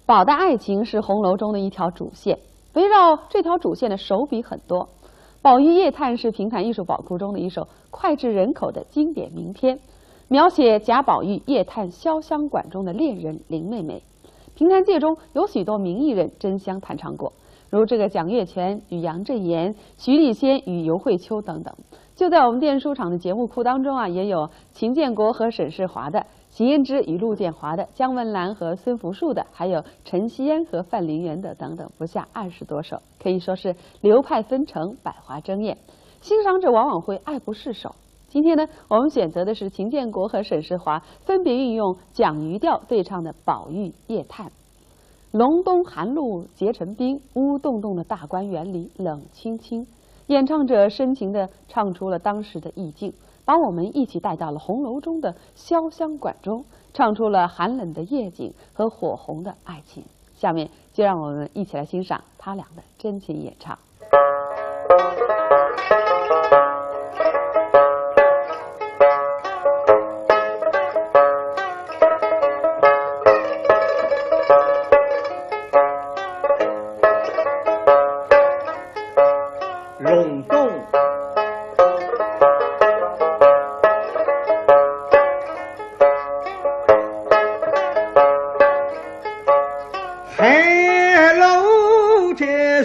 宝的爱情是红楼中的一条主线，围绕这条主线的手笔很多。宝玉夜探是评弹艺术宝库中的一首脍炙人口的经典名篇，描写贾宝玉夜探潇湘馆中的恋人林妹妹。评弹界中有许多名艺人争相弹唱过，如这个蒋月泉与杨振言、徐丽仙与尤慧秋等等。就在我们电书场的节目库当中啊，也有秦建国和沈世华的 邢胭脂与陆建华的、姜文兰和孙福树的，还有陈锡安和范林园的等等，不下二十多首，可以说是流派纷呈，百花争艳，欣赏者往往会爱不释手。今天呢，我们选择的是秦建国和沈世华分别运用蒋鱼调对唱的《宝玉夜探》。 隆冬寒露结成冰，乌洞洞的大观园里冷清清。演唱者深情地唱出了当时的意境，把我们一起带到了红楼中的潇湘馆中，唱出了寒冷的夜景和火红的爱情。下面就让我们一起来欣赏他俩的真情演唱。 隆冬。 寒露结人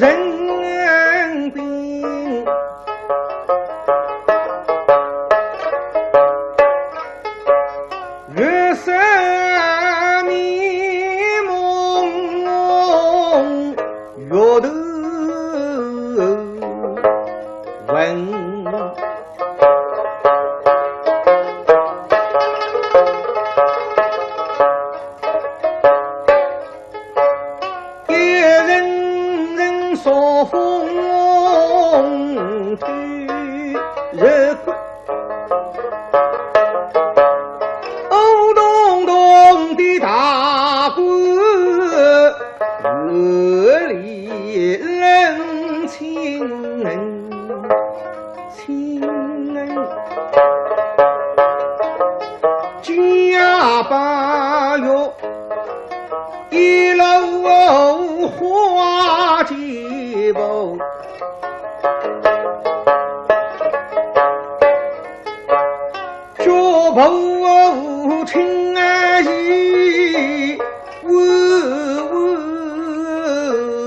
我亲爱的，我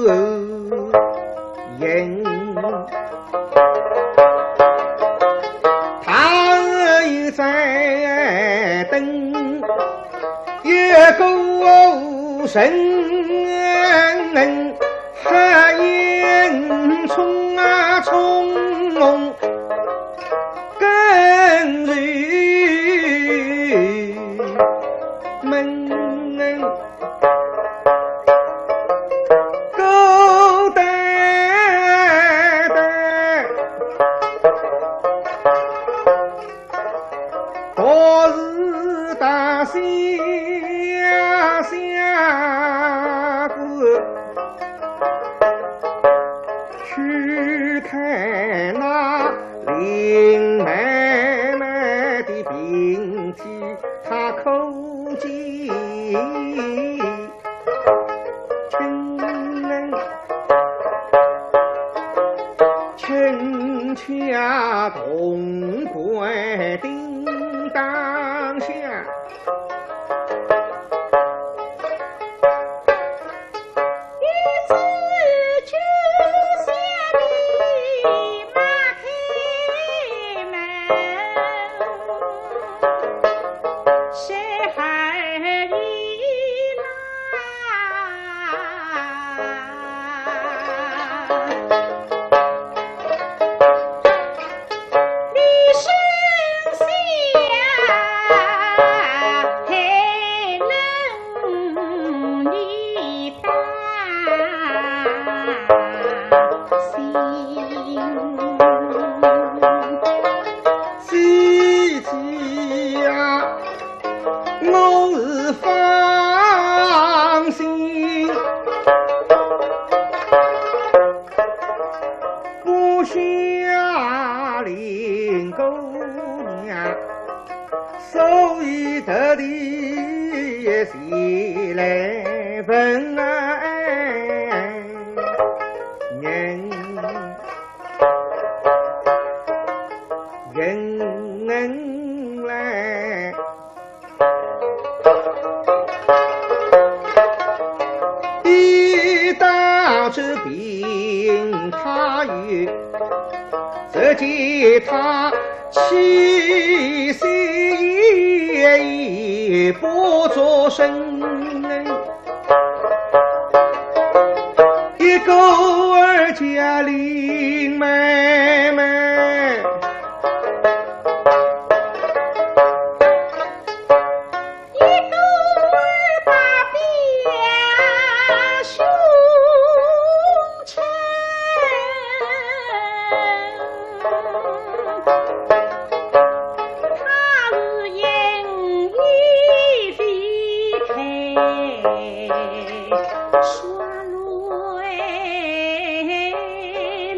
我应。他又在等一个人，黑影冲啊冲，跟随门。 孤单单，独自踏下山谷，去看那林妹妹的病体，她可见 亲，亲家潼关叮当响。一只九仙的马开门。 谁还依赖？你身下还能一担心？ 姐姐呀，我是放心，不下林姑娘，所以特地前来问啊。 人来。一到这病她又，只见她气息奄奄，不作声。 一个儿叫林妹妹，一个儿把表兄称。 他是因为非开双泪淋。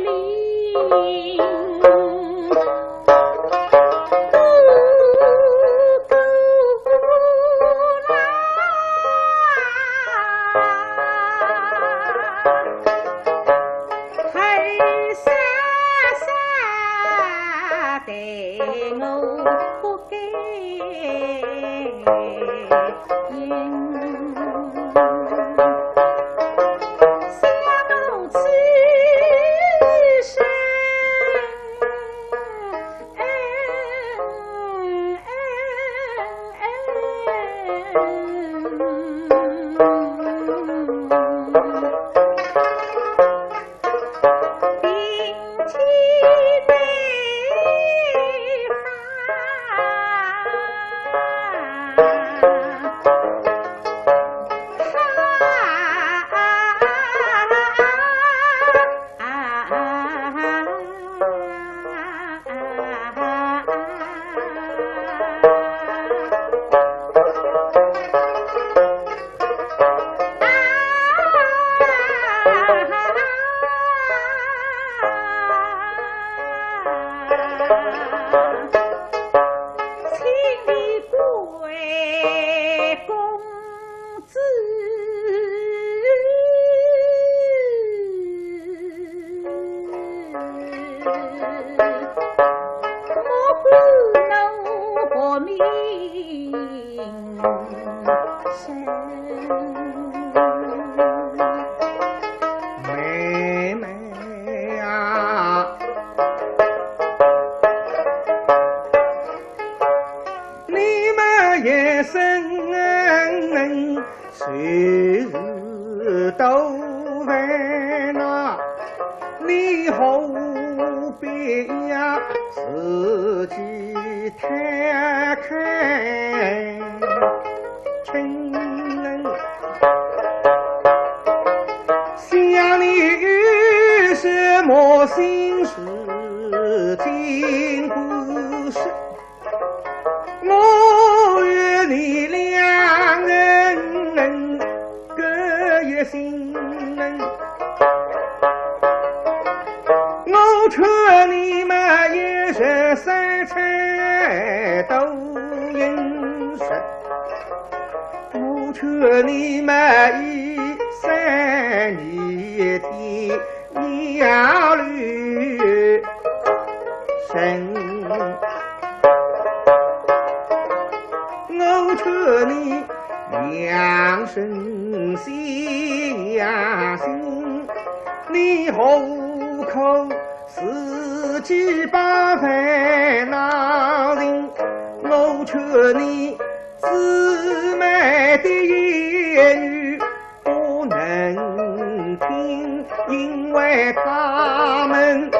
还傻傻对我不该应。想我此生 病体最好。妹妹啊，你们一生谁是都为难，你何必要自己太开心？想你有什么心事尽管说， 我与你两人各一心。我劝你们一日三餐多饮食，我劝你们一生一天 要旅行。我劝你养生息养心，你何苦自己把烦恼寻？我劝你姊妹的言语 不能听，因为他们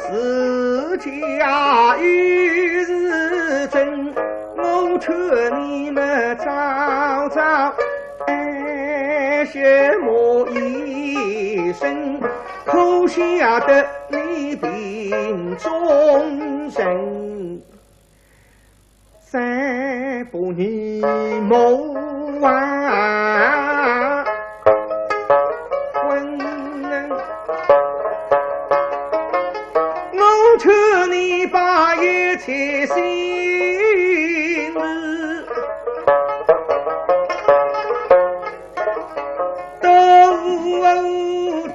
自家有事情。我劝你们早早看些么医生，可晓得你病重症。 三不二莫忘恩。我劝你把一切心事 都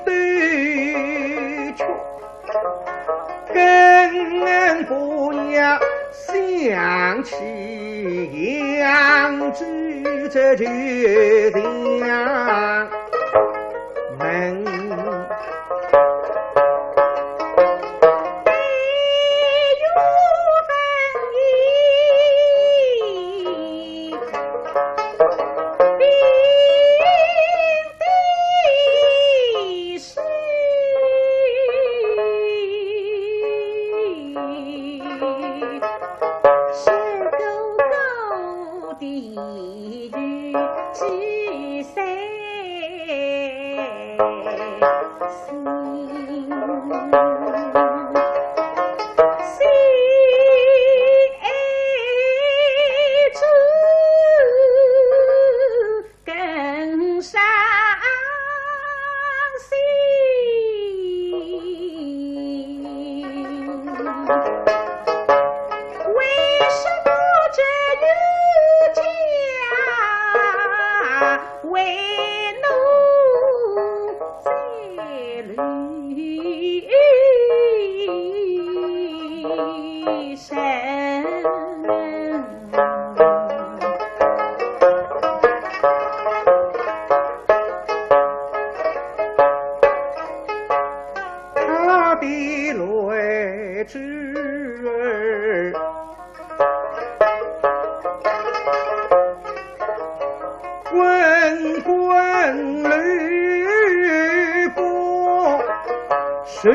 对却，更不要想起扬州这旧墙门。 他的来之儿，滚滚流波，谁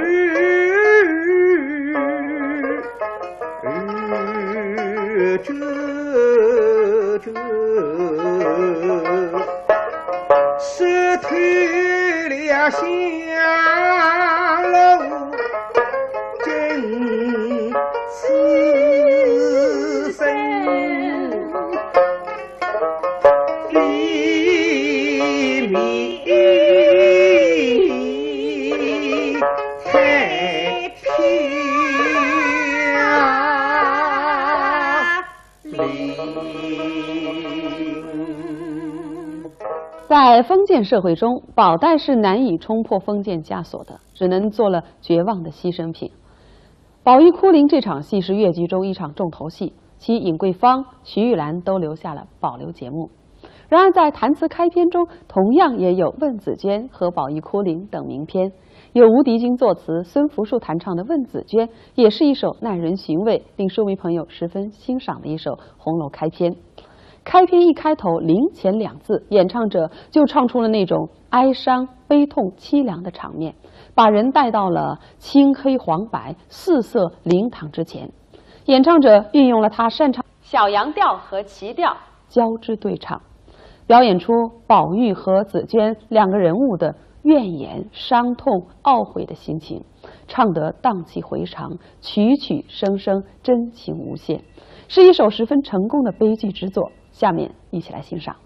这这是退了香炉，真此生里面太平。 在封建社会中，宝黛是难以冲破封建枷锁的，只能做了绝望的牺牲品。宝玉哭灵这场戏是越剧中一场重头戏，其尹桂芳、徐玉兰都留下了保留节目。然而，在弹词开篇中，同样也有《问紫鹃》和《宝玉哭灵》等名篇，由吴迪金作词、孙福树弹唱的《问紫鹃》，也是一首耐人寻味、令书迷朋友十分欣赏的一首红楼开篇。开篇一开头，灵前两字，演唱者就唱出了那种哀伤、悲痛、凄凉的场面，把人带到了青黑黄白四色灵堂之前。演唱者运用了他擅长小扬调和奇调交织对唱，表演出宝玉和紫鹃两个人物的怨言、伤痛、懊悔的心情，唱得荡气回肠，曲曲声声真情无限，是一首十分成功的悲剧之作。下面一起来欣赏。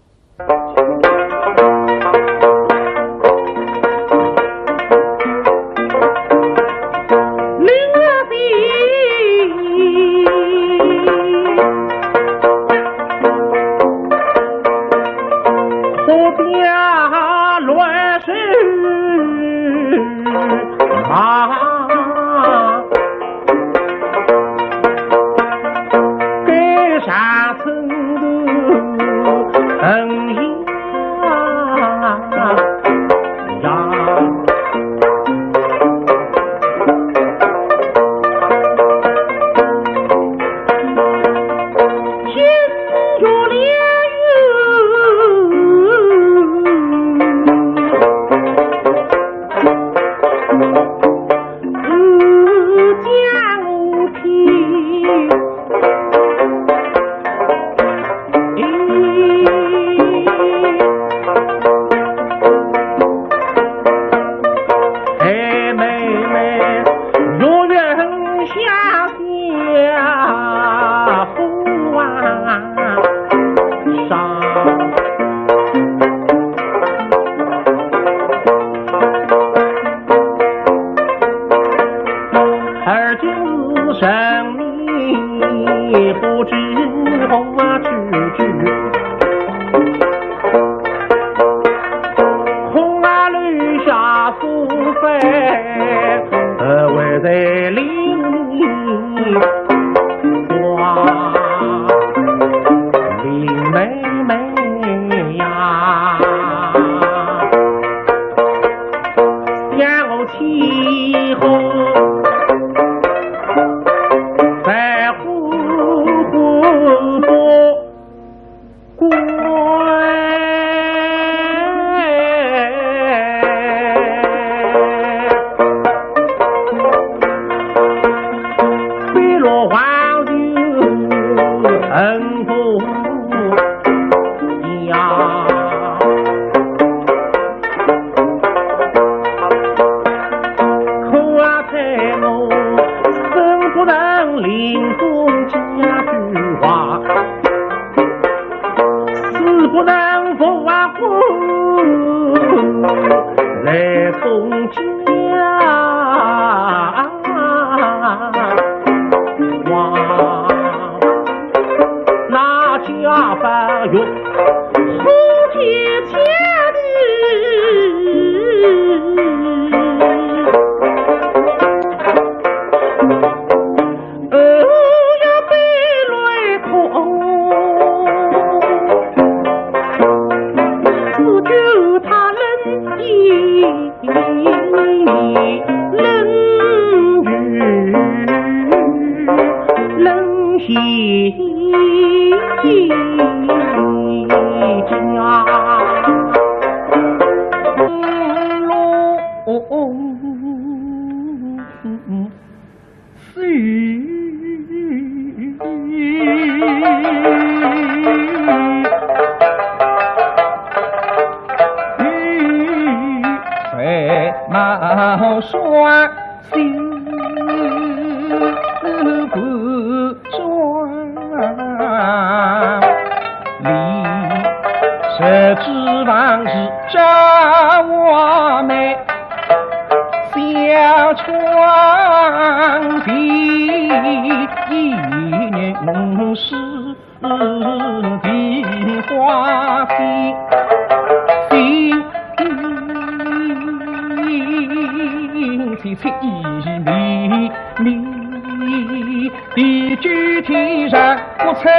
地久天长，不曾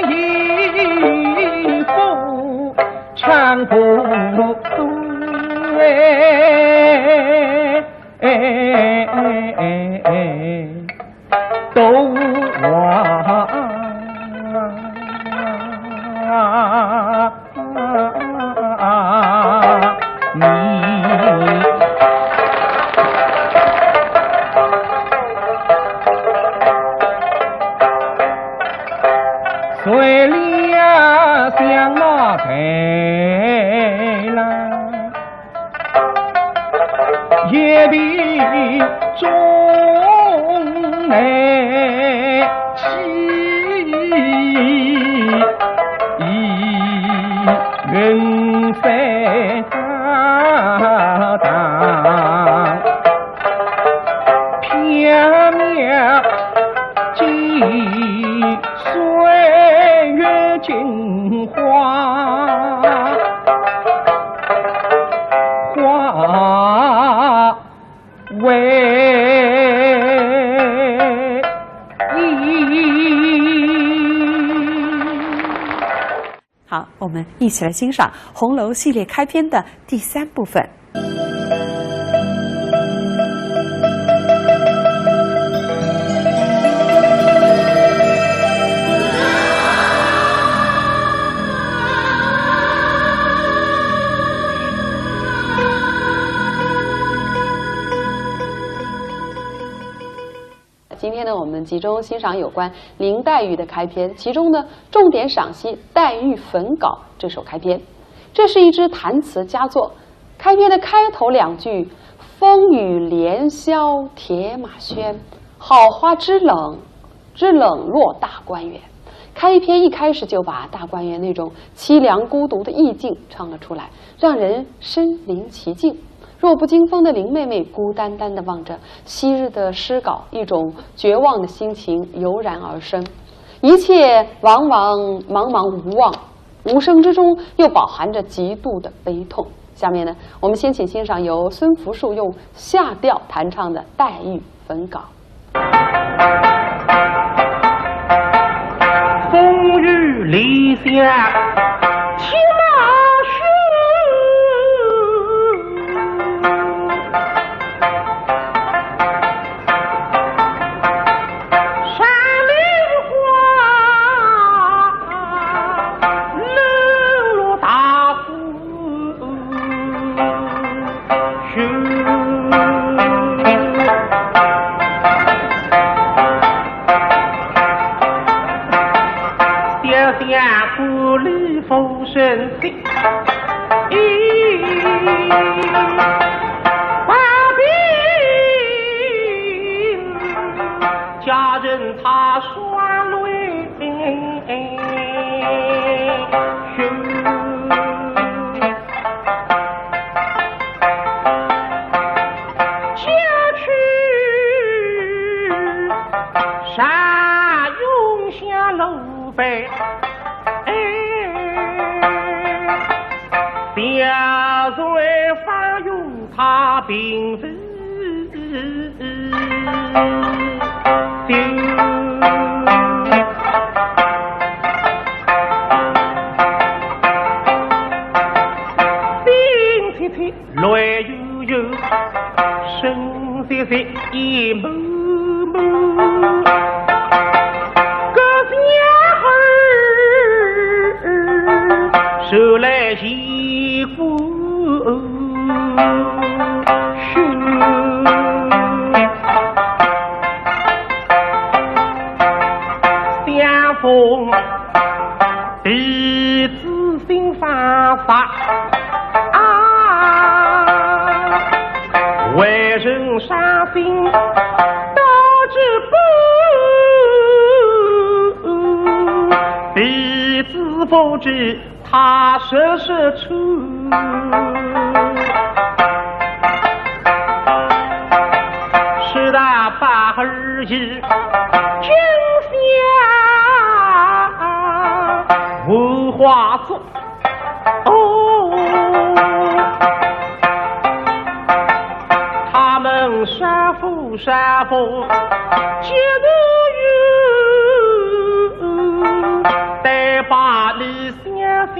一步长不对。都我你。谁料想那白兰也比中美 云飞大荡，缥缈几岁月镜花，花 为一。好，我们一起来欣赏《红楼》系列开篇的第三部分。 今天呢，我们集中欣赏有关林黛玉的开篇，其中呢，重点赏析黛玉焚稿这首开篇。这是一支弹词佳作，开篇的开头两句“风雨连萧铁马喧”，好花之冷，之冷落大观园。开篇一开始就把大观园那种凄凉孤独的意境唱了出来，让人身临其境。弱不禁风的林妹妹孤单单地望着昔日的诗稿，一种绝望的心情油然而生。一切茫茫，茫茫无望，无声之中又饱含着极度的悲痛。下面呢，我们先请欣赏由孙福树用夏调弹唱的《黛玉焚稿》。 风雨连萧铁马喧，山林花，冷落大观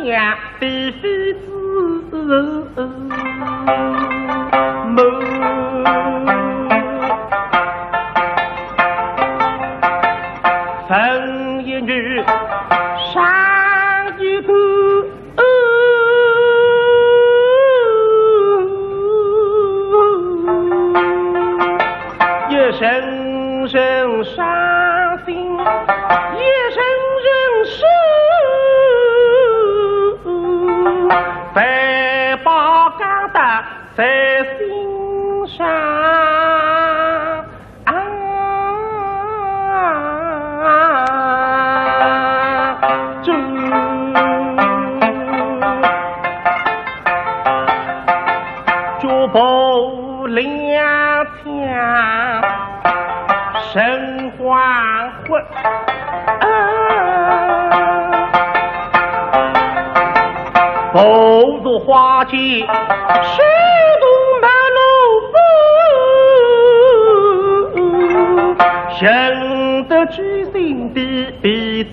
呀，比非子谋。分一女，上一个。 一声声伤心，一声声是在把感到在心上。 啊，这脚步踉跄，神魂 昏。啊，步入花间，手动马路步，认得知心的彼此。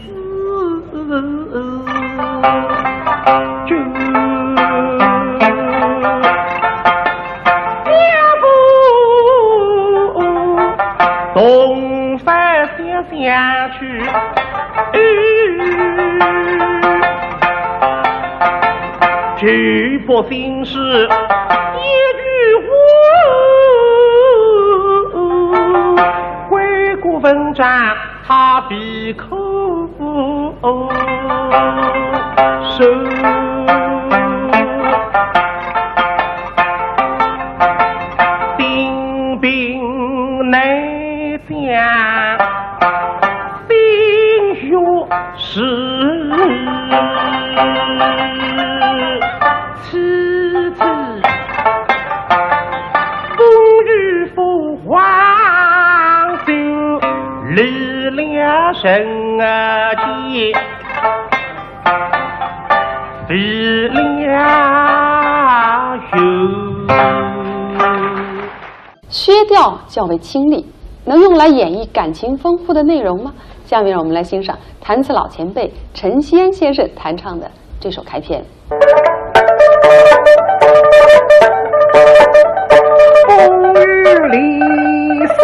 君，两步同返想想去，只不心事一句话，回顾文章 他闭口声。丁宾难讲心学是，其次风雨浮 黄州离了人间，离了人。薛调较为清丽，能用来演绎感情丰富的内容吗？下面让我们来欣赏弹词老前辈陈锡安先生弹唱的这首开篇。 风雨里想，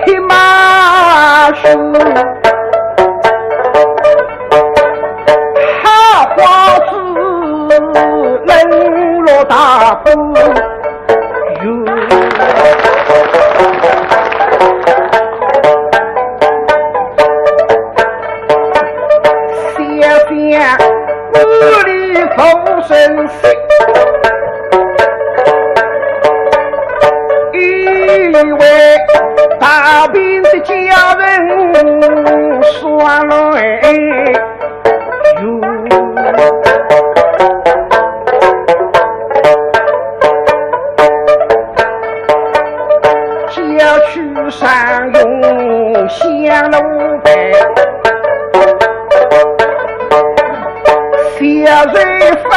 骑马去，好花枝冷落大风。 想想屋里风声息，因为大病的家人双来 郊区上用香炉牌，小人方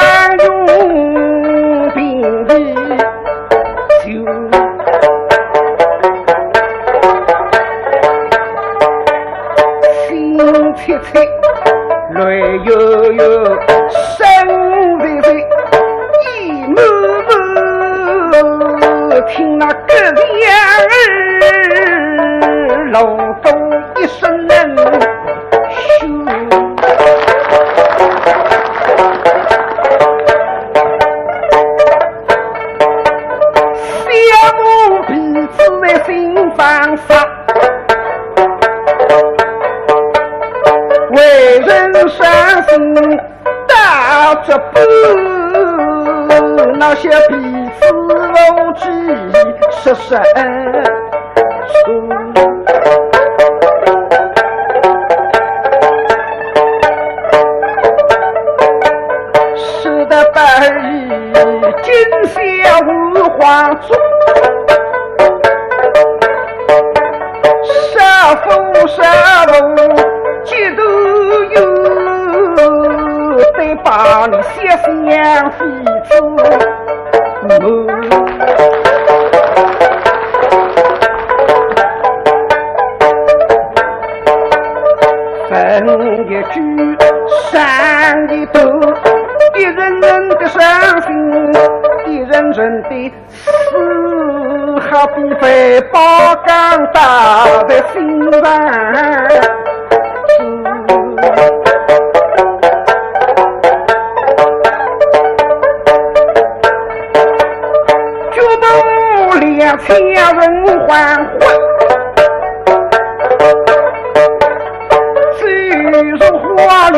用平地。 就心切切，泪悠悠，声微微，眼满满，听那个两儿弄得一身冷血。 小奴婢子在心房上，为人伤心大脚步，那些婢子无计说说。 使得百里金香无花烛，杀父杀母几多有，得把你写相妃子。 门打在心上。举头两千人欢呼，走入花园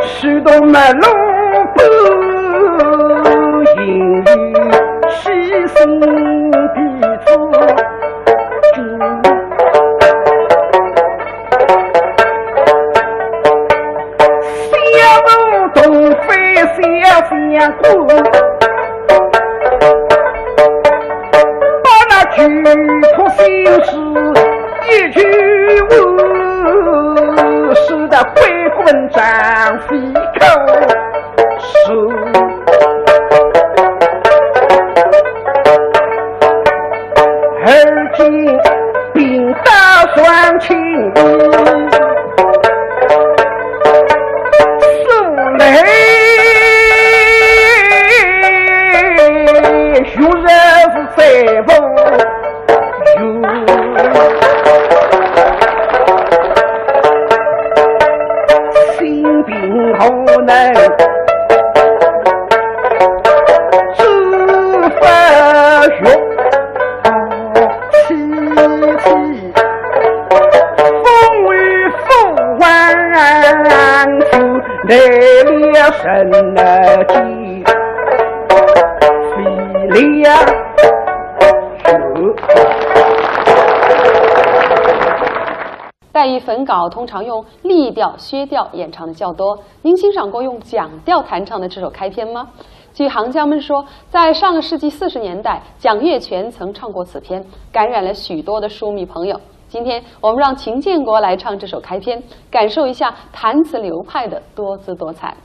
许多门路不，因为虚心彼此主。小童飞小相顾，把那举头心事一句话，使得鬼魂张飞口。 是。而今兵到船前，苏雷如若是在乎 有心病何能治法药？凄凄风雨不还，就累了神经。 带一粉稿通常用立调、薛调演唱的较多。您欣赏过用蒋调弹唱的这首开篇吗？据行家们说，在上个世纪四十年代，蒋月泉曾唱过此篇，感染了许多的书迷朋友。今天我们让秦建国来唱这首开篇，感受一下弹词流派的多姿多彩。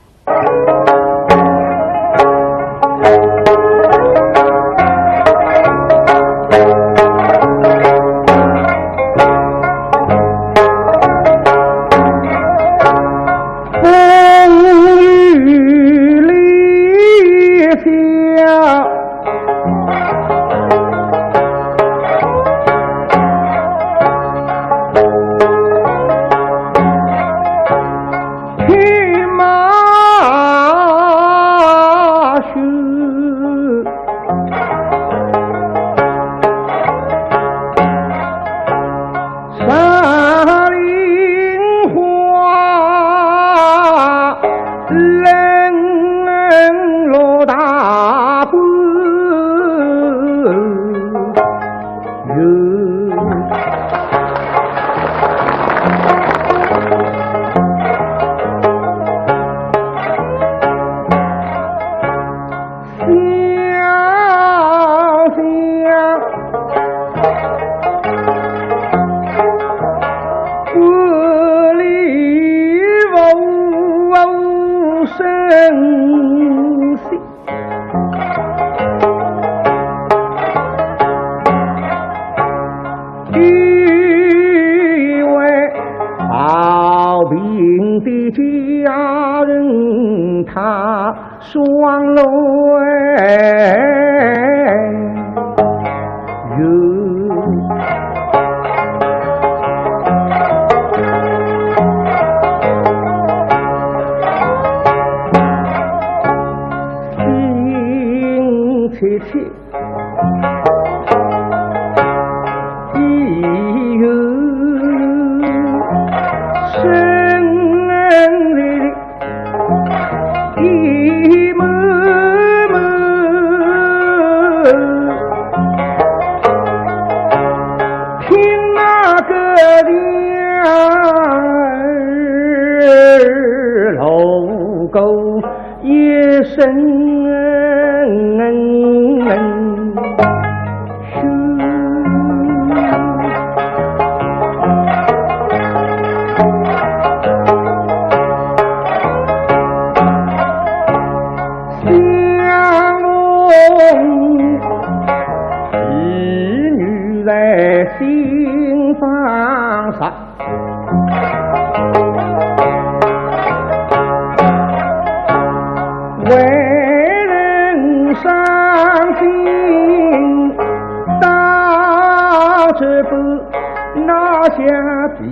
下弟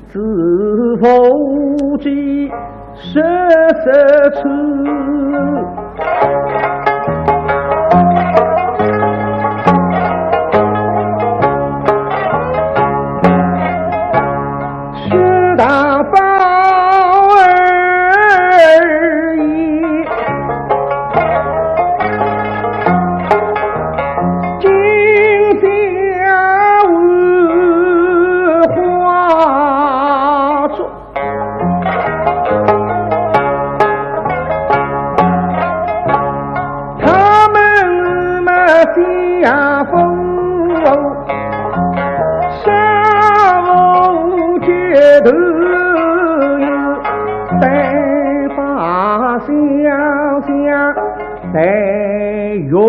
子无计十十处。是大宝二爷，今朝花烛。 他们嘛家父少无节头，带把小小在用。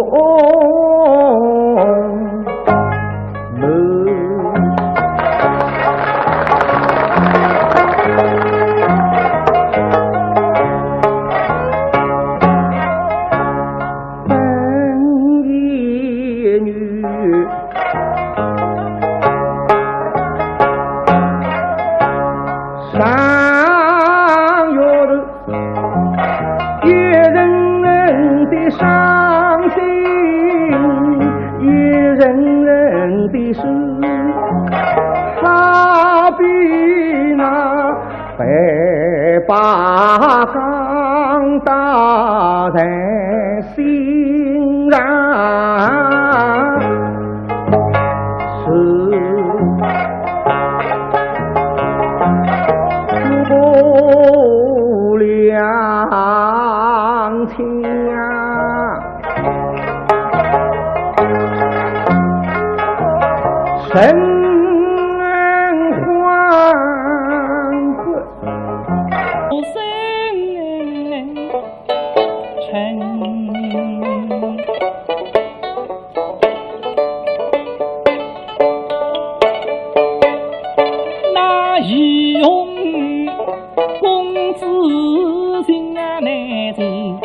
一人人的伤心，一人人的事，好比那百把钢搭在心上。 是不两情啊，神欢喜。 那御用公子心啊难定，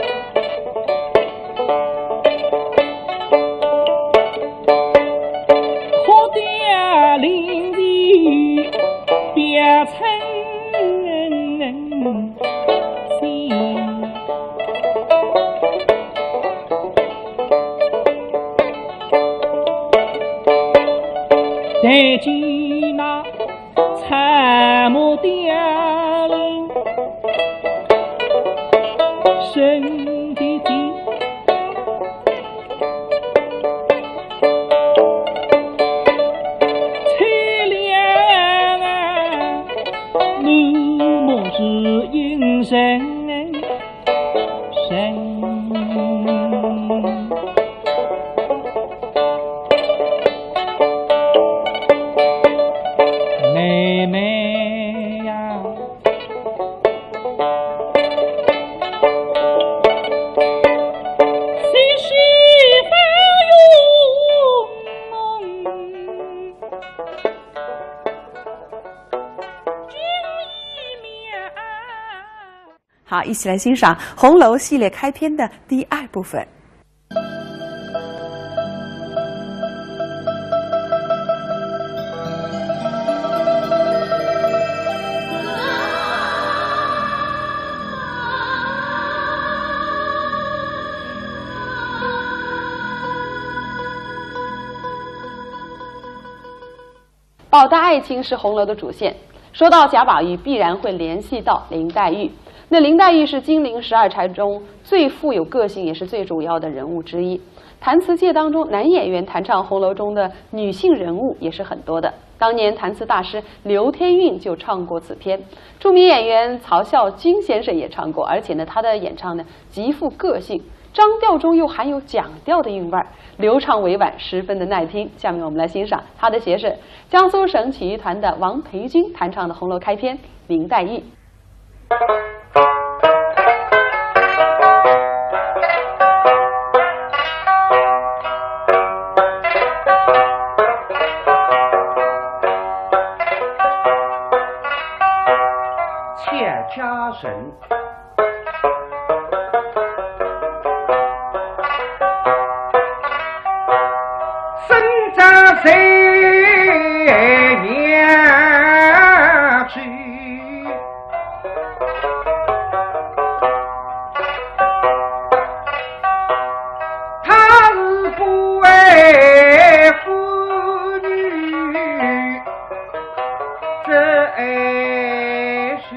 哭爹临地表春心。 但见那草木凋零深的地，凄凉啊，落寞是隐身。 人。妹妹呀，心事不用 好，一起来欣赏《红楼》系列开篇的第二部分。宝黛爱情是《红楼》的主线。说到贾宝玉，必然会联系到林黛玉。那林黛玉是金陵十二钗中最富有个性，也是最主要的人物之一。弹词界当中，男演员弹唱《红楼》中的女性人物也是很多的。当年弹词大师刘天韵就唱过此篇，著名演员曹啸金先生也唱过，而且呢，他的演唱呢极富个性，张调中又含有蒋调的韵味儿，流畅委婉，十分的耐听。下面我们来欣赏他的学生 江苏省曲艺团的王培君弹唱的《红楼》开篇《林黛玉》。哀愁。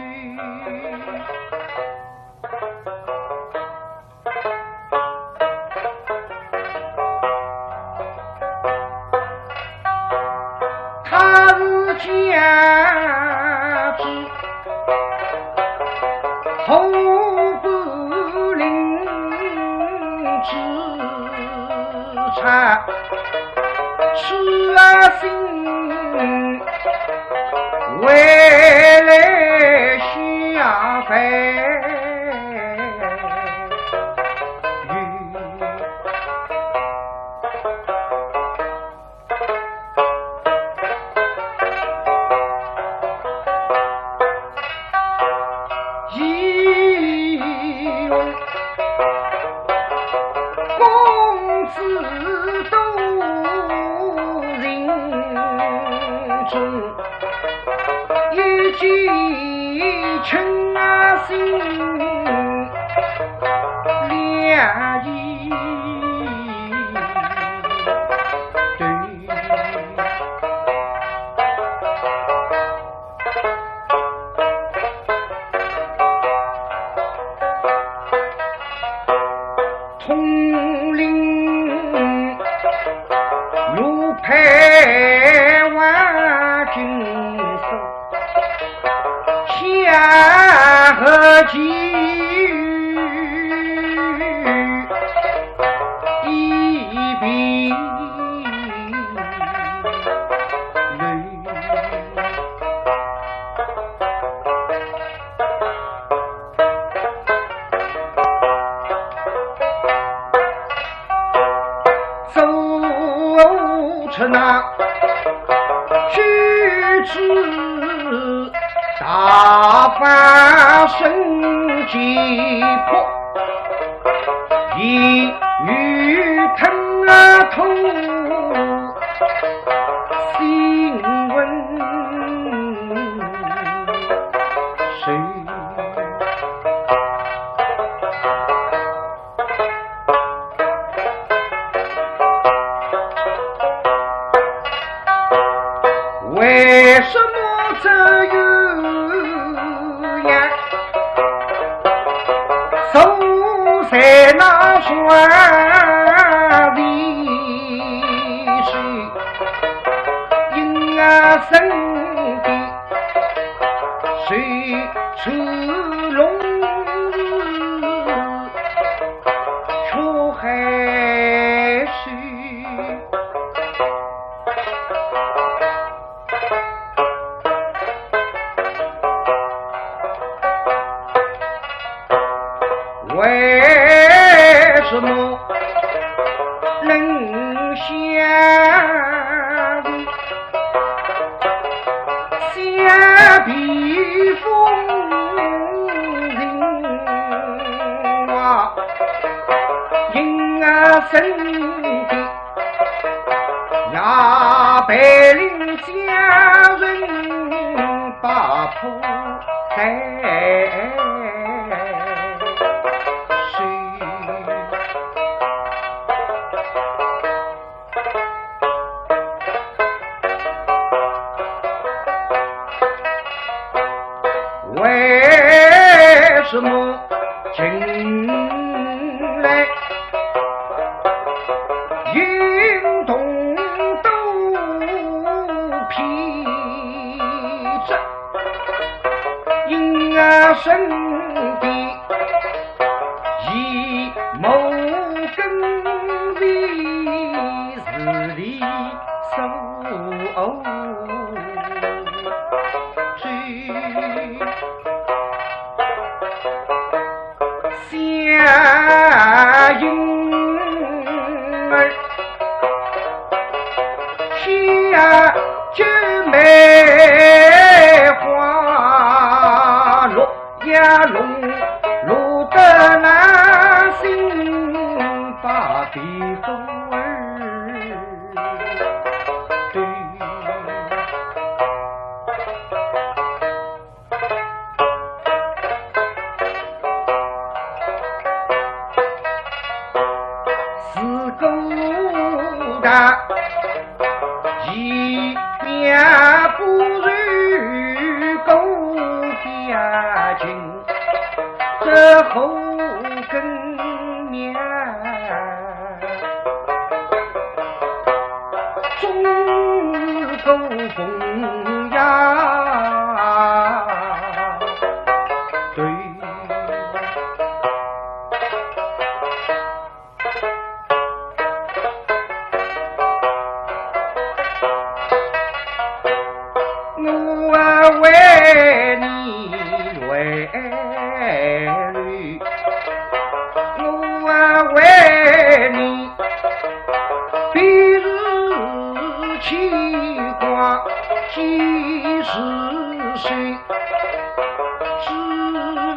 他是家主 后不领之差，痴啊心，未来下凡。 公子都人中，一见情啊心两意。 统领奴婢万金锁，下合计一比 走出那居之 大发神奇魄，一语吞啊吐新闻。谁 为什么这鸳鸯守在那船里去？因啊身边 谁出龙日出海水？为什么能下雨？ 下笔风人啊，因啊身边，也陪领家人把破带水。 为什么近来运动都疲劳？因啊身边 一谋跟随是理所追。小影儿，下九梅花落 呀，弄弄得那心把地风儿对。自古大 一面不如只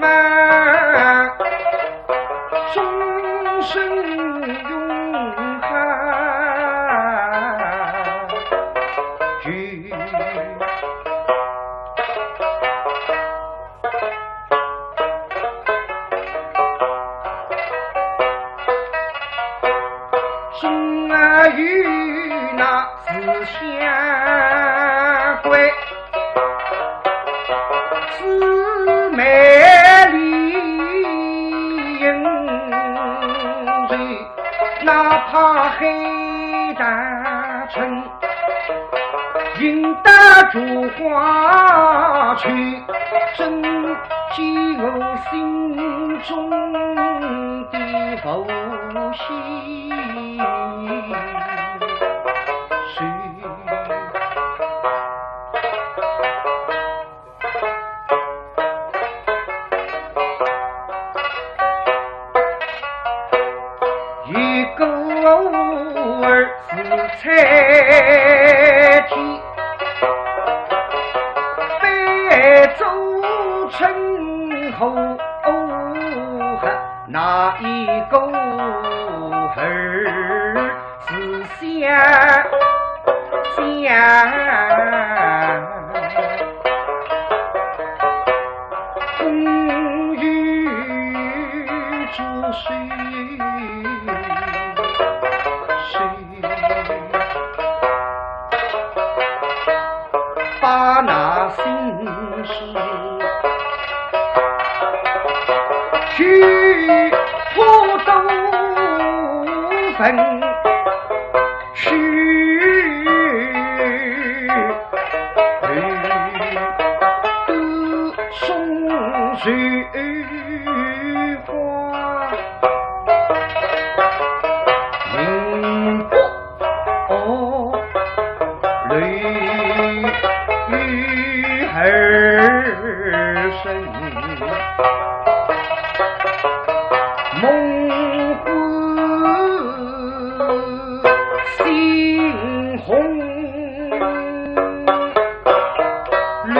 望终身永恒聚。 生而有那思想归，姊妹理应是，哪怕海大成。 引得烛花去，真寄我心中的佛心事。 一个儿子在天，被周成后，那一个儿子 想想，风雨之时，谁把那心事 去破都分去，都送水花。明白 哦，泪雨儿声，梦魂心红绿。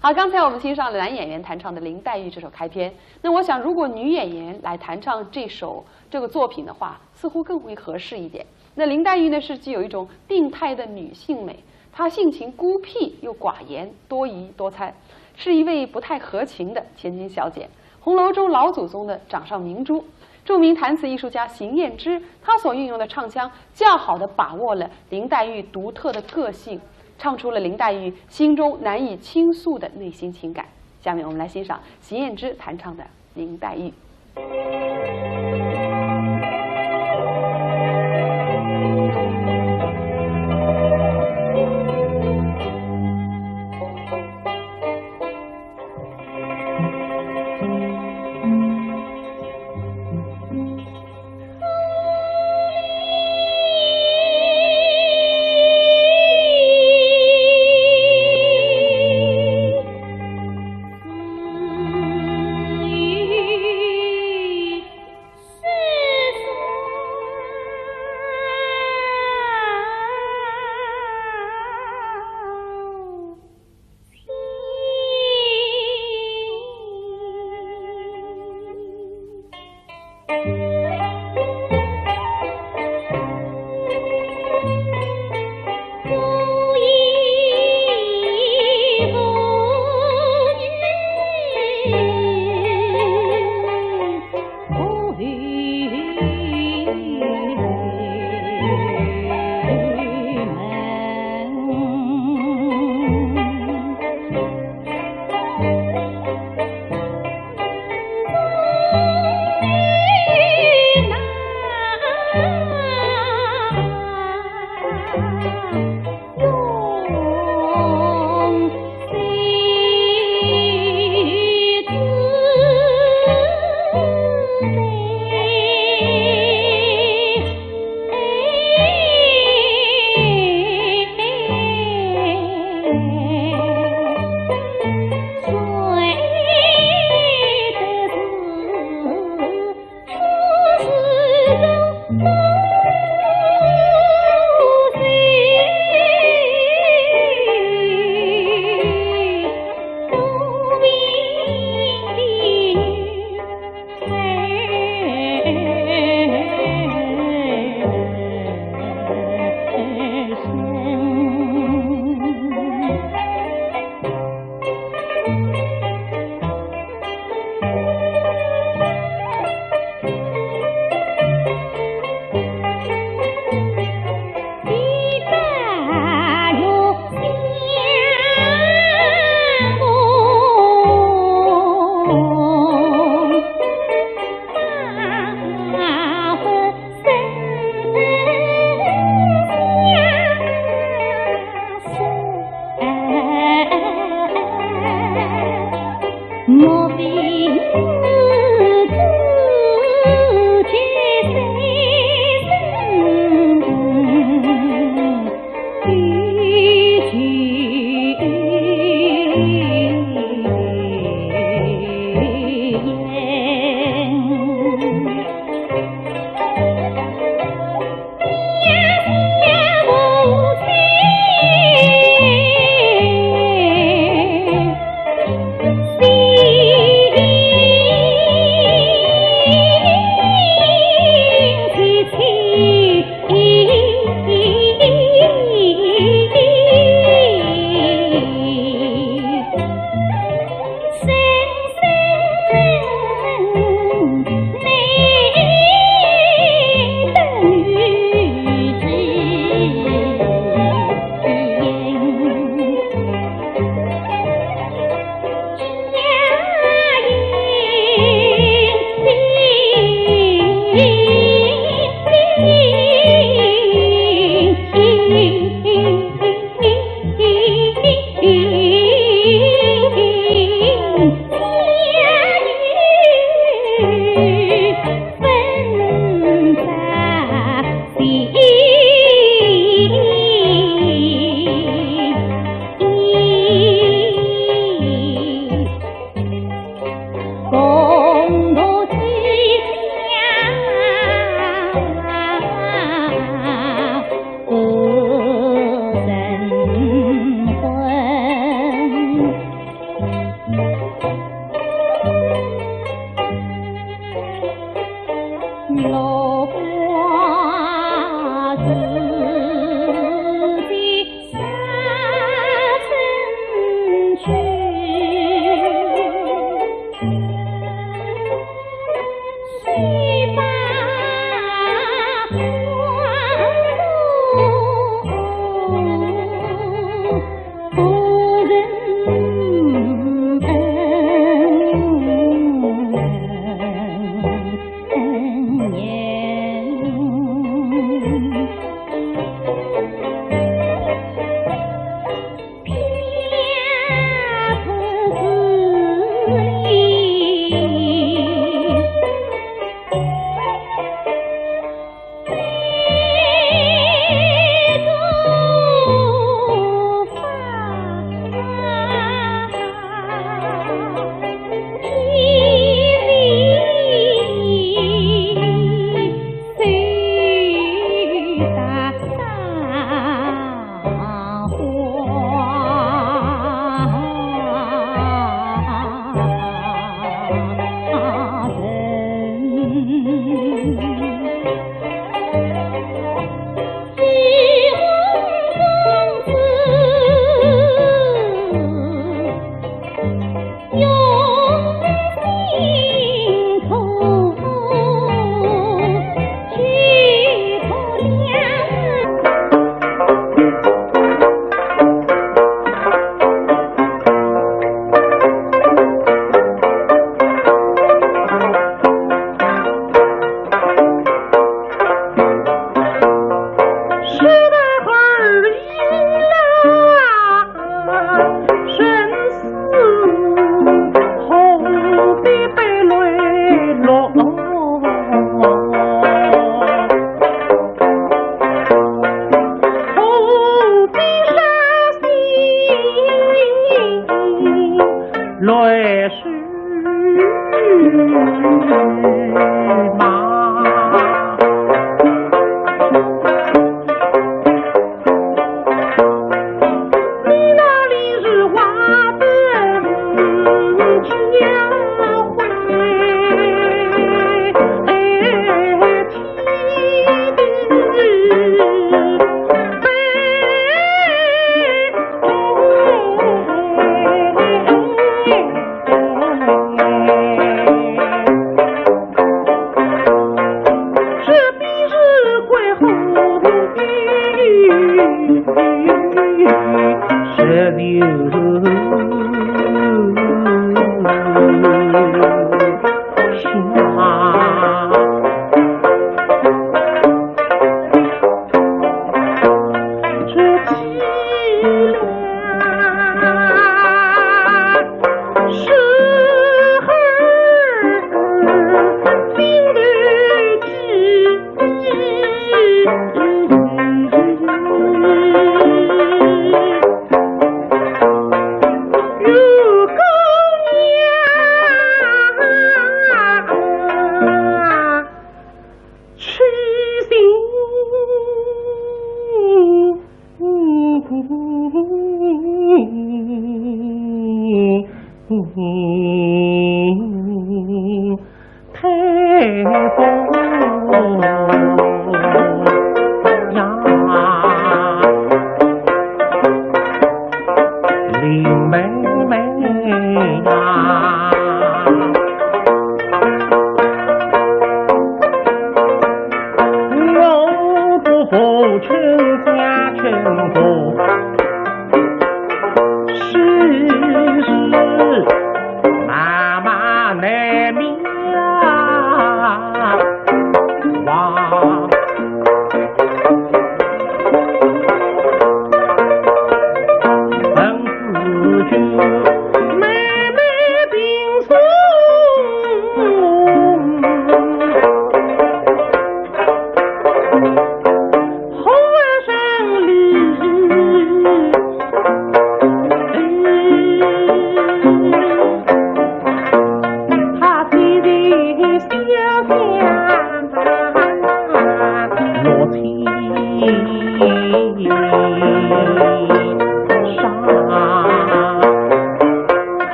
好，刚才我们欣赏了男演员弹唱的《林黛玉》这首开篇。那我想，如果女演员来弹唱这首，这个作品的话，似乎更为合适一点。那林黛玉呢，是具有一种病态的女性美，她性情孤僻又寡言，多疑多猜，是一位不太合情的千金小姐。红楼中老祖宗的掌上明珠，著名弹词艺术家邢燕之，她所运用的唱腔，较好地把握了林黛玉独特的个性，唱出了林黛玉心中难以倾诉的内心情感。下面我们来欣赏邢燕之弹唱的《林黛玉》。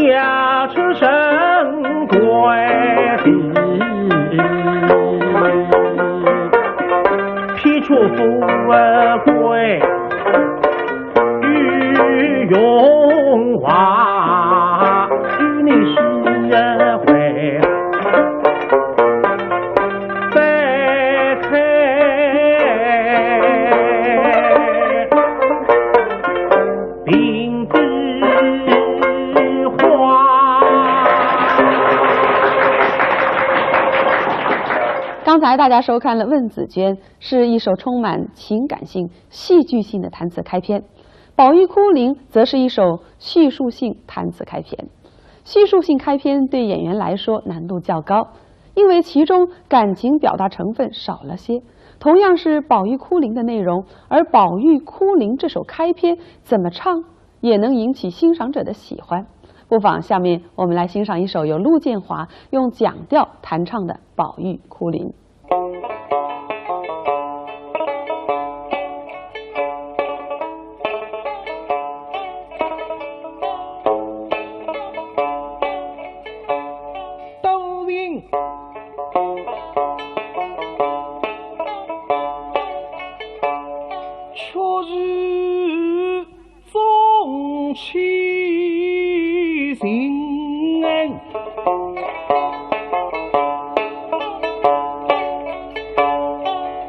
家出身贵，披着富贵与荣华，与你是会再开并不花。刚才大家收看了《问紫鹃》，是一首充满情感性、戏剧性的弹词开篇。《宝玉哭灵》则是一首叙述性弹词开篇。叙述性开篇对演员来说难度较高，因为其中感情表达成分少了些。同样是《宝玉哭灵》的内容，而《宝玉哭灵》这首开篇怎么唱，也能引起欣赏者的喜欢。不妨下面我们来欣赏一首由陆建华用蒋调弹唱的《宝玉哭灵》。多情，却是 终其心。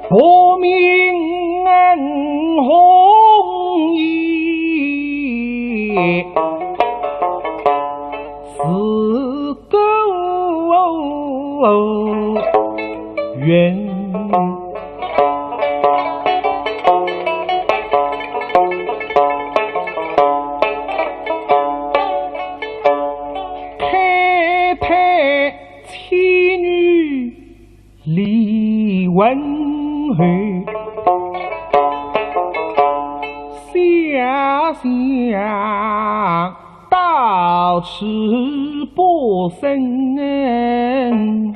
薄命红颜似孤云。 开泰妻女离婚后，想想 到此不生嗔。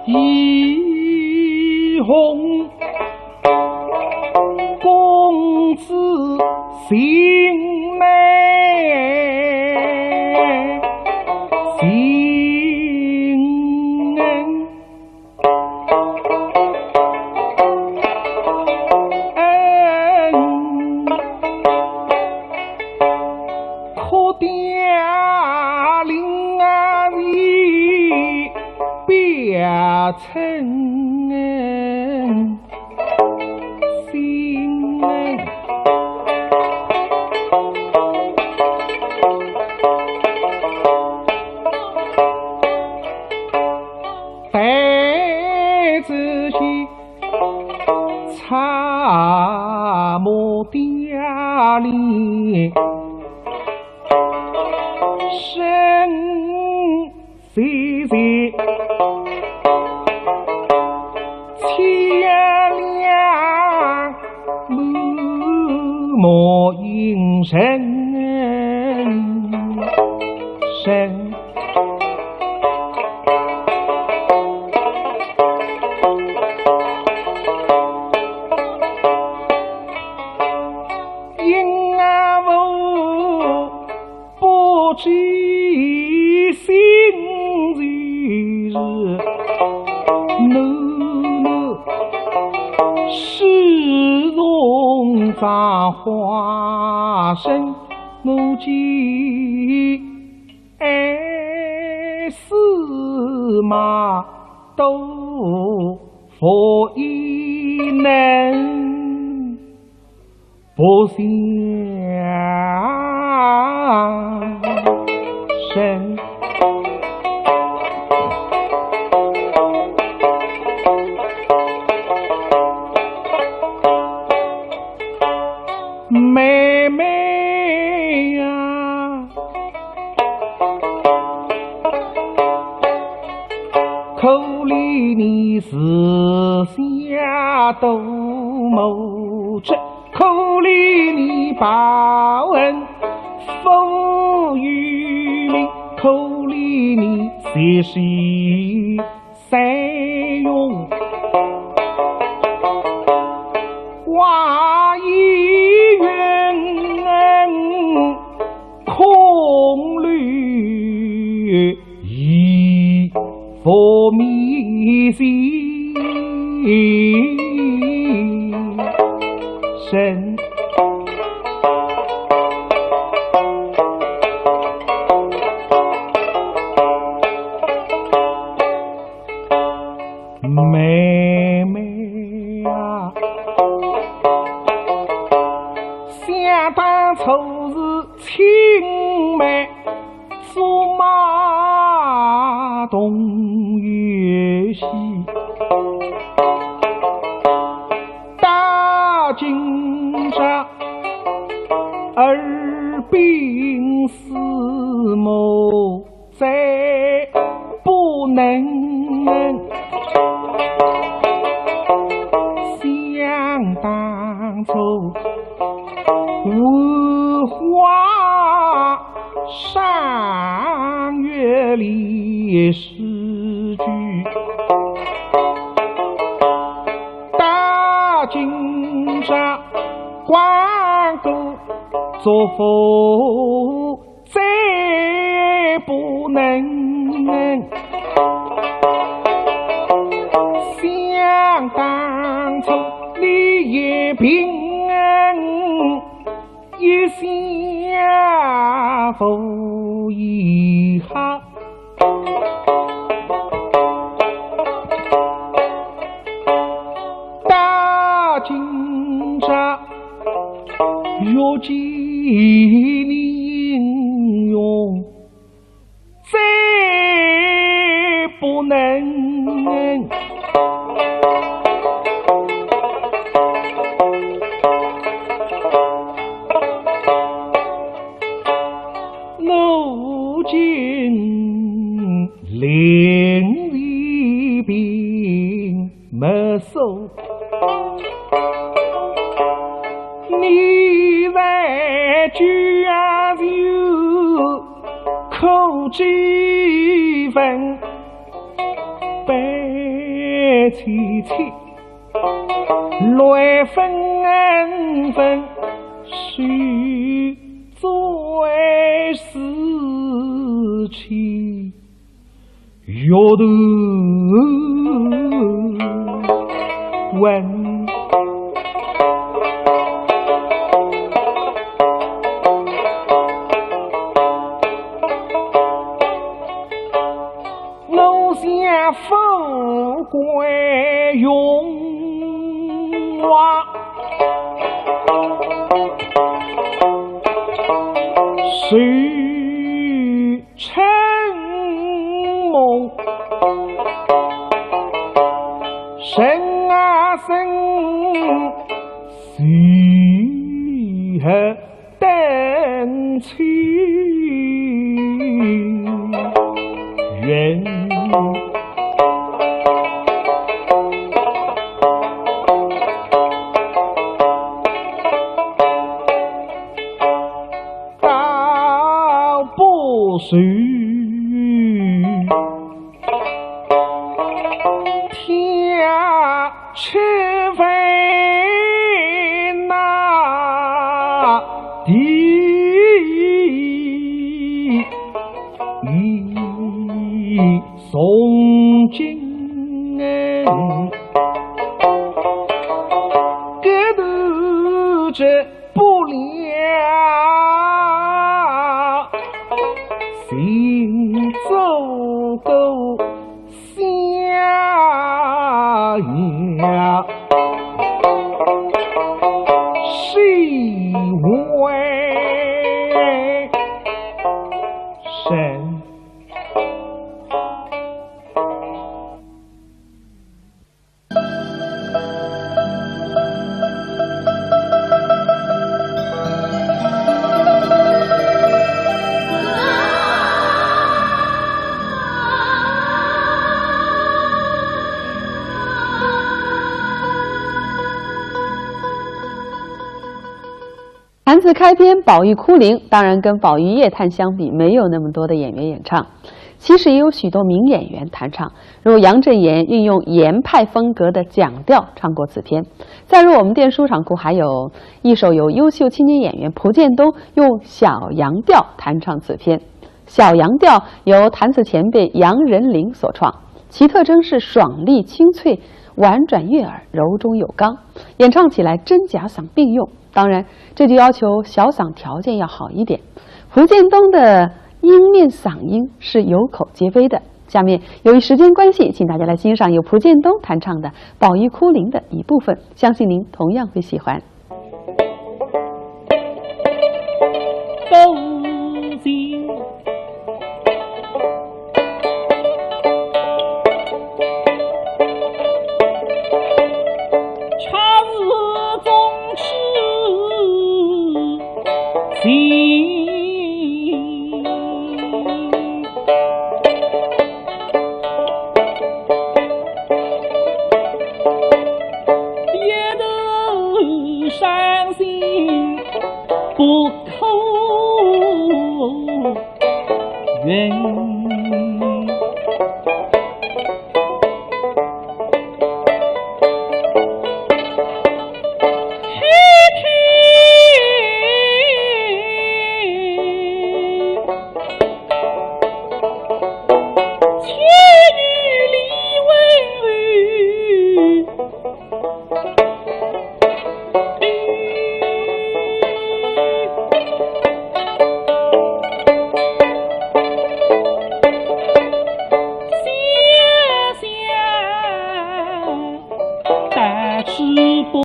怡红 公子心内心恩，可怜灵儿的表亲。 心。带仔些茶马店里，生 姐姐，千两满目莺神神。莺啊，我 不知心事，囡囡始终葬花生，我寄哀思嘛，多福以能。 不相生。妹妹呀，可怜你自小多无知， 可怜你报恩无有。别是三用花依云，空留一佛面前。妹妹啊，想当初是青梅竹马同游戏，到今朝耳鬓厮磨。 再不能想当初，繁华赏月连诗句，到今朝光顾祝福 再不能想当初你一颦一笑无遗憾。 到今朝，欲寄你英雄，再不能。我今临危病 没数。你在家就苦几分，悲戚戚，乱纷纷，谁最思妻？ 月头问，我想富贵荣华，谁 春梦，人啊人，谁还等秋云？ 倒不如跳出坟那地，从今搿头这 不了，行走过襄阳，谁为人？ 谈词开篇，宝玉哭灵，当然跟宝玉夜探相比，没有那么多的演员演唱。其实也有许多名演员弹唱，如杨振言运用言派风格的蒋调唱过此篇。再如我们店书场库还有一首由优秀青年演员蒲建东用小杨调弹唱此篇。小杨调由弹词前辈杨仁林所创，其特征是爽利清脆、婉转悦耳、柔中有刚，演唱起来真假嗓并用。当然，这就要求小嗓条件要好一点。蒲建东的鹰面嗓音是有口皆碑的。下面由于时间关系，请大家来欣赏由蒲建东弹唱的《宝玉哭灵》的一部分，相信您同样会喜欢。